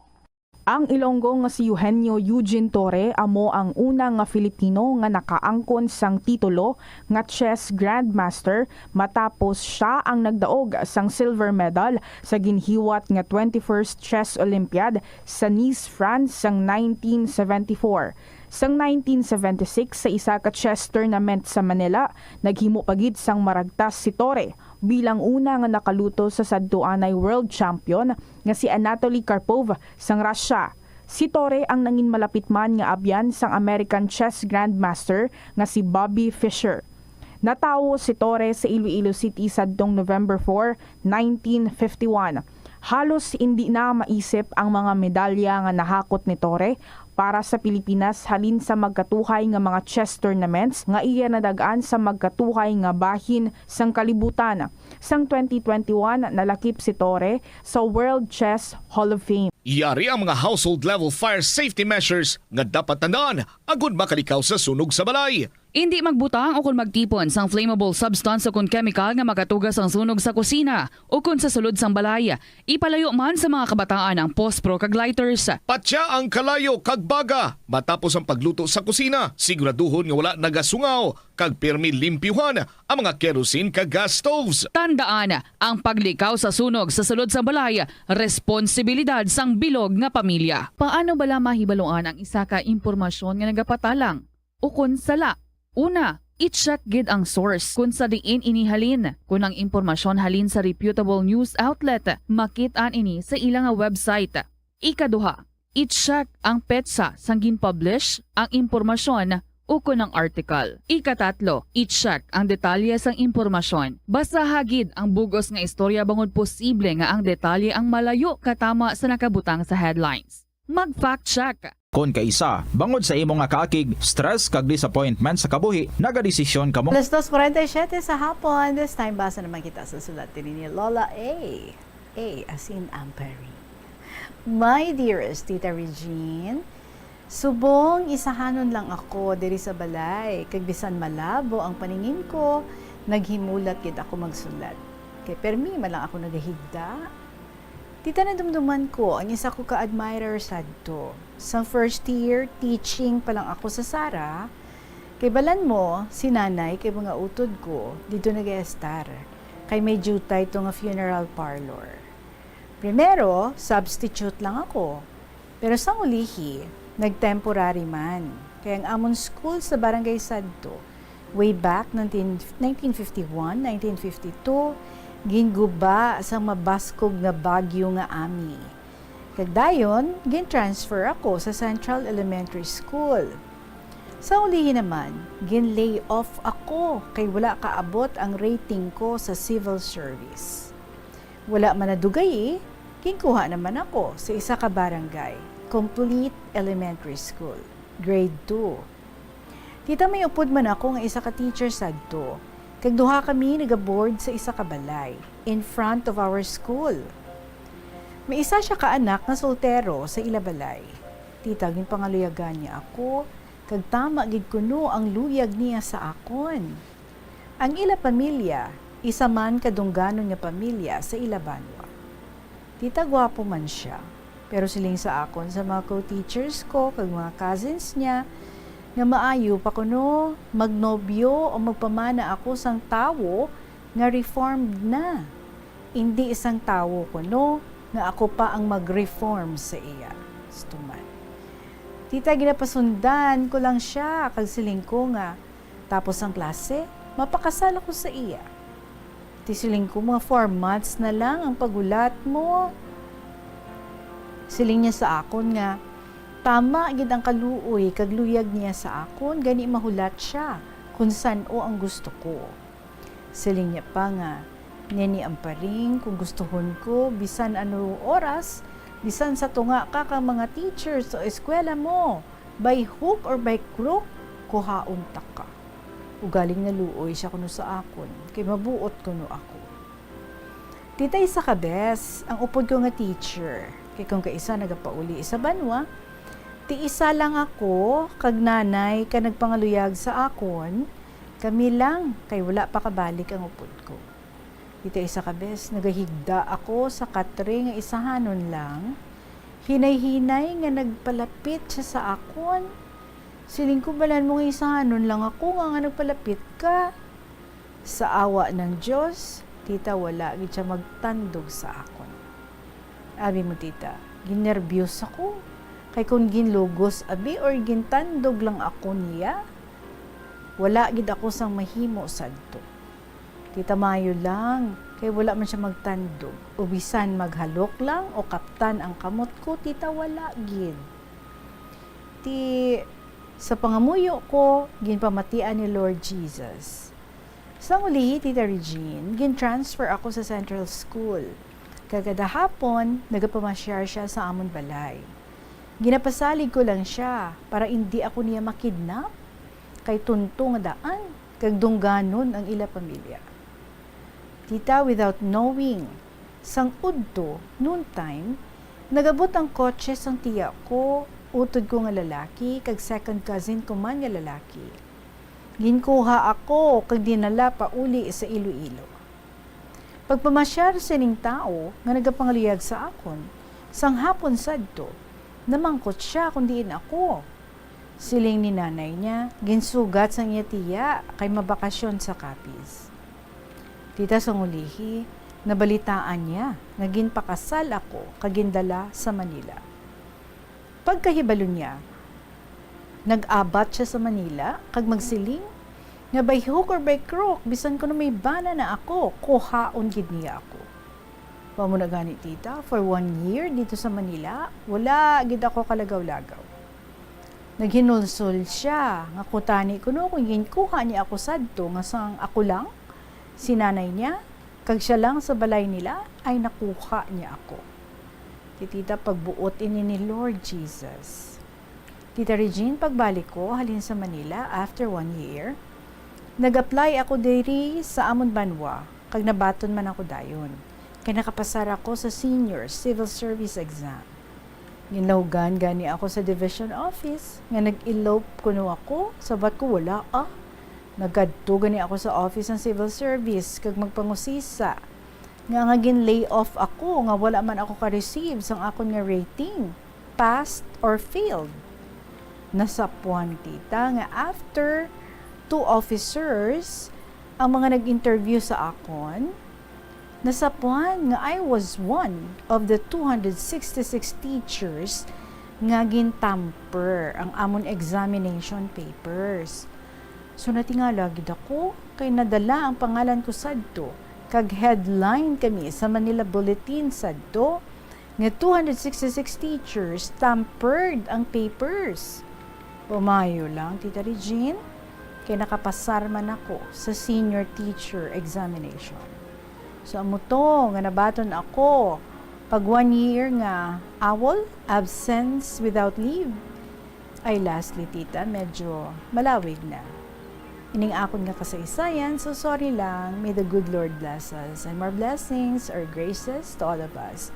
Ang Ilonggo nga si Eugenio Eugene Torre amo ang una nga Filipino nga nakaangkon sang titulo nga chess grandmaster matapos sia ang nagdaog sang silver medal sa ginhiwat nga twenty-first Chess Olympiad sa Nice, France sang nineteen seventy-four. Sang nineteen seventy-six, sa isa ka chess tournament sa Manila, naghimo pa gid sang maragtas si Torre bilang una nga nakaluto sa sadtuanay world champion nga si Anatoly Karpov sang Russia. Si Torre ang nangin malapit man nga abyan sang American chess grandmaster nga si Bobby Fischer. Natawo si Torre sa Iloilo City sadtong November four, nineteen fifty-one. Halos indi na maisip ang mga medalya nga nahakot ni Torre para sa Pilipinas halin sa magkatuhay nga mga chess tournaments nga iya nadag-an sa magkatuhay nga bahin sang kalibutan. Sang twenty twenty-one, nalakip si Torre sa World Chess Hall of Fame. Yari ang mga household level fire safety measures nga dapat tandaan agud makalikaw sa sunog sa balay. Indi magbutang ukon magtipon sang flammable substance ukon kemikal nga makatuga sang sunog sa kusina ukon sa sulod sang balay. Ipalayo man sa mga kabataan ang pospro kag lighters. Patya ang kalayo kag baga matapos ang pagluto sa kusina. Siguraduhon nga wala nagasungaw kag pirmi limpyuhan ang mga kerosene kag gas stoves. Tandaan, ang paglikaw sa sunog sa sulod sang balay, responsibilidad sang bilog nga pamilya. Paano bala mahibaluan ang isa ka impormasyon nga nagapatalang ukon sala? Una, i-check gid ang source kon sa diin ini halin. Kon ang impormasyon halin sa reputable news outlet, makit-an ini sa ila nga website. Ikaduha, i-check ang petsa sang gin-publish ang impormasyon ukon ang article. Ikatatlo, i-check ang detalye sang impormasyon. Basaha gid ang bug-os nga istorya bangod posible nga ang detalye ang malayo katama sa nakabutang sa headlines. Mag-fact check. Kon kaisa, bangod sa imo nga kaakig, stress kag disappointment sa kabuhi, nagadesisyon kamo. Alas dos kuwarenta y siyete sa hapon, this time basa naman kita sa sulat ni Lola A. A as in Amperin. My dearest Tita Regine, subong isahanon lang ako diri sa balay, kag bisan malabo ang paningin ko, naghimulat gid ako magsulat. Kay permi man lang ako nagahigda. Tita, nadumduman ko ang isa ko ka admirer sadto. Sa first year, teaching pa lang ako sa Sara, kay balan mo, si Nanay kay mga utod ko, didto nag-estar. Kay may jutay to nga funeral parlor. Primero, substitute lang ako. Pero sang ulihi, nag-temporary man. Kay ang amon school sa barangay sadto, way back nineteen, nineteen fifty-one, nineteen fifty-two, ginguba sang mabaskog nga bagyo nga Ami. Kag dayon, gin-transfer ako sa Central Elementary School. Sa ulihi naman, gin-lay off ako kay wala kaabot ang rating ko sa civil service. Wala man nadugayi, ginkuha naman ako sa isa ka barangay, Complete Elementary School, Grade two. Tita, may upod man ako nga isa ka teacher sadto, kag duha kami nagaboard sa isa ka balay, in front of our school. May isa sia ka anak nga soltero sa ila balay. Tita, ginpangaluyagan niya ako, kag tama gid kuno ang luyag niya sa akon. Ang ila pamilya, isa man ka dungganon nga pamilya sa ila banwa. Tita, gwapo man sia, pero siling sa akon sa mga co-teachers ko kag mga cousins niya nga maayo pa kuno magnobyo o magpamana ako sang tawo nga reformed na, indi sang tawo kuno nga ako pa ang mag-reform sa iya. Stuman. Tita, ginapasundan ko lang sia, kag siling ko nga, tapos ang klase, mapakasal ako sa iya. Ti siling ko, mga four months na lang ang paghulat mo. Siling niya sa akon nga, tama gid ang kaluoy kag luyag niya sa akon, gani mahulat sia kung san-o ang gusto ko. Siling niya pa nga, Neni Amparing, kung gustuhon ko, bisan ano oras, bisan sa tunga ka kang mga teachers o eskwela mo, by hook or by crook, kuhaon ta ka. Ugaling naluoy siya kuno sa akon, kay mabuot kuno ako. Tita, isa ka bes ang upod ko nga teacher, kay kung kaisa nagapauli sa banwa, ti isa lang ako kag nanay ka nagpangaluyag sa akon, kami lang, kay wala pa kabalik ang upod ko. Tita, isa ka bes, nagahigda ako sa katre nga isahanon lang. Hinay-hinay nga nagpalapit siya sa akon. Siling ko, balan mo nga isahanon lang ako nga, nga nagpalapit ka. Sa awa ng Diyos, tita, wala gid siya magtandog sa akon. Abi mo, tita, ginerbiyos ako. Kay kung ginlugos abi or gintandog lang ako niya, wala gid ako sang mahimo sadto. Tita, maayo lang, kay wala man siya magtandog. O bisan maghalok lang o kaptan ang kamot ko, tita, wala gid. Ti, sa pangamuyo ko, ginpamatian ni Lord Jesus. Sang uli, Tita Regine, gin-transfer ako sa Central School. Kag kada hapon, nagapamasyar siya sa amon balay. Ginapasalig ko lang siya para indi ako niya makidnap, kay tunto nga daan kag dungganon ang ila pamilya. Tita, without knowing, sang udto, noontime, nagabot ang kotse sang tiya ko, utod ko nga lalaki, kag second cousin ko man nga lalaki. Ginkuha ako kag dinala pauli sa Iloilo. Pagpamasyar sining tawo nga nagapangaluyag sa akon, sang hapon sadto, namangkot sia kon diin ako. Siling ni nanay niya, ginsugat sang iya tiya kay mabakasyon sa Capiz. Tita, sang ulihi, nabalitaan niya nga ginpakasal ako kag gindala sa Manila. Pagkahibalo niya, nag-abat sia sa Manila kag magsiling nga by hook or by crook, bisan kuno may bana na ako, kuhaon gid niya ako. Wa mo na gani, tita, for one year dito sa Manila, wala gid ako kalagaw-lagaw. Naghinulsol sia nga kutani kuno kung ginkuha niya ako sadto nga sang ako lang, si nanay niya, kag siya lang sa balay nila, ay nakuha niya ako. Ti tita, pagbuot ini ni Lord Jesus. Tita Regine, pagbalik ko halin sa Manila after one year, nag-apply ako diri sa amon banwa, kag nabaton man ako dayon, kay nakapasar ako sa senior civil service exam. Ginlahugan gani ako sa division office nga nag-elope kuno ako, sabat ko wala, ah. Nagkadto gani ako sa office sang civil service kag magpangusisa nga, nga gin-lay off ako, nga wala man ako ka-receive sang akon nga rating, passed or failed. Nasapwan, tita, nga after two officers ang mga nag-interview sa akon, nasapwan nga I was one of the two hundred sixty-six teachers nga gin-tamper ang amon examination papers. So, natingala gid ako, kay nadala ang pangalan ko sadto, kag headline kami sa Manila Bulletin sadto, nga two hundred sixty-six teachers tampered ang papers. Pamayo lang, Tita Regine, kay nakapasar man ako sa senior teacher examination. So, amo to nga nabaton ako pag one year nga AWOL, absence without leave. Ay, lastly, tita, medyo malawig na. Ining akon nga kasaysayan, so sorry lang. May the good Lord bless us and more blessings or graces to all of us.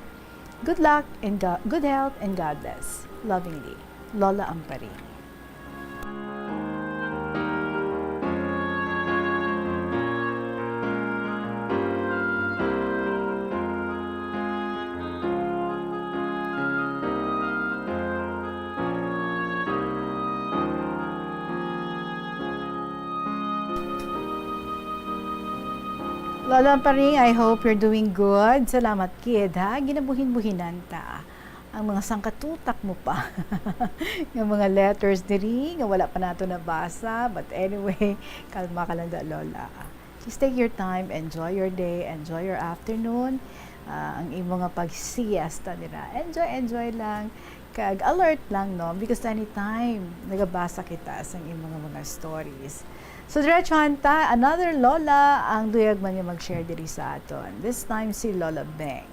Good luck and go- good health and God bless. Lovingly. Lola Ampari. Lola Ampari, I hope you're doing good. Salamat, kid, ha? Ginabuhin-buhinan ta ang mga sangkatutak mo pa nga mga letters diri nga wala pa nato nabasa. But anyway, kalma ka lang da, Lola. Just take your time, enjoy your day, enjoy your afternoon. Ah, ang imo nga pag-siesta nila. Enjoy, enjoy lang. Kag alert lang, no? Because anytime, nagabasa kita sa imo nga mga stories. So, diretsohan ta, another Lola ang duyag man nga mag-share diri sa aton. This time, si Lola Beng.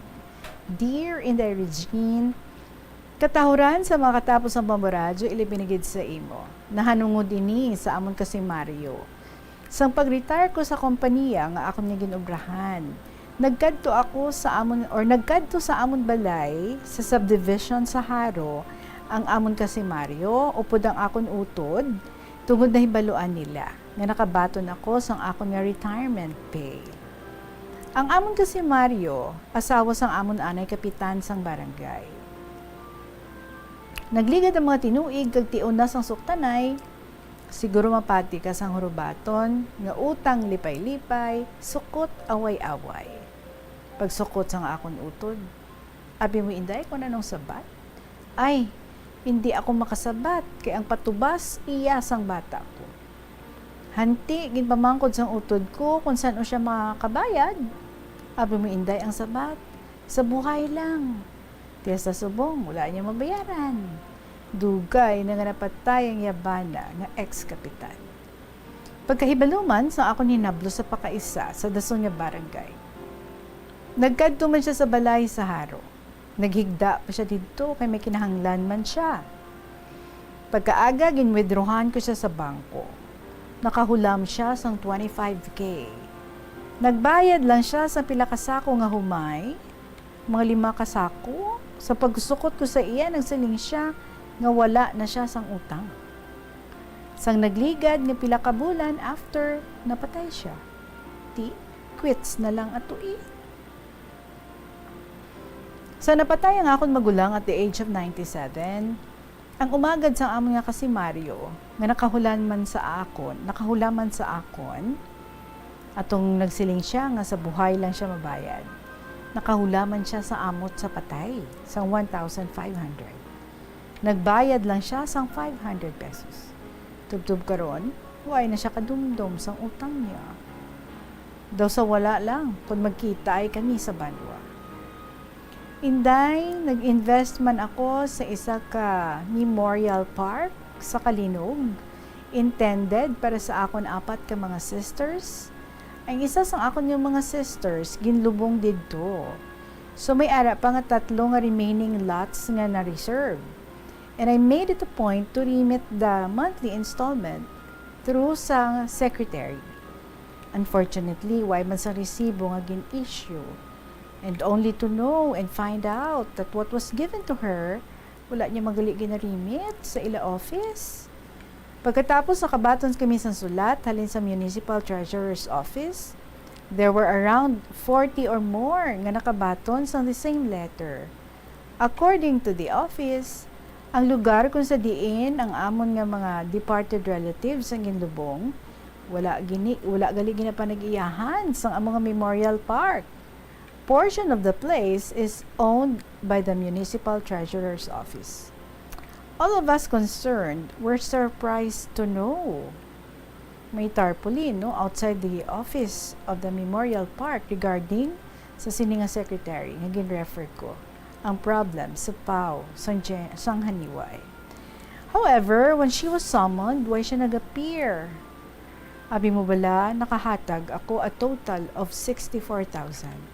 Dear Inday Regine, katahuran sa makatapos ang pambaradyo, ilibinigid sa imo. Nahanungod ini sa amon kasimaryo. Sang pag-retire ko sa kompanya nga akon nga ginobrahan, nagkadto ako sa amon, or nagkadto sa amon balay sa subdivision sa Jaro ang amon kasimaryo upod ang akon utod, tungod nahibaluan nila nga nakabaton ako sang akon nga retirement pay. Ang amon kasimaryo, asawa sang amon anay kapitan sang barangay. Nagligad ang mga tinuig kag tion na sang suktanay, siguro mapati ka sang hurubaton nga utang lipay-lipay, sukot away-away. Pagsukot sang akon utod, abi mo, Inday, kon anong sabat? Ay, hindi ako makasabat, kay ang patubas iya sang bata ko. Hanti, ginpamangkod sang utod ko kon san-o siya makabayad. Abi mo, Inday, ang sabat, sa buhay lang. Kaya sa subong, wala niya mabayaran. Dugay na nga napatay ang iya bana nga ex-kapitan. Pagkahibalo man sa akon hinablo sa pakaisa sa dason nga barangay. Nagkadto man siya sa balay sa Jaro. Naghigda pa siya didto kay may kinahanglan man siya. Pagkaaga, ginwidrohan ko siya sa bangko. Nakahulam siya sang twenty-five K. Nagbayad lang siya sa pila ka sako nga humay, mga lima ka sako. Sa pagsukot ko sa iya, nagsiling siya nga wala na siya sang utang. Sang nagligad nga pila ka bulan after, napatay siya. Ti, quits na lang ato, eh. Sa napatay ang akon magulang at the age of ninety-seven, ang umagad sang amon nga kasimaryo nga nakahulam man sa akon, nakahulam man sa akon, atong nagsiling siya nga sa buhay lang siya mabayad, nakahulam man siya sa amot sa patay sang one thousand five hundred. Nagbayad lang siya sang five hundred pesos. Tubtob karon, wala na siya kadumdom sang utang niya. Daw sa wala lang kon magkita ay kami sa banwa. Inday, nag-invest man ako sa isa ka memorial park sa Calinog, intended para sa akon apat ka mga sisters. Ang isa sang akon nga mga sisters ginlubong didto. So may ara pa nga tatlo nga remaining lots nga na-reserve. And I made it a point to remit the monthly installment through sa secretary. Unfortunately, wala man sang resibo nga gin-issue. And only to know and find out that what was given to her, wala niya man gali gina-remit sa ila office. Pagkatapos, nakabaton kami sang sulat halin sa Municipal Treasurer's Office. There were around forty or more nga nakabaton sang the same letter. According to the office, ang lugar kung sa diin ang amon nga mga departed relatives ang ginlubong, wala gini, wala gali ginapanag-iyahan sang among nga memorial park. Portion of the place is owned by the Municipal Treasurer's Office. All of us concerned were surprised to know may tarpaulin, no, outside the office of the Memorial Park regarding sa sini nga secretary nga gin-refer ko, ang problem sa P A W sang Jan-, sang January. However, when she was summoned, wala siya nag-appear. Abi mo bala, nakahatag ako a total of sixty-four thousand.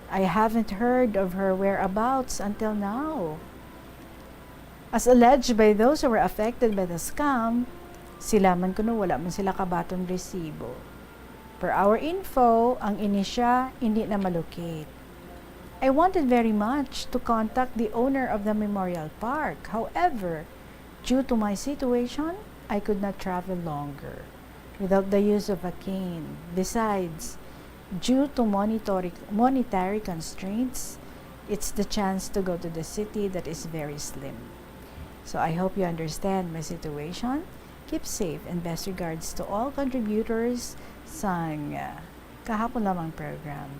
I haven't heard of her whereabouts until now. As alleged by those who were affected by the scam, sila man kuno wala man sila kabaton resibo. Per our info, ang ini siya hindi na malocate. I wanted very much to contact the owner of the Memorial Park. However, Due to my situation, I could not travel longer without the use of a cane. Besides, due to monetary, monetary constraints, it's the chance to go to the city that is very slim. So I hope you understand my situation. Keep safe and best regards to all contributors sang, uh, Kahapon Lamang program.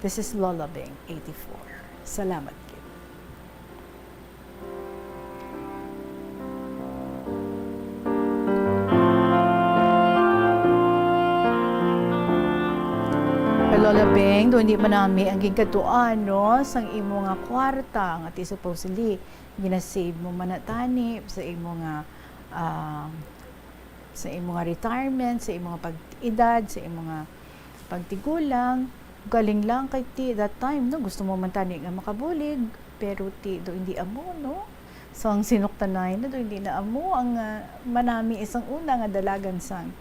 This is Lola Beng, eighty-four. Salamat gid. Kay Lola Beng, do hindi man nami ang gigkatuan, no, sang imo nga kwarta nga ti supposedly ginasave mo man na tani sa imo nga, ah, sa imo nga retirement, sa imo nga pag-edad, sa imo nga pagtigulang. Galing lang kay ti that time, no, gusto mo man tani nga makabulig, pero ti do hindi amo, no? So, ang sinuktanay na do hindi na amo ang, ah, manami isang una nga dalagan sang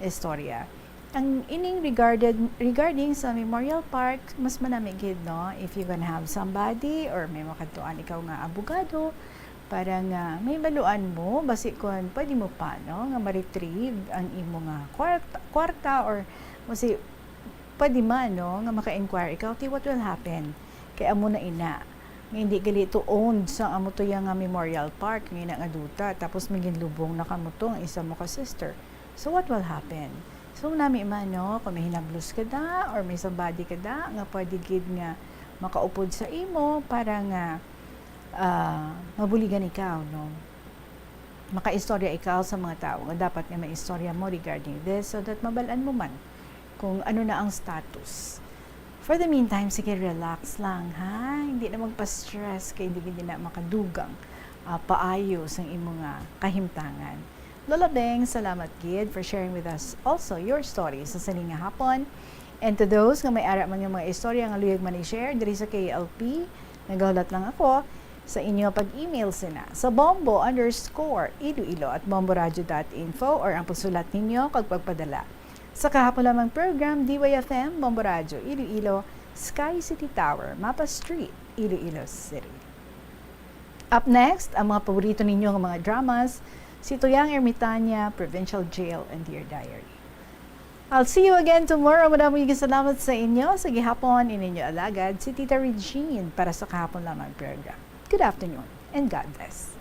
istorya. Ang ining regarded, regarding sa Memorial Park, mas manami gid, no? If you can have somebody or may makadtuan ikaw nga abogado, para nga may baluan mo, basi kon pwede mo pa, no, nga ma-retrieve ang imo nga kwarta, kwarta or basi pwede man, no, nga maka-inquire ikaw, ti what will happen? Kay amo na ina, nga hindi gali to owned sang amo to ya nga Memorial Park, nga ina nga duta, tapos maginlubong na kamo to ang isa mo ka sister. So what will happen? So nami man, no, kung may hinablos ka da, or may somebody ka da, nga pwede gid nga makaupod sa imo para nga, ah, mabuligan ikaw, no? Makaistorya ikaw sa mga tawo nga dapat nga maistorya mo regarding this so that mabalaan mo man kung ano na ang status. For the meantime, sige, relax lang, ha? Hindi na magpa-stress kay hindi gid na makadugang, ah, paayo sang imo nga kahimtangan. Lola Beng, salamat gid for sharing with us also your story sa sini nga hapon. And to those nga may ara man nga mga istorya nga luyag man i-share diri sa K L P, nagahulat lang ako sa inyo pag-email sina sa bombo underscore iloilo at bomboradio dot info or ang pagsulat ninyo kag pagpadala sa Kahapon Lamang program, D Y F M, Bombo Radio, Iloilo, Sky City Tower, Mapa Street, Iloilo City. Up next, ang mga paborito ninyo nga mga dramas, Si Tuyang Ermitana, Provincial Jail, and Dear Diary. I'll see you again tomorrow. Madamo nga salamat sa inyo. Sa gihapon, ininyo alagad, si Tita Regine para sa Kahapon Lamang program. Good afternoon and God bless.